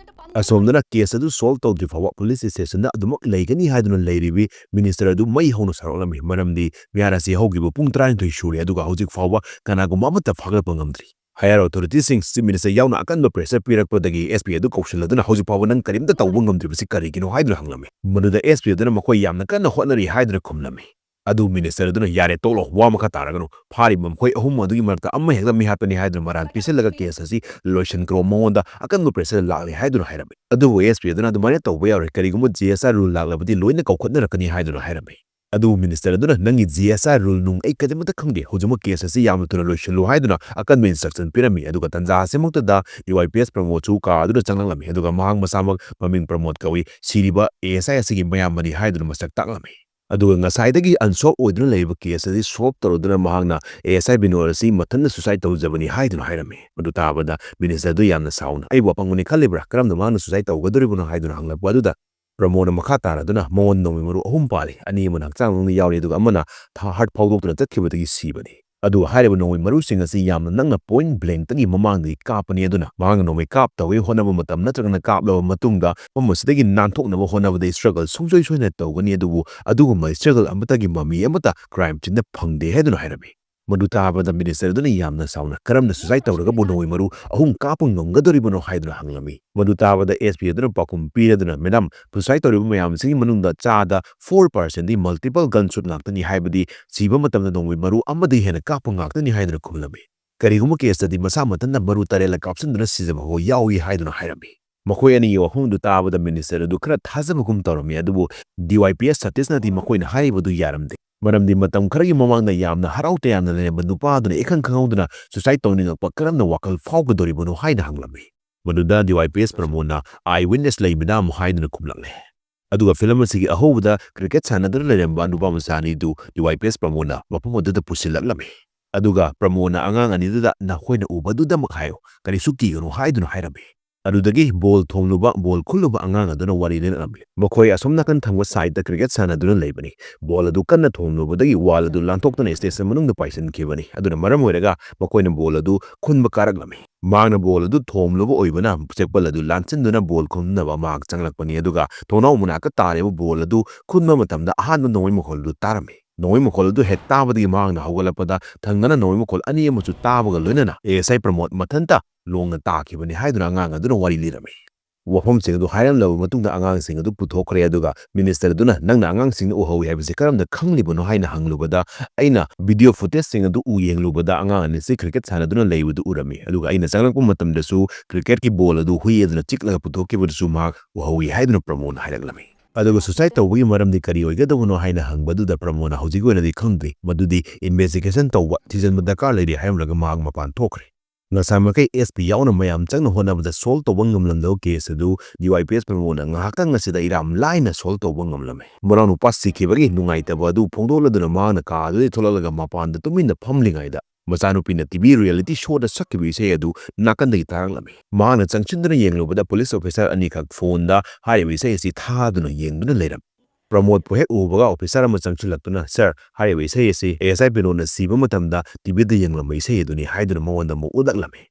ꯑꯁꯣꯝꯗꯅ ꯀꯦꯁ ꯑꯗꯨ ꯁꯣꯜꯚ ꯇꯧꯗ꯭ꯔꯤ ꯐꯥꯎꯕ ꯄꯨꯂꯤꯁ ꯁ꯭ꯇꯦꯁꯟꯗ ꯑꯗꯨꯃꯛ ꯂꯩꯒꯅꯤ ꯍꯥꯏꯗꯨꯅ ꯂꯩꯔꯤꯕꯤ ꯃꯤꯅꯤꯁꯇꯔ ꯑꯗꯨ ꯃꯩ ꯍꯧꯅ ꯁꯥꯎꯔꯛꯂꯝꯃꯤ, ꯃꯔꯝꯗꯤ ꯃꯤꯍꯥꯠ ꯑꯁꯤ ꯍꯧꯈꯤꯕ ꯄꯨꯡ ꯇꯔꯥꯅꯤꯊꯣꯏ ꯁꯨꯔꯦ, ꯑꯗꯨꯒ ꯍꯧꯖꯤꯛ ꯐꯥꯎꯕ ꯀꯅꯥꯒꯨꯝꯕ ꯑꯃꯠꯇ ꯐꯥꯒꯠꯄ ꯉꯝꯗ꯭ꯔꯤ꯫ ꯍꯥꯌꯔ ꯑꯣꯊꯣꯔꯤꯇꯤꯁꯤꯡ, ꯆꯤꯐ ꯃꯤꯅꯤꯁꯇꯔ ꯌꯥꯎꯅ ꯑꯀꯟꯕ ꯄ꯭ꯔꯦꯁꯔ ꯄꯤꯔꯛꯄꯗꯒꯤ ꯑꯦꯁ ꯄꯤ ꯑꯗꯨ ꯀꯧꯁꯤꯜꯂꯗꯨꯅ ꯍꯧꯖꯤꯛ ꯐꯥꯎꯕ ꯅꯪ ꯀꯔꯤꯝꯇ ꯇꯧꯕ ꯉꯝꯗ꯭ꯔꯤꯕꯁꯤ ꯀꯔꯤꯒꯤꯅꯣ ꯍꯥꯏꯗꯨꯅ ꯍꯪꯂꯝꯃꯤ꯫ ꯃꯗꯨꯗ ꯑꯦꯁ ꯄꯤ ꯑꯗꯨꯅ ꯃꯈꯣꯏ ꯌꯥꯝꯅ ꯀꯟꯅ ꯍꯣꯠꯅꯔꯤ ꯍꯥꯏꯗꯨꯅ ꯈꯨꯝꯂꯝꯃꯤ꯫ ꯑꯗꯨ ꯃꯤꯅꯤꯁꯇꯔ ꯑꯗꯨꯅ "ꯌꯥꯔꯦ, ꯇꯣꯛꯂꯣ, ꯋꯥ ꯃꯈꯥ ꯇꯥꯔꯒꯅꯨ꯫ ꯐꯥꯔꯤꯕ ꯃꯈꯣꯏ ꯑꯍꯨꯝ ꯑꯗꯨꯒꯤ ꯃꯔꯛꯇ ꯑꯃ ꯍꯦꯛꯇ ꯃꯤꯍꯥꯠꯄꯅꯤ" ꯍꯥꯏꯗꯨꯅ ꯃꯔꯥꯜ ꯄꯤꯁꯤꯜꯂꯒ ꯀꯦꯁ ꯑꯁꯤ ꯂꯣꯏꯁꯤꯟꯈ꯭ꯔꯣ, ꯃꯉꯣꯟꯗ ꯑꯀꯟꯕ ꯄ꯭ꯔꯦꯁꯔ ꯂꯥꯛꯂꯦ ꯍꯥꯏꯗꯨꯅ ꯍꯥꯏꯔꯝꯃꯤ꯫ ꯑꯗꯨꯕꯨ ꯑꯦꯁ ꯄꯤ ꯑꯗꯨꯅ "ꯑꯗꯨꯃꯥꯏꯅ ꯇꯧꯕ ꯌꯥꯔꯣꯏ, ꯀꯔꯤꯒꯨꯝꯕ ꯖꯤ ꯑꯦꯁ ꯑꯥꯏ ꯔꯨꯜ ꯂꯥꯛꯂꯕꯗꯤ ꯂꯣꯏꯅ ꯀꯧꯈꯠꯅꯔꯛꯀꯅꯤ" ꯍꯥꯏꯗꯨꯅ ꯍꯥꯏꯔꯝꯃꯤ꯫ ꯑꯗꯨꯕꯨ ꯃꯤꯅꯤꯁꯇꯔ ꯑꯗꯨꯅ "ꯅꯪꯒꯤ ꯖꯤ ꯑꯦꯁ ꯑꯥꯏ ꯔꯨꯜ ꯅꯨꯡ ꯑꯩ ꯀꯔꯤꯃꯠꯇ ꯈꯪꯗꯦ, ꯍꯧꯖꯤꯛꯃꯛ ꯀꯦꯁ ꯑꯁꯤ ꯌꯥꯝꯅ ꯊꯨꯅ ꯂꯣꯏꯁꯤꯜꯂꯨ" ꯍꯥꯏꯗꯨꯅ ꯑꯀꯟꯕ ꯏꯟꯁꯇ꯭ꯔꯛꯁꯟ ꯄꯤꯔꯝꯃꯤ꯫ ꯑꯗꯨꯒ ꯇꯟꯖꯥ ꯑꯁꯤꯃꯛꯇꯗ ꯗꯤ ꯋꯥꯏ ꯄꯤ ꯑꯦꯁ ꯄ꯭ꯔꯃꯣꯗꯁꯨ ꯀꯥ ꯑꯗꯨꯗ ꯆꯪꯂꯛꯂꯝꯃꯤ, ꯑꯗꯨꯒ ꯃꯍꯥꯛ ꯃꯁꯥꯃꯛ ꯃꯃꯤꯡ ꯄ꯭ꯔꯃꯣꯗ ꯀꯧꯏ, ꯁꯤꯔꯤꯕ ꯑꯦ ꯑꯦꯁ ꯑꯥꯏ ꯑꯁꯤꯒꯤ ꯃꯌꯥꯝꯕꯅꯤ ꯍꯥꯏꯗꯨꯅ ꯃꯁꯛ ꯇꯥꯛꯂꯝꯃꯤ꯫ ꯑꯗꯨꯒ ꯉꯁꯥꯏꯗꯒꯤ ꯑꯟꯁꯣꯜꯚ ꯑꯣꯏꯗꯨꯅ ꯂꯩꯔꯤꯕ ꯀꯦꯁ ꯑꯁꯤ ꯁꯣꯜꯚ ꯇꯧꯔꯗꯨꯅ ꯃꯍꯥꯛꯅ ꯑꯦ ꯑꯦꯁ ꯑꯥꯏ ꯕꯤꯅꯣꯗ ꯑꯁꯤ ꯃꯊꯟꯇ ꯁꯨꯁꯥꯏꯗ ꯇꯧꯖꯕꯅꯤ ꯍꯥꯏꯗꯨꯅ ꯍꯥꯏꯔꯝꯃꯤ꯫ ꯃꯗꯨ ꯇꯥꯕꯗ ꯃꯤꯅꯤꯁꯇꯔ ꯑꯗꯨ ꯌꯥꯝꯅ ꯁꯥꯎꯅ "ꯑꯩꯕꯨ ꯑꯄꯪꯕꯅꯤ ꯈꯜꯂꯤꯕ꯭ꯔꯥ? ꯀꯔꯝꯅ ꯃꯍꯥꯛꯅ ꯁꯨꯁꯥꯏꯗ ꯇꯧꯒꯗꯧꯔꯤꯕꯅꯣ?" ꯍꯥꯏꯗꯨꯅ ꯍꯪꯂꯛꯄ ꯑꯗꯨꯗ ꯄ꯭ꯔꯃꯣꯗꯅ ꯃꯈꯥ ꯇꯥꯔꯗꯨꯅ "ꯃꯉꯣꯟꯗ ꯅꯣꯡꯃꯩ ꯃꯔꯨ ꯑꯍꯨꯝ ꯄꯥꯜꯂꯤ, ꯑꯅꯤ ꯑꯃꯅ ꯍꯛꯆꯥꯡ ꯃꯅꯨꯡꯗ ꯌꯥꯎꯔꯤ, ꯑꯗꯨꯒ ꯑꯃꯅ ꯊꯥ-, ꯍꯥꯔꯠ ꯐꯥꯎꯗꯣꯛꯇꯨꯅ ꯆꯠꯈꯤꯕꯗꯒꯤ ꯁꯤꯕꯅꯤ꯫ ꯑꯗꯨ ꯍꯥꯏꯔꯤꯕ ꯅꯣꯡꯃꯩ ꯃꯔꯨꯁꯤꯡ ꯑꯁꯤ ꯌꯥꯝꯅ ꯅꯛꯅ ꯄꯣꯏꯟꯠ ꯕ꯭ꯂꯦꯡꯛꯇꯒꯤ ꯃꯃꯥꯡꯗꯒꯤ ꯀꯥꯞꯄꯅꯤ, ꯑꯗꯨꯅ ꯃꯍꯥꯛꯅ ꯅꯣꯡꯃꯩ ꯀꯥꯞ ꯇꯧꯏ ꯍꯣꯠꯅꯕ ꯃꯇꯝ ꯅꯠꯇ꯭ꯔꯒꯅ ꯀꯥꯞꯂꯕ ꯃꯇꯨꯡꯗ ꯃꯐꯝ ꯑꯁꯤꯗꯒꯤ ꯅꯥꯟꯊꯣꯛꯅꯕ ꯍꯣꯠꯅꯕꯗ ꯏꯁꯇ꯭ꯔꯒꯜ ꯁꯨꯡꯁꯣꯏ ꯁꯣꯏꯗꯅ ꯇꯧꯒꯅꯤ, ꯑꯗꯨꯕꯨ ꯑꯗꯨꯒꯨꯝꯕ ꯏꯁꯇ꯭ꯔꯒꯜ ꯑꯃꯠꯇꯒꯤ ꯃꯃꯤ ꯑꯃꯠꯇ ꯀ꯭ꯔꯥꯏꯝ ꯁꯤꯟꯗ ꯐꯪꯗꯦ" ꯍꯥꯏꯗꯨꯅ ꯍꯥꯏꯔꯝꯃꯤ꯫ ꯃꯗꯨ ꯇꯥꯕꯗ ꯃꯤꯅꯤꯁꯇꯔ ꯑꯗꯨꯅ ꯌꯥꯝꯅ ꯁꯥꯎꯅ "ꯀꯔꯝꯅ ꯁꯨꯁꯥꯏꯗ ꯇꯧꯔꯒꯕꯨ ꯅꯣꯡꯃꯩ ꯃꯔꯨ ꯑꯍꯨꯝ ꯀꯥꯞꯄ ꯉꯝꯒꯗꯧꯔꯤꯕꯅꯣ?" ꯍꯥꯏꯗꯨꯅ ꯍꯪꯂꯝꯃꯤ꯫ ꯃꯗꯨ ꯇꯥꯕꯗ ꯑꯦꯁ ꯄꯤ ꯑꯗꯨꯅ ꯄꯥꯎꯈꯨꯝ ꯄꯤꯔꯗꯨꯅ, "ꯃꯦꯗꯥꯝ, ꯁꯨꯁꯥꯏꯗ ꯇꯧꯔꯤꯕ ꯃꯌꯥꯝꯁꯤꯒꯤ ꯃꯅꯨꯡꯗ ꯆꯥꯗ ꯐꯣꯔ ꯄꯥꯔꯁꯦꯟꯗꯤ ꯃꯜꯇꯤꯄꯜ ꯒꯟ ꯁꯨꯠ ꯉꯥꯛꯇꯅꯤ, ꯍꯥꯏꯕꯗꯤ ꯁꯤꯕ ꯃꯇꯝꯗ ꯅꯣꯡꯃꯩ ꯃꯔꯨ ꯑꯃꯗꯒꯤ ꯍꯦꯟꯅ ꯀꯥꯞꯄ ꯉꯥꯛꯇꯅꯤ" ꯍꯥꯏꯗꯨꯅ ꯈꯨꯝꯂꯝꯃꯤ꯫ "ꯀꯔꯤꯒꯨꯝꯕ ꯀꯦꯁꯇꯗꯤ ꯃꯁꯥ ꯃꯊꯟꯇ ꯃꯔꯨ ꯇꯔꯦꯠꯂꯛ ꯀꯥꯞꯁꯤꯟꯗꯨꯅ ꯁꯤꯖꯕ ꯐꯥꯎ ꯌꯥꯎꯏ" ꯍꯥꯏꯗꯨꯅ ꯍꯥꯏꯔꯝꯃꯤ꯫ ꯃꯈꯣꯏ ꯑꯅꯤꯒꯤ ꯋꯥꯐꯝ ꯑꯗꯨ ꯇꯥꯕꯗ ꯃꯤꯅꯤꯁꯇꯔ ꯑꯗꯨ ꯈꯔ ꯊꯥꯖꯕꯒꯨꯝ ꯇꯧꯔꯝꯃꯤ, ꯑꯗꯨꯕꯨ ꯗꯤ ꯋꯥꯏ ꯄꯤ ꯑꯦꯁ ꯁꯇꯤꯁꯅꯗꯤ ꯃꯈꯣꯏꯅ ꯍꯥꯏꯔꯤꯕꯗꯨ ꯌꯥꯔꯝꯗꯦ꯫ ꯃꯔꯝꯗꯤ ꯃꯇꯝ ꯈꯔꯒꯤ ꯃꯃꯥꯡꯗ ꯌꯥꯝꯅ ꯍꯔꯥꯎ ꯇꯌꯥꯝꯅ ꯂꯩꯔꯝꯕ ꯅꯨꯄꯥ ꯑꯗꯨꯅ ꯏꯈꯪ ꯈꯪꯍꯧꯗꯅ ꯁꯨꯁꯥꯏꯗ ꯇꯧꯅꯤꯡꯉꯛꯄ ꯀꯔꯝꯅ ꯋꯥꯈꯜ ꯐꯥꯎꯒꯗꯧꯔꯤꯕꯅꯣ ꯍꯥꯏꯅ ꯍꯪꯂꯝꯃꯤ꯫ ꯃꯗꯨꯗ ꯗꯤ ꯋꯥꯏ ꯄꯤ ꯑꯦꯁ ꯄ꯭ꯔꯃꯣꯗꯅ "ꯑꯥꯏ ꯋꯤꯠꯅꯦꯁ ꯂꯩ ꯃꯦꯗꯥꯝ" ꯍꯥꯏꯗꯨꯅ ꯈꯨꯝꯂꯛꯂꯦ꯫ ꯑꯗꯨꯒ ꯐꯤꯂꯝ ꯑꯁꯤꯒꯤ ꯑꯍꯧꯕꯗ ꯀ꯭ꯔꯤꯀꯦꯠ ꯁꯥꯟꯅꯗꯨꯅ ꯂꯩꯔꯝꯕ ꯅꯨꯄꯥ ꯃꯆꯥ ꯑꯅꯤꯗꯨ ꯗꯤ ꯋꯥꯏ ꯄꯤ ꯑꯦꯁ ꯄ꯭ꯔꯃꯣꯗꯅ ꯃꯐꯝ ꯑꯗꯨꯗ ꯄꯨꯁꯤꯜꯂꯛꯂꯝꯃꯤ꯫ ꯑꯗꯨꯒ ꯄ꯭ꯔꯃꯣꯗꯅ ꯑꯉꯥꯡ ꯑꯅꯤꯗꯨꯗ "ꯅꯈꯣꯏꯅ ꯎꯕꯗꯨꯗꯃꯛ ꯍꯥꯏꯌꯨ, ꯀꯔꯤꯁꯨ ꯀꯤꯒꯅꯨ" ꯍꯥꯏꯗꯨꯅ ꯍꯥꯏꯔꯝꯃꯤ꯫ ꯑꯗꯨꯗꯒꯤ ꯕꯣꯜ ꯊꯣꯝꯂꯨꯕ, ꯕꯣꯜ ꯈꯨꯜꯂꯨꯕ ꯑꯉꯥꯡ ꯑꯗꯨꯅ ꯋꯥꯔꯤ ꯂꯤꯔꯛꯂꯝꯃꯤ꯫ ꯃꯈꯣꯏ ꯑꯁꯣꯝ ꯅꯥꯀꯟ ꯊꯪꯕ ꯁꯥꯏꯗꯇ ꯀ꯭ꯔꯤꯀꯦꯠ ꯁꯥꯟꯅꯗꯨꯅ ꯂꯩꯕꯅꯤ꯫ ꯕꯣꯜ ꯑꯗꯨ ꯀꯟꯅ ꯊꯣꯝꯂꯨꯕꯗꯒꯤ ꯋꯥꯜ ꯑꯗꯨ ꯂꯥꯟꯊꯣꯛꯇꯨꯅ ꯁ꯭ꯇꯦꯁꯟ ꯃꯅꯨꯡꯗ ꯄꯥꯏꯁꯤꯟꯈꯤꯕꯅꯤ꯫ ꯑꯗꯨꯅ ꯃꯔꯝ ꯑꯣꯏꯔꯒ ꯃꯈꯣꯏꯅ ꯕꯣꯜ ꯑꯗꯨ ꯈꯨꯟꯕ ꯀꯥꯔꯛꯂꯝꯃꯤ꯫ ꯃꯍꯥꯛꯅ ꯕꯣꯜ ꯑꯗꯨ ꯊꯣꯝꯂꯨꯕ ꯑꯣꯏꯕꯅ ꯆꯦꯛꯄꯜ ꯑꯗꯨ ꯂꯥꯟꯁꯤꯟꯗꯨꯅ ꯕꯣꯜ ꯈꯨꯟꯅꯕ ꯃꯍꯥꯛ ꯆꯪꯂꯛꯄꯅꯤ꯫ ꯑꯗꯨꯒ ꯊꯣꯡꯅꯥꯎ ꯃꯅꯥꯛꯇ ꯇꯥꯔꯤꯕ ꯕꯣꯜ ꯑꯗꯨ ꯈꯨꯟꯕ ꯃꯇꯝꯗ ꯑꯍꯥꯟꯕ ꯅꯣꯡꯃꯩ ꯃꯈꯣꯜ ꯑꯗꯨ ꯇꯥꯔꯝꯃꯤ꯫ ꯅꯣꯡꯃꯩ ꯃꯈꯣꯜ ꯑꯗꯨ ꯍꯦꯛ ꯇꯥꯕꯗꯒꯤ ꯃꯍꯥꯛꯅ ꯍꯧꯒꯠꯂꯛꯄꯗ ꯊꯪꯅꯅ ꯅꯣꯡꯃꯩ ꯃꯈꯣꯜ ꯑꯅꯤ ꯑꯃꯁꯨ ꯇꯥꯕꯒ ꯂꯣꯏꯅꯅ ꯑꯦ ꯑꯦꯁ ꯑꯥꯏ ꯄ꯭ꯔꯃꯣꯗ ꯃꯊꯟꯇ ꯂꯣꯡꯅ ꯇꯥꯈꯤꯕꯅꯤ ꯍꯥꯏꯗꯨꯅ ꯑꯉꯥꯡ ꯑꯗꯨꯅ ꯋꯥꯔꯤ ꯂꯤꯔꯝꯃꯤ꯫ ꯋꯥꯐꯝꯁꯤꯡ ꯑꯗꯨ ꯍꯥꯏꯔꯝꯂꯕ ꯃꯇꯨꯡꯗ ꯑꯉꯥꯡꯁꯤꯡ ꯑꯗꯨ ꯄꯨꯊꯣꯛꯈ꯭ꯔꯦ꯫ ꯑꯗꯨꯒ ꯃꯤꯅꯤꯁꯇꯔ ꯑꯗꯨꯅ "ꯅꯪꯅ ꯑꯉꯥꯡꯁꯤꯡꯅ ꯎꯍꯧꯏ ꯍꯥꯏꯕꯁꯤ ꯀꯔꯝꯅ ꯈꯪꯂꯤꯕꯅꯣ?" ꯍꯥꯏꯅ ꯍꯪꯂꯨꯕꯗ, "ꯑꯩꯅ ꯚꯤꯗꯤꯑꯣ ꯐꯨꯇꯦꯖꯁꯤꯡ ꯑꯗꯨ ꯎ ꯌꯦꯡꯂꯨꯕꯗ ꯑꯉꯥꯡ ꯑꯅꯤꯁꯤ ꯀ꯭ꯔꯤꯀꯦꯠ ꯁꯥꯟꯅꯗꯨꯅ ꯂꯩꯕꯗꯨ ꯎꯔꯝꯃꯤ꯫ ꯑꯗꯨꯒ ꯑꯩꯅ ꯆꯪꯂꯛꯄ ꯃꯇꯝꯗꯁꯨ ꯀ꯭ꯔꯤꯀꯦꯠꯀꯤ ꯕꯣꯜ ꯑꯗꯨ ꯍꯨꯏ ꯑꯗꯨꯅ ꯆꯤꯛꯂꯒ ꯄꯨꯊꯣꯛꯈꯤꯕꯗꯨꯁꯨ ꯃꯍꯥꯛ ꯎꯍꯧꯏ" ꯍꯥꯏꯗꯨꯅ ꯄ꯭ꯔꯃꯣꯗꯅ ꯍꯥꯏꯔꯛꯂꯝꯃꯤ꯫ ꯑꯗꯨꯒ ꯁꯨꯁꯥꯏꯗ ꯇꯧꯕꯒꯤ ꯃꯔꯝꯗꯤ ꯀꯔꯤ ꯑꯣꯏꯒꯗꯕꯅꯣ ꯍꯥꯏꯅ ꯍꯪꯕꯗꯨꯗ ꯄ꯭ꯔꯃꯣꯗꯅ "ꯍꯧꯖꯤꯛꯀꯤ ꯑꯣꯏꯅꯗꯤ ꯈꯪꯗ꯭ꯔꯤ, ꯃꯗꯨꯗꯤ ꯏꯟꯚꯦꯁꯇꯤꯒꯦꯁꯟ ꯇꯧꯕ, ꯊꯤꯖꯤꯟꯕ ꯗꯔꯀꯥꯔ ꯂꯩꯔꯤ" ꯍꯥꯏꯔꯝꯂꯒ ꯃꯍꯥꯛ ꯃꯄꯥꯟ ꯊꯣꯛꯈ꯭ꯔꯦ꯫ ꯉꯁꯥꯏꯃꯛꯀꯤ ꯑꯦꯁ ꯄꯤ ꯌꯥꯎꯅ ꯃꯌꯥꯝ ꯆꯪꯅ ꯍꯣꯠꯅꯕꯗ ꯁꯣꯜꯕ ꯇꯧꯕ ꯉꯝꯂꯝꯗꯕ ꯀꯦꯁ ꯑꯗꯨ ꯗꯤ ꯋꯥꯏ ꯄꯤ ꯑꯦꯁ ꯄ꯭ꯔꯃꯣꯗꯅ ꯉꯥꯏꯍꯥꯛꯇꯪ ꯑꯁꯤꯗ ꯌꯥꯝ ꯂꯥꯏꯅ ꯁꯣꯜꯕ ꯇꯧꯕ ꯉꯝꯂꯝꯃꯤ꯫ ꯃꯅꯥꯎꯅꯨꯄꯥ ꯁꯤꯈꯤꯕꯒꯤ ꯅꯨꯡꯉꯥꯏꯇꯕ ꯑꯗꯨ ꯐꯣꯡꯗꯣꯛꯂꯗꯨꯅ ꯃꯍꯥꯛꯅ ꯀꯥ ꯑꯗꯨꯗꯒꯤ ꯊꯣꯛꯂꯛꯂꯒ ꯃꯄꯥꯟꯗ ꯇꯨꯃꯤꯟꯅ ꯐꯝꯂꯤꯉꯩꯗ ꯃꯆꯥꯅꯨꯄꯤꯅ ꯇꯤ ꯚꯤ ꯔꯤꯌꯦꯂꯤꯇꯤ ꯁꯣꯗ ꯁꯛꯈꯤꯕ ꯏꯁꯩ ꯑꯗꯨ ꯅꯥꯀꯟꯗꯒꯤ ꯇꯥꯔꯛꯂꯝꯃꯤ꯫ ꯃꯍꯥꯛꯅ ꯆꯪꯁꯤꯟꯗꯨꯅ ꯌꯦꯡꯂꯨꯕꯗ ꯄꯨꯂꯤꯁ ꯑꯣꯐꯤꯁꯥꯔ ꯑꯅꯤꯈꯛ ꯐꯣꯟꯗ ꯍꯥꯏꯔꯤꯕ ꯏꯁꯩ ꯑꯁꯤ ꯊꯥꯗꯨꯅ ꯌꯦꯡꯗꯨꯅ ꯂꯩꯔꯝꯃꯤ꯫ ꯄ꯭ꯔꯃꯣꯗꯄꯨ ꯍꯦꯛ ꯎꯕꯒ ꯑꯣꯐꯤꯁꯥꯔ ꯑꯃ ꯆꯪꯁꯤꯜꯂꯛꯇꯨꯅ, "ꯁꯥꯔ, ꯍꯥꯏꯔꯤꯕ ꯏꯁꯩ ꯑꯁꯤ ꯑꯦ ꯑꯦꯁ ꯑꯥꯏ ꯕꯤꯅꯣꯗꯅ ꯁꯤꯕ ꯃꯇꯝꯗ ꯇꯤ ꯚꯤꯗ ꯌꯦꯡꯂꯝꯕ ꯏꯁꯩ ꯑꯗꯨꯅꯤ" ꯍꯥꯏꯗꯨꯅ ꯃꯉꯣꯟꯗ ꯑꯃꯨꯛ ꯎꯠꯂꯛꯂꯝꯃꯤ꯫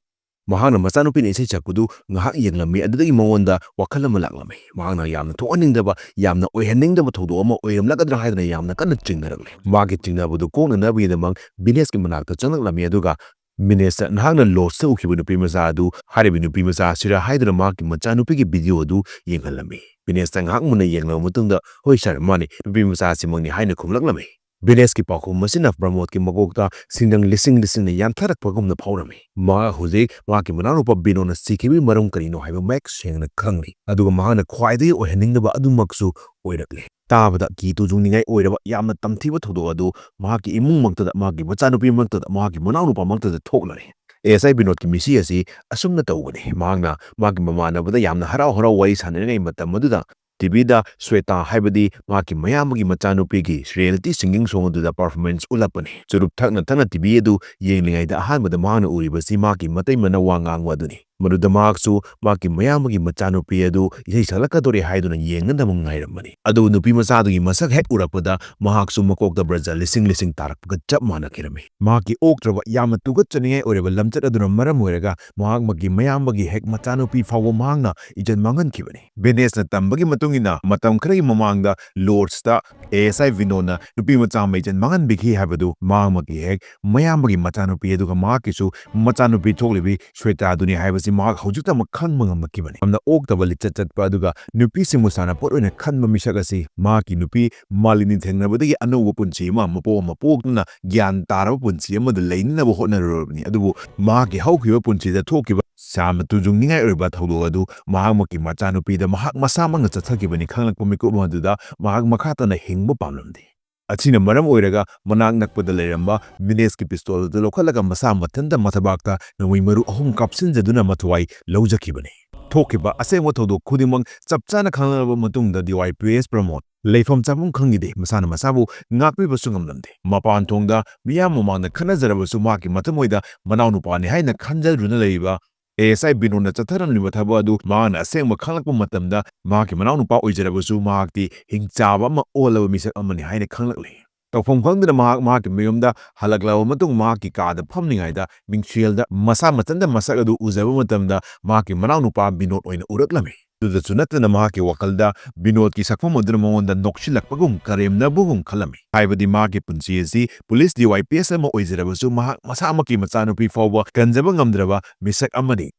ꯃꯍꯥꯛꯅ ꯃꯆꯥꯅꯨꯄꯤꯅ ꯏꯁꯩ ꯁꯛꯄꯗꯨ ꯉꯥꯏꯍꯥꯛ ꯌꯦꯡꯂꯝꯃꯤ꯫ ꯑꯗꯨꯗꯒꯤ ꯃꯉꯣꯟꯗ ꯋꯥꯈꯜ ꯑꯃ ꯂꯥꯛꯂꯝꯃꯤ꯫ ꯃꯍꯥꯛꯅ ꯌꯥꯝꯅ ꯊꯣꯛꯍꯟꯅꯤꯡꯗꯕ, ꯌꯥꯝꯅ ꯑꯣꯏꯍꯟꯅꯤꯡꯗꯕ ꯊꯧꯗꯣꯛ ꯑꯃ ꯑꯣꯏꯔꯝꯂꯒꯗ꯭ꯔꯥ ꯍꯥꯏꯗꯨꯅ ꯌꯥꯝꯅ ꯀꯟꯅ ꯆꯤꯡꯅꯔꯛꯂꯦ꯫ ꯃꯍꯥꯛꯀꯤ ꯆꯤꯡꯅꯕꯗꯨ ꯀꯣꯛꯅꯅꯕꯒꯤꯗꯃꯛ ꯕꯤꯅꯦꯁꯀꯤ ꯃꯅꯥꯛꯇ ꯆꯪꯂꯛꯂꯝꯃꯤ꯫ ꯑꯗꯨꯒ ꯕꯤꯅꯦꯁꯇ, "ꯅꯍꯥꯛꯅ ꯂꯣꯗꯖꯇ ꯎꯈꯤꯕ ꯅꯨꯄꯤ ꯃꯆꯥ ꯑꯗꯨ ꯍꯥꯏꯔꯤꯕ ꯅꯨꯄꯤ ꯃꯆꯥ ꯑꯁꯤꯔꯥ?" ꯍꯥꯏꯗꯨꯅ ꯃꯍꯥꯛꯀꯤ ꯃꯆꯥꯅꯨꯄꯤꯒꯤ ꯚꯤꯗꯤꯑꯣ ꯑꯗꯨ ꯌꯦꯡꯍꯜꯂꯝꯃꯤ꯫ ꯕꯤꯅꯦꯁꯇ ꯉꯥꯏꯍꯥꯛ ꯃꯨꯟꯅ ꯌꯦꯡꯂꯕ ꯃꯇꯨꯡꯗ, "ꯍꯣꯏ ꯁꯥꯔ, ꯃꯥꯅꯤ, ꯅꯨꯄꯤ ꯃꯆꯥ ꯑꯁꯤꯃꯛꯅꯤ" ꯍꯥꯏꯅ ꯈꯨꯝꯂꯛꯂꯝꯃꯤ꯫ ꯕꯤꯅꯦꯁꯀꯤ ꯄꯥꯎꯈꯨꯝ ꯑꯁꯤꯅ ꯄ꯭ꯔꯃꯣꯗꯀꯤ ꯃꯀꯣꯛꯇ ꯁꯤꯡꯅꯪ ꯂꯤꯁꯤꯡ ꯂꯤꯁꯤꯡꯅ ꯌꯥꯟꯊꯔꯛꯄꯒꯨꯝꯅ ꯐꯥꯎꯔꯝꯃꯤ꯫ ꯃꯍꯥꯛ ꯍꯧꯖꯤꯛ ꯃꯍꯥꯛꯀꯤ ꯃꯅꯥꯎꯅꯨꯄꯥ ꯕꯤꯅꯣꯗꯅ ꯁꯤꯈꯤꯕꯒꯤ ꯃꯔꯝ ꯀꯔꯤꯅꯣ ꯍꯥꯏꯕ ꯃꯌꯦꯛ ꯁꯦꯡꯅ ꯈꯪꯂꯤ꯫ ꯑꯗꯨꯒ ꯃꯍꯥꯛꯅ ꯈ꯭ꯋꯥꯏꯗꯒꯤ ꯑꯣꯏꯍꯟꯅꯤꯡꯗꯕ ꯑꯗꯨꯃꯛꯁꯨ ꯑꯣꯏꯔꯛꯂꯦ꯫ ꯇꯥꯕꯗ ꯀꯤ ꯇꯨꯖꯨꯡꯅꯤꯡꯉꯥꯏ ꯑꯣꯏꯔꯕ ꯌꯥꯝꯅ ꯇꯝꯊꯤꯕ ꯊꯧꯗꯣꯛ ꯑꯗꯨ ꯃꯍꯥꯛꯀꯤ ꯏꯃꯨꯡꯃꯛꯇꯗ, ꯃꯍꯥꯛꯀꯤ ꯃꯆꯥꯅꯨꯄꯤꯃꯛꯇꯗ, ꯃꯍꯥꯛꯀꯤ ꯃꯅꯥꯎꯅꯨꯄꯥꯃꯛꯇꯗ ꯊꯣꯛꯂꯔꯦ꯫ ꯑꯦ ꯑꯦꯁ ꯑꯥꯏ ꯕꯤꯅꯣꯗꯀꯤ ꯃꯤꯁꯤ ꯑꯁꯤ ꯑꯁꯨꯝꯅ ꯇꯧꯕꯅꯤ꯫ ꯃꯍꯥꯛꯅ ꯃꯥꯒꯤ ꯃꯃꯥꯟꯅꯕꯗ ꯌꯥꯝꯅ ꯍꯔꯥꯎ ꯍꯔꯥꯎ ꯋꯥꯔꯤ ꯁꯥꯟꯅꯔꯤꯉꯩ ꯃꯇꯝ ꯑꯗꯨꯗ ꯇꯤ ꯚꯤꯗ ꯁ꯭ꯋꯦꯇꯥ ꯍꯥꯏꯕꯗꯤ ꯃꯍꯥꯛꯀꯤ ꯃꯌꯥꯝꯕꯒꯤ ꯃꯆꯥꯅꯨꯄꯤꯒꯤ ꯔꯤꯌꯦꯂꯤꯇꯤ ꯁꯤꯡꯒꯤꯡ ꯁꯣꯡ ꯑꯗꯨꯗ ꯄꯔꯐꯣꯔꯃꯦꯟꯁ ꯎꯠꯂꯛꯄꯅꯤ꯫ ꯆꯨꯔꯨꯞ ꯊꯛꯅ ꯊꯛꯅ ꯇꯤ ꯚꯤ ꯑꯗꯨ ꯌꯦꯡꯂꯤꯉꯩꯗ ꯑꯍꯥꯟꯕꯗ ꯃꯍꯥꯛꯅ ꯎꯔꯤꯕꯁꯤ ꯃꯍꯥꯛꯀꯤ ꯃꯇꯩꯃꯅ ꯋꯥ ꯉꯥꯡꯕ ꯑꯗꯨꯅꯤ꯫ ꯃꯗꯨꯗ ꯃꯍꯥꯛꯁꯨ ꯃꯍꯥꯛꯀꯤ ꯃꯌꯥꯝꯕꯒꯤ ꯃꯆꯥꯅꯨꯄꯤ ꯑꯗꯨ ꯏꯁꯩ ꯁꯛꯂꯛꯀꯗꯧꯔꯦ ꯍꯥꯏꯗꯨꯅ ꯌꯦꯡꯅꯗꯕ ꯉꯥꯏꯔꯝꯕꯅꯤ꯫ ꯑꯗꯨꯕꯨ ꯅꯨꯄꯤ ꯃꯆꯥꯗꯨꯒꯤ ꯃꯁꯛ ꯍꯦꯛ ꯎꯔꯛꯄꯗ ꯃꯍꯥꯛꯁꯨ ꯃꯀꯣꯛꯇ ꯕ꯭ꯔꯖ ꯂꯤꯁꯤꯡ ꯂꯤꯁꯤꯡ ꯇꯥꯔꯛꯄꯒ ꯆꯞ ꯃꯥꯟꯅꯈꯤꯔꯝꯃꯤ꯫ ꯃꯍꯥꯛꯀꯤ ꯑꯣꯛꯇ꯭ꯔꯕ, ꯌꯥꯝꯅ ꯇꯨꯀꯠꯆꯅꯤꯡꯉꯥꯏ ꯑꯣꯏꯔꯕ ꯂꯝꯆꯠ ꯑꯗꯨꯅ ꯃꯔꯝ ꯑꯣꯏꯔꯒ ꯃꯍꯥꯛꯃꯛꯀꯤ ꯃꯌꯥꯝꯕꯒꯤ ꯍꯦꯛ ꯃꯆꯥꯅꯨꯄꯤ ꯐꯥꯎꯕ ꯃꯍꯥꯛꯅ ꯏꯖꯠ ꯃꯥꯡꯍꯟꯈꯤꯕꯅꯤ꯫ ꯚꯦꯅꯦꯁꯅ ꯇꯝꯕꯒꯤ ꯃꯇꯨꯡ ꯏꯟꯅ ꯃꯇꯝ ꯈꯔꯒꯤ ꯃꯃꯥꯡꯗ ꯂꯣꯔꯗꯁꯇ ꯑꯦ ꯑꯦꯁ ꯑꯥꯏ ꯕꯤꯅꯣꯗꯅ ꯅꯨꯄꯤ ꯃꯆꯥ ꯑꯃ ꯏꯖꯠ ꯃꯥꯡꯍꯟꯕꯤꯈꯤ ꯍꯥꯏꯕꯗꯨ ꯃꯍꯥꯛꯃꯛꯀꯤ ꯍꯦꯛ ꯃꯌꯥꯝꯕꯒꯤ ꯃꯆꯥꯅꯨꯄꯤ ꯑꯗꯨꯒ ꯃꯍꯥꯛꯀꯤꯁꯨ ꯃꯆꯥꯅꯨꯄꯤ ꯊꯣꯛꯂꯤꯕꯤ ꯁ꯭ꯋꯦꯇꯥꯗꯨꯅꯤ ꯍꯥꯏꯕꯁꯤ ꯃꯍꯥꯛ ꯍꯧꯖꯤꯛꯇꯃꯛ ꯈꯪꯕ ꯉꯝꯂꯛꯈꯤꯕꯅꯤ꯫ ꯌꯥꯝꯅ ꯑꯣꯛꯇꯕ ꯂꯤꯆꯠ ꯆꯠꯄ ꯑꯗꯨꯒ ꯅꯨꯄꯤꯁꯤꯡꯕꯨ ꯁꯥꯟꯅꯄꯣꯠ ꯑꯣꯏꯅ ꯈꯟꯕ ꯃꯤꯁꯛ ꯑꯁꯤ ꯃꯍꯥꯛꯀꯤ ꯅꯨꯄꯤ ꯃꯥꯂꯤꯅꯤ ꯊꯦꯡꯅꯕꯗꯒꯤ ꯑꯅꯧꯕ ꯄꯨꯟꯁꯤ ꯑꯃ ꯃꯄꯣꯛ ꯑꯃ ꯄꯣꯛꯇꯨꯅ ꯒ꯭ꯌꯥꯟ ꯇꯥꯔꯕ ꯄꯨꯟꯁꯤ ꯑꯃꯗ ꯂꯩꯅꯅꯕ ꯍꯣꯠꯅꯔꯨꯔꯕꯅꯤ꯫ ꯑꯗꯨꯕꯨ ꯃꯍꯥꯛꯀꯤ ꯍꯧꯈꯤꯕ ꯄꯨꯟꯁꯤꯗ ꯊꯣꯛꯈꯤꯕ ꯌꯥꯝꯅ ꯇꯨꯖꯨꯡꯅꯤꯡꯉꯥꯏ ꯑꯣꯏꯕ ꯊꯧꯗꯣꯛ ꯑꯗꯨ ꯃꯍꯥꯛꯃꯛꯀꯤ ꯃꯆꯥꯅꯨꯄꯤꯗ ꯃꯍꯥꯛ ꯃꯁꯥꯃꯛꯅ ꯆꯠꯊꯈꯤꯕꯅꯤ ꯈꯪꯂꯛꯄ ꯃꯤꯀꯨꯞ ꯑꯗꯨꯗ ꯃꯍꯥꯛ ꯃꯈꯥ ꯇꯥꯅ ꯍꯤꯡꯕ ꯄꯥꯝꯂꯝꯗꯦ꯫ ꯑꯁꯤꯅ ꯃꯔꯝ ꯑꯣꯏꯔꯒ ꯃꯅꯥꯛ ꯅꯛꯄꯗ ꯂꯩꯔꯝꯕ ꯚꯦꯅꯦꯁꯀꯤ ꯄꯤꯁꯇꯣꯜ ꯑꯗꯨ ꯂꯧꯈꯠꯂꯒ ꯃꯁꯥ ꯃꯊꯟꯇ ꯃꯊꯕꯥꯛꯇ ꯅꯣꯡꯃꯩ ꯃꯔꯨ ꯑꯍꯨꯝ ꯀꯥꯞꯁꯤꯟꯖꯗꯨꯅ ꯃꯊ꯭ꯋꯥꯏ ꯂꯧꯖꯈꯤꯕꯅꯤ꯫ ꯊꯣꯛꯈꯤꯕ ꯑꯁꯦꯡꯕ ꯊꯧꯗꯣꯛ ꯈꯨꯗꯤꯡꯃꯛ ꯆꯞ ꯆꯥꯅ ꯈꯪꯂꯕ ꯃꯇꯨꯡꯗ ꯗꯤ ꯋꯥꯏ ꯄꯤ ꯑꯦꯁ ꯄ꯭ꯔꯃꯣꯗ ꯂꯩꯐꯝ ꯆꯥꯐꯝ ꯈꯪꯈꯤꯗꯦ꯫ ꯃꯁꯥꯅ ꯃꯁꯥꯕꯨ ꯉꯥꯛꯄꯤꯕꯁꯨ ꯉꯝꯂꯝꯗꯦ꯫ ꯃꯄꯥꯟ ꯊꯣꯡꯗ ꯃꯤꯌꯥꯝ ꯃꯃꯥꯡꯗ ꯈꯠꯅꯖꯔꯕꯁꯨ ꯃꯍꯥꯛꯀꯤ ꯃꯊꯃꯣꯏꯗ ꯃꯅꯥꯎꯅꯨꯄꯥꯅꯤ ꯍꯥꯏꯅ ꯈꯟꯖꯗꯨꯅ ꯂꯩꯔꯤꯕ ꯑꯦ ꯑꯦꯁ ꯑꯥꯏ ꯕꯤꯅꯣꯗꯅ ꯆꯠꯊꯔꯝꯂꯤꯕ ꯊꯕꯛ ꯑꯗꯨ ꯃꯍꯥꯛꯅ ꯑꯁꯦꯡꯕ ꯈꯪꯂꯛꯄ ꯃꯇꯝꯗ ꯃꯍꯥꯛꯀꯤ ꯃꯅꯥꯎꯅꯨꯄꯥ ꯑꯣꯏꯖꯔꯕꯁꯨ ꯃꯍꯥꯛꯇꯤ ꯍꯤꯡꯆꯥꯕ ꯑꯃ ꯑꯣꯜꯂꯕ ꯃꯤꯁꯛ ꯑꯃꯅꯤ ꯍꯥꯏꯅ ꯈꯪꯂꯛꯂꯤ꯫ ꯇꯧꯐꯝ ꯈꯪꯗꯅ ꯃꯍꯥꯛ ꯃꯍꯥꯛꯀꯤ ꯃꯌꯨꯝꯗ ꯍꯜꯂꯛꯂꯕ ꯃꯇꯨꯡ ꯃꯍꯥꯛꯀꯤ ꯀꯥꯗ ꯐꯝꯂꯤꯉꯩꯗ ꯃꯤꯡꯁꯦꯜꯗ ꯃꯁꯥ ꯃꯊꯟꯇ ꯃꯁꯛ ꯑꯗꯨ ꯎꯖꯕ ꯃꯇꯝꯗ ꯃꯍꯥꯛꯀꯤ ꯃꯅꯥꯎꯅꯨꯄꯥ ꯕꯤꯅꯣꯗ ꯑꯣꯏꯅ ꯎꯔꯛꯂꯝꯃꯤ꯫ ꯑꯗꯨꯗꯁꯨ ꯅꯠꯇꯅ ꯃꯍꯥꯛꯀꯤ ꯋꯥꯈꯜꯗ ꯕꯤꯅꯣꯗꯀꯤ ꯁꯛꯐꯝ ꯑꯗꯨꯅ ꯃꯉꯣꯟꯗ ꯅꯣꯛꯁꯤꯜꯂꯛꯄꯒꯨꯝ ꯀꯔꯦꯝꯅꯕꯒꯨꯝ ꯈꯜꯂꯝꯃꯤ꯫ ꯍꯥꯏꯕꯗꯤ ꯃꯍꯥꯛꯀꯤ ꯄꯨꯟꯁꯤ ꯑꯁꯤ ꯄꯨꯂꯤꯁ ꯗꯤ ꯋꯥꯏ ꯄꯤ ꯑꯦꯁ ꯑꯃ ꯑꯣꯏꯖꯔꯕꯁꯨ ꯃꯍꯥꯛ ꯃꯁꯥꯃꯛꯀꯤ ꯃꯆꯥꯅꯨꯄꯤ ꯐꯥꯎꯕ ꯀꯟꯖꯕ ꯉꯝꯗ꯭ꯔꯕ ꯃꯤꯁꯛ ꯑꯃꯅꯤ꯫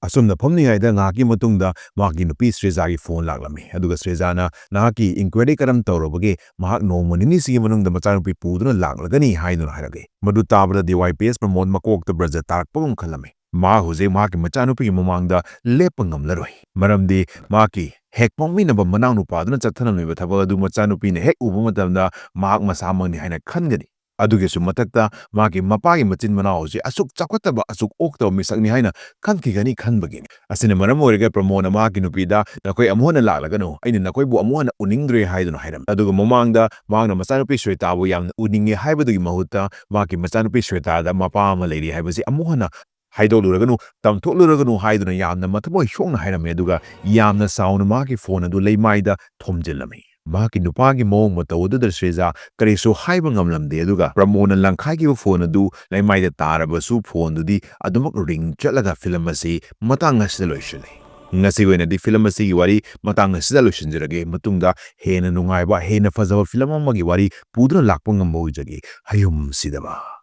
ꯑꯁꯨꯝꯅ ꯐꯝꯂꯤꯉꯩꯗ ꯉꯥꯏꯍꯥꯛꯀꯤ ꯃꯇꯨꯡꯗ ꯃꯍꯥꯛꯀꯤ ꯅꯨꯄꯤ ꯁ꯭ꯔꯦꯖꯥꯒꯤ ꯐꯣꯟ ꯂꯥꯛꯂꯝꯃꯤ꯫ ꯑꯗꯨꯒ ꯁ꯭ꯔꯦꯖꯥꯅ ꯅꯍꯥꯛꯀꯤ ꯏꯟꯀ꯭ꯋꯥꯏꯔꯤ ꯀꯔꯝ ꯇꯧꯔꯕꯒꯦ? ꯃꯍꯥꯛ ꯅꯣꯡꯃ ꯅꯤꯅꯤꯁꯤꯒꯤ ꯃꯅꯨꯡꯗ ꯃꯆꯥꯅꯨꯄꯤ ꯄꯨꯗꯨꯅ ꯂꯥꯛꯂꯒꯅꯤ ꯍꯥꯏꯗꯨꯅ ꯍꯥꯏꯔꯛꯏ꯫ ꯃꯗꯨ ꯇꯥꯕꯗ ꯗꯤ ꯋꯥꯏ ꯄꯤ ꯑꯦꯁ ꯄ꯭ꯔꯃꯣꯗ ꯃꯀꯣꯛꯇ ꯕ꯭ꯔꯖ ꯇꯥꯔꯛꯄꯒꯨꯝ ꯈꯜꯂꯝꯃꯤ꯫ ꯃꯍꯥꯛ ꯍꯧꯖꯤꯛ ꯃꯍꯥꯛꯀꯤ ꯃꯆꯥꯅꯨꯄꯤꯒꯤ ꯃꯃꯥꯡꯗ ꯂꯦꯞꯄ ꯉꯝꯂꯔꯣꯏ꯫ ꯃꯔꯝꯗꯤ ꯃꯍꯥꯛꯀꯤ ꯍꯦꯛ ꯄꯣꯛꯃꯤꯟꯅꯕ ꯃꯅꯥꯎꯅꯨꯄꯥꯗꯨꯅ ꯆꯠꯊꯔꯝꯂꯤꯕ ꯊꯕꯛ ꯑꯗꯨ ꯃꯆꯥꯅꯨꯄꯤꯅ ꯍꯦꯛ ꯎꯕ ꯃꯇꯝꯗ ꯃꯍꯥꯛ ꯃꯁꯥꯃꯛꯅꯤ ꯍꯥꯏꯅ ꯈꯟꯒꯅꯤ꯫ ꯑꯗꯨꯒꯤꯁꯨ ꯃꯊꯛꯇ ꯃꯥꯒꯤ ꯃꯄꯥꯒꯤ ꯃꯆꯤꯟ ꯃꯅꯥꯎ ꯑꯁꯤ ꯑꯁꯨꯛ ꯆꯥꯎꯈꯠꯇꯕ, ꯑꯁꯨꯛ ꯑꯣꯛꯇꯕ ꯃꯤꯁꯛꯅꯤ ꯍꯥꯏꯅ ꯈꯟꯈꯤꯒꯅꯤ ꯈꯟꯕꯒꯤꯅꯤ꯫ ꯑꯁꯤꯅ ꯃꯔꯝ ꯑꯣꯏꯔꯒ ꯄ꯭ꯔꯃꯣꯅ ꯃꯍꯥꯛꯀꯤ ꯅꯨꯄꯤꯗ, "ꯅꯈꯣꯏ ꯑꯃꯨꯛ ꯍꯟꯅ ꯂꯥꯛꯂꯒꯅꯨ, ꯑꯩꯅ ꯅꯈꯣꯏꯕꯨ ꯑꯃꯨꯛ ꯍꯟꯅ ꯎꯅꯤꯡꯗ꯭ꯔꯦ" ꯍꯥꯏꯗꯨꯅ ꯍꯥꯏꯔꯝꯃꯤ꯫ ꯑꯗꯨꯒ ꯃꯃꯥꯡꯗ ꯃꯍꯥꯛꯅ ꯃꯆꯥꯅꯨꯄꯤ ꯁ꯭ꯋꯦꯇꯥꯕꯨ ꯌꯥꯝꯅ ꯎꯅꯤꯡꯉꯦ ꯍꯥꯏꯕꯗꯨꯒꯤ ꯃꯍꯨꯠꯇ ꯃꯍꯥꯛꯀꯤ ꯃꯆꯥꯅꯨꯄꯤ ꯁ꯭ꯋꯦꯇꯥꯗ ꯃꯄꯥ ꯑꯃ ꯂꯩꯔꯤ ꯍꯥꯏꯕꯁꯤ ꯑꯃꯨꯛ ꯍꯟꯅ ꯍꯥꯏꯗꯣꯛꯂꯨꯔꯒꯅꯨ, ꯇꯝꯊꯣꯛꯂꯨꯔꯒꯅꯨ ꯍꯥꯏꯗꯨꯅ ꯌꯥꯝꯅ ꯃꯊꯃꯣꯏ ꯁꯣꯛꯅ ꯍꯥꯏꯔꯝꯃꯤ꯫ ꯑꯗꯨꯒ ꯌꯥꯝꯅ ꯆꯥꯎꯅ ꯃꯍꯥꯛꯀꯤ ꯐꯣꯟ ꯑꯗꯨ ꯂꯩꯃꯥꯏꯗ ꯊꯣꯝꯖꯤꯜꯂꯝꯃꯤ꯫ ꯃꯍꯥꯛꯀꯤ ꯅꯨꯄꯥꯒꯤ ꯃꯑꯣꯡ ꯃꯇꯧ ꯑꯗꯨꯗ ꯁ꯭ꯔꯤꯖꯥ ꯀꯔꯤꯁꯨ ꯍꯥꯏꯕ ꯉꯝꯂꯝꯗꯦ꯫ ꯑꯗꯨꯒ ꯄ꯭ꯔꯃꯣꯅ ꯂꯪꯈꯥꯏꯈꯤꯕ ꯐꯣꯟ ꯑꯗꯨ ꯂꯩꯃꯥꯏꯗ ꯇꯥꯔꯕꯁꯨ ꯐꯣꯟꯗꯨꯗꯤ ꯑꯗꯨꯃꯛ ring ꯆꯠꯂꯒ ꯐꯤꯂꯝ ꯑꯁꯤ ꯃꯇꯥꯡ ꯑꯁꯤꯗ ꯂꯣꯏꯁꯤꯜꯂꯤ꯫ ꯉꯁꯤꯒꯤ ꯑꯣꯏꯅꯗꯤ ꯐꯤꯂꯝ ꯑꯁꯤꯒꯤ ꯋꯥꯔꯤ ꯃꯇꯥꯡ ꯑꯁꯤꯗ ꯂꯣꯏꯁꯤꯟꯖꯔꯒꯦ꯫ ꯃꯇꯨꯡꯗ ꯍꯦꯟꯅ ꯅꯨꯡꯉꯥꯏꯕ, ꯍꯦꯟꯅ ꯐꯖꯕ ꯐꯤꯂꯝ ꯑꯃꯒꯤ ꯋꯥꯔꯤ ꯄꯨꯗꯨꯅ ꯂꯥꯛꯄ ꯉꯝꯕ ꯑꯣꯏꯖꯒꯦ꯫ ꯍꯌꯨꯝ ꯁꯤꯗꯕ꯫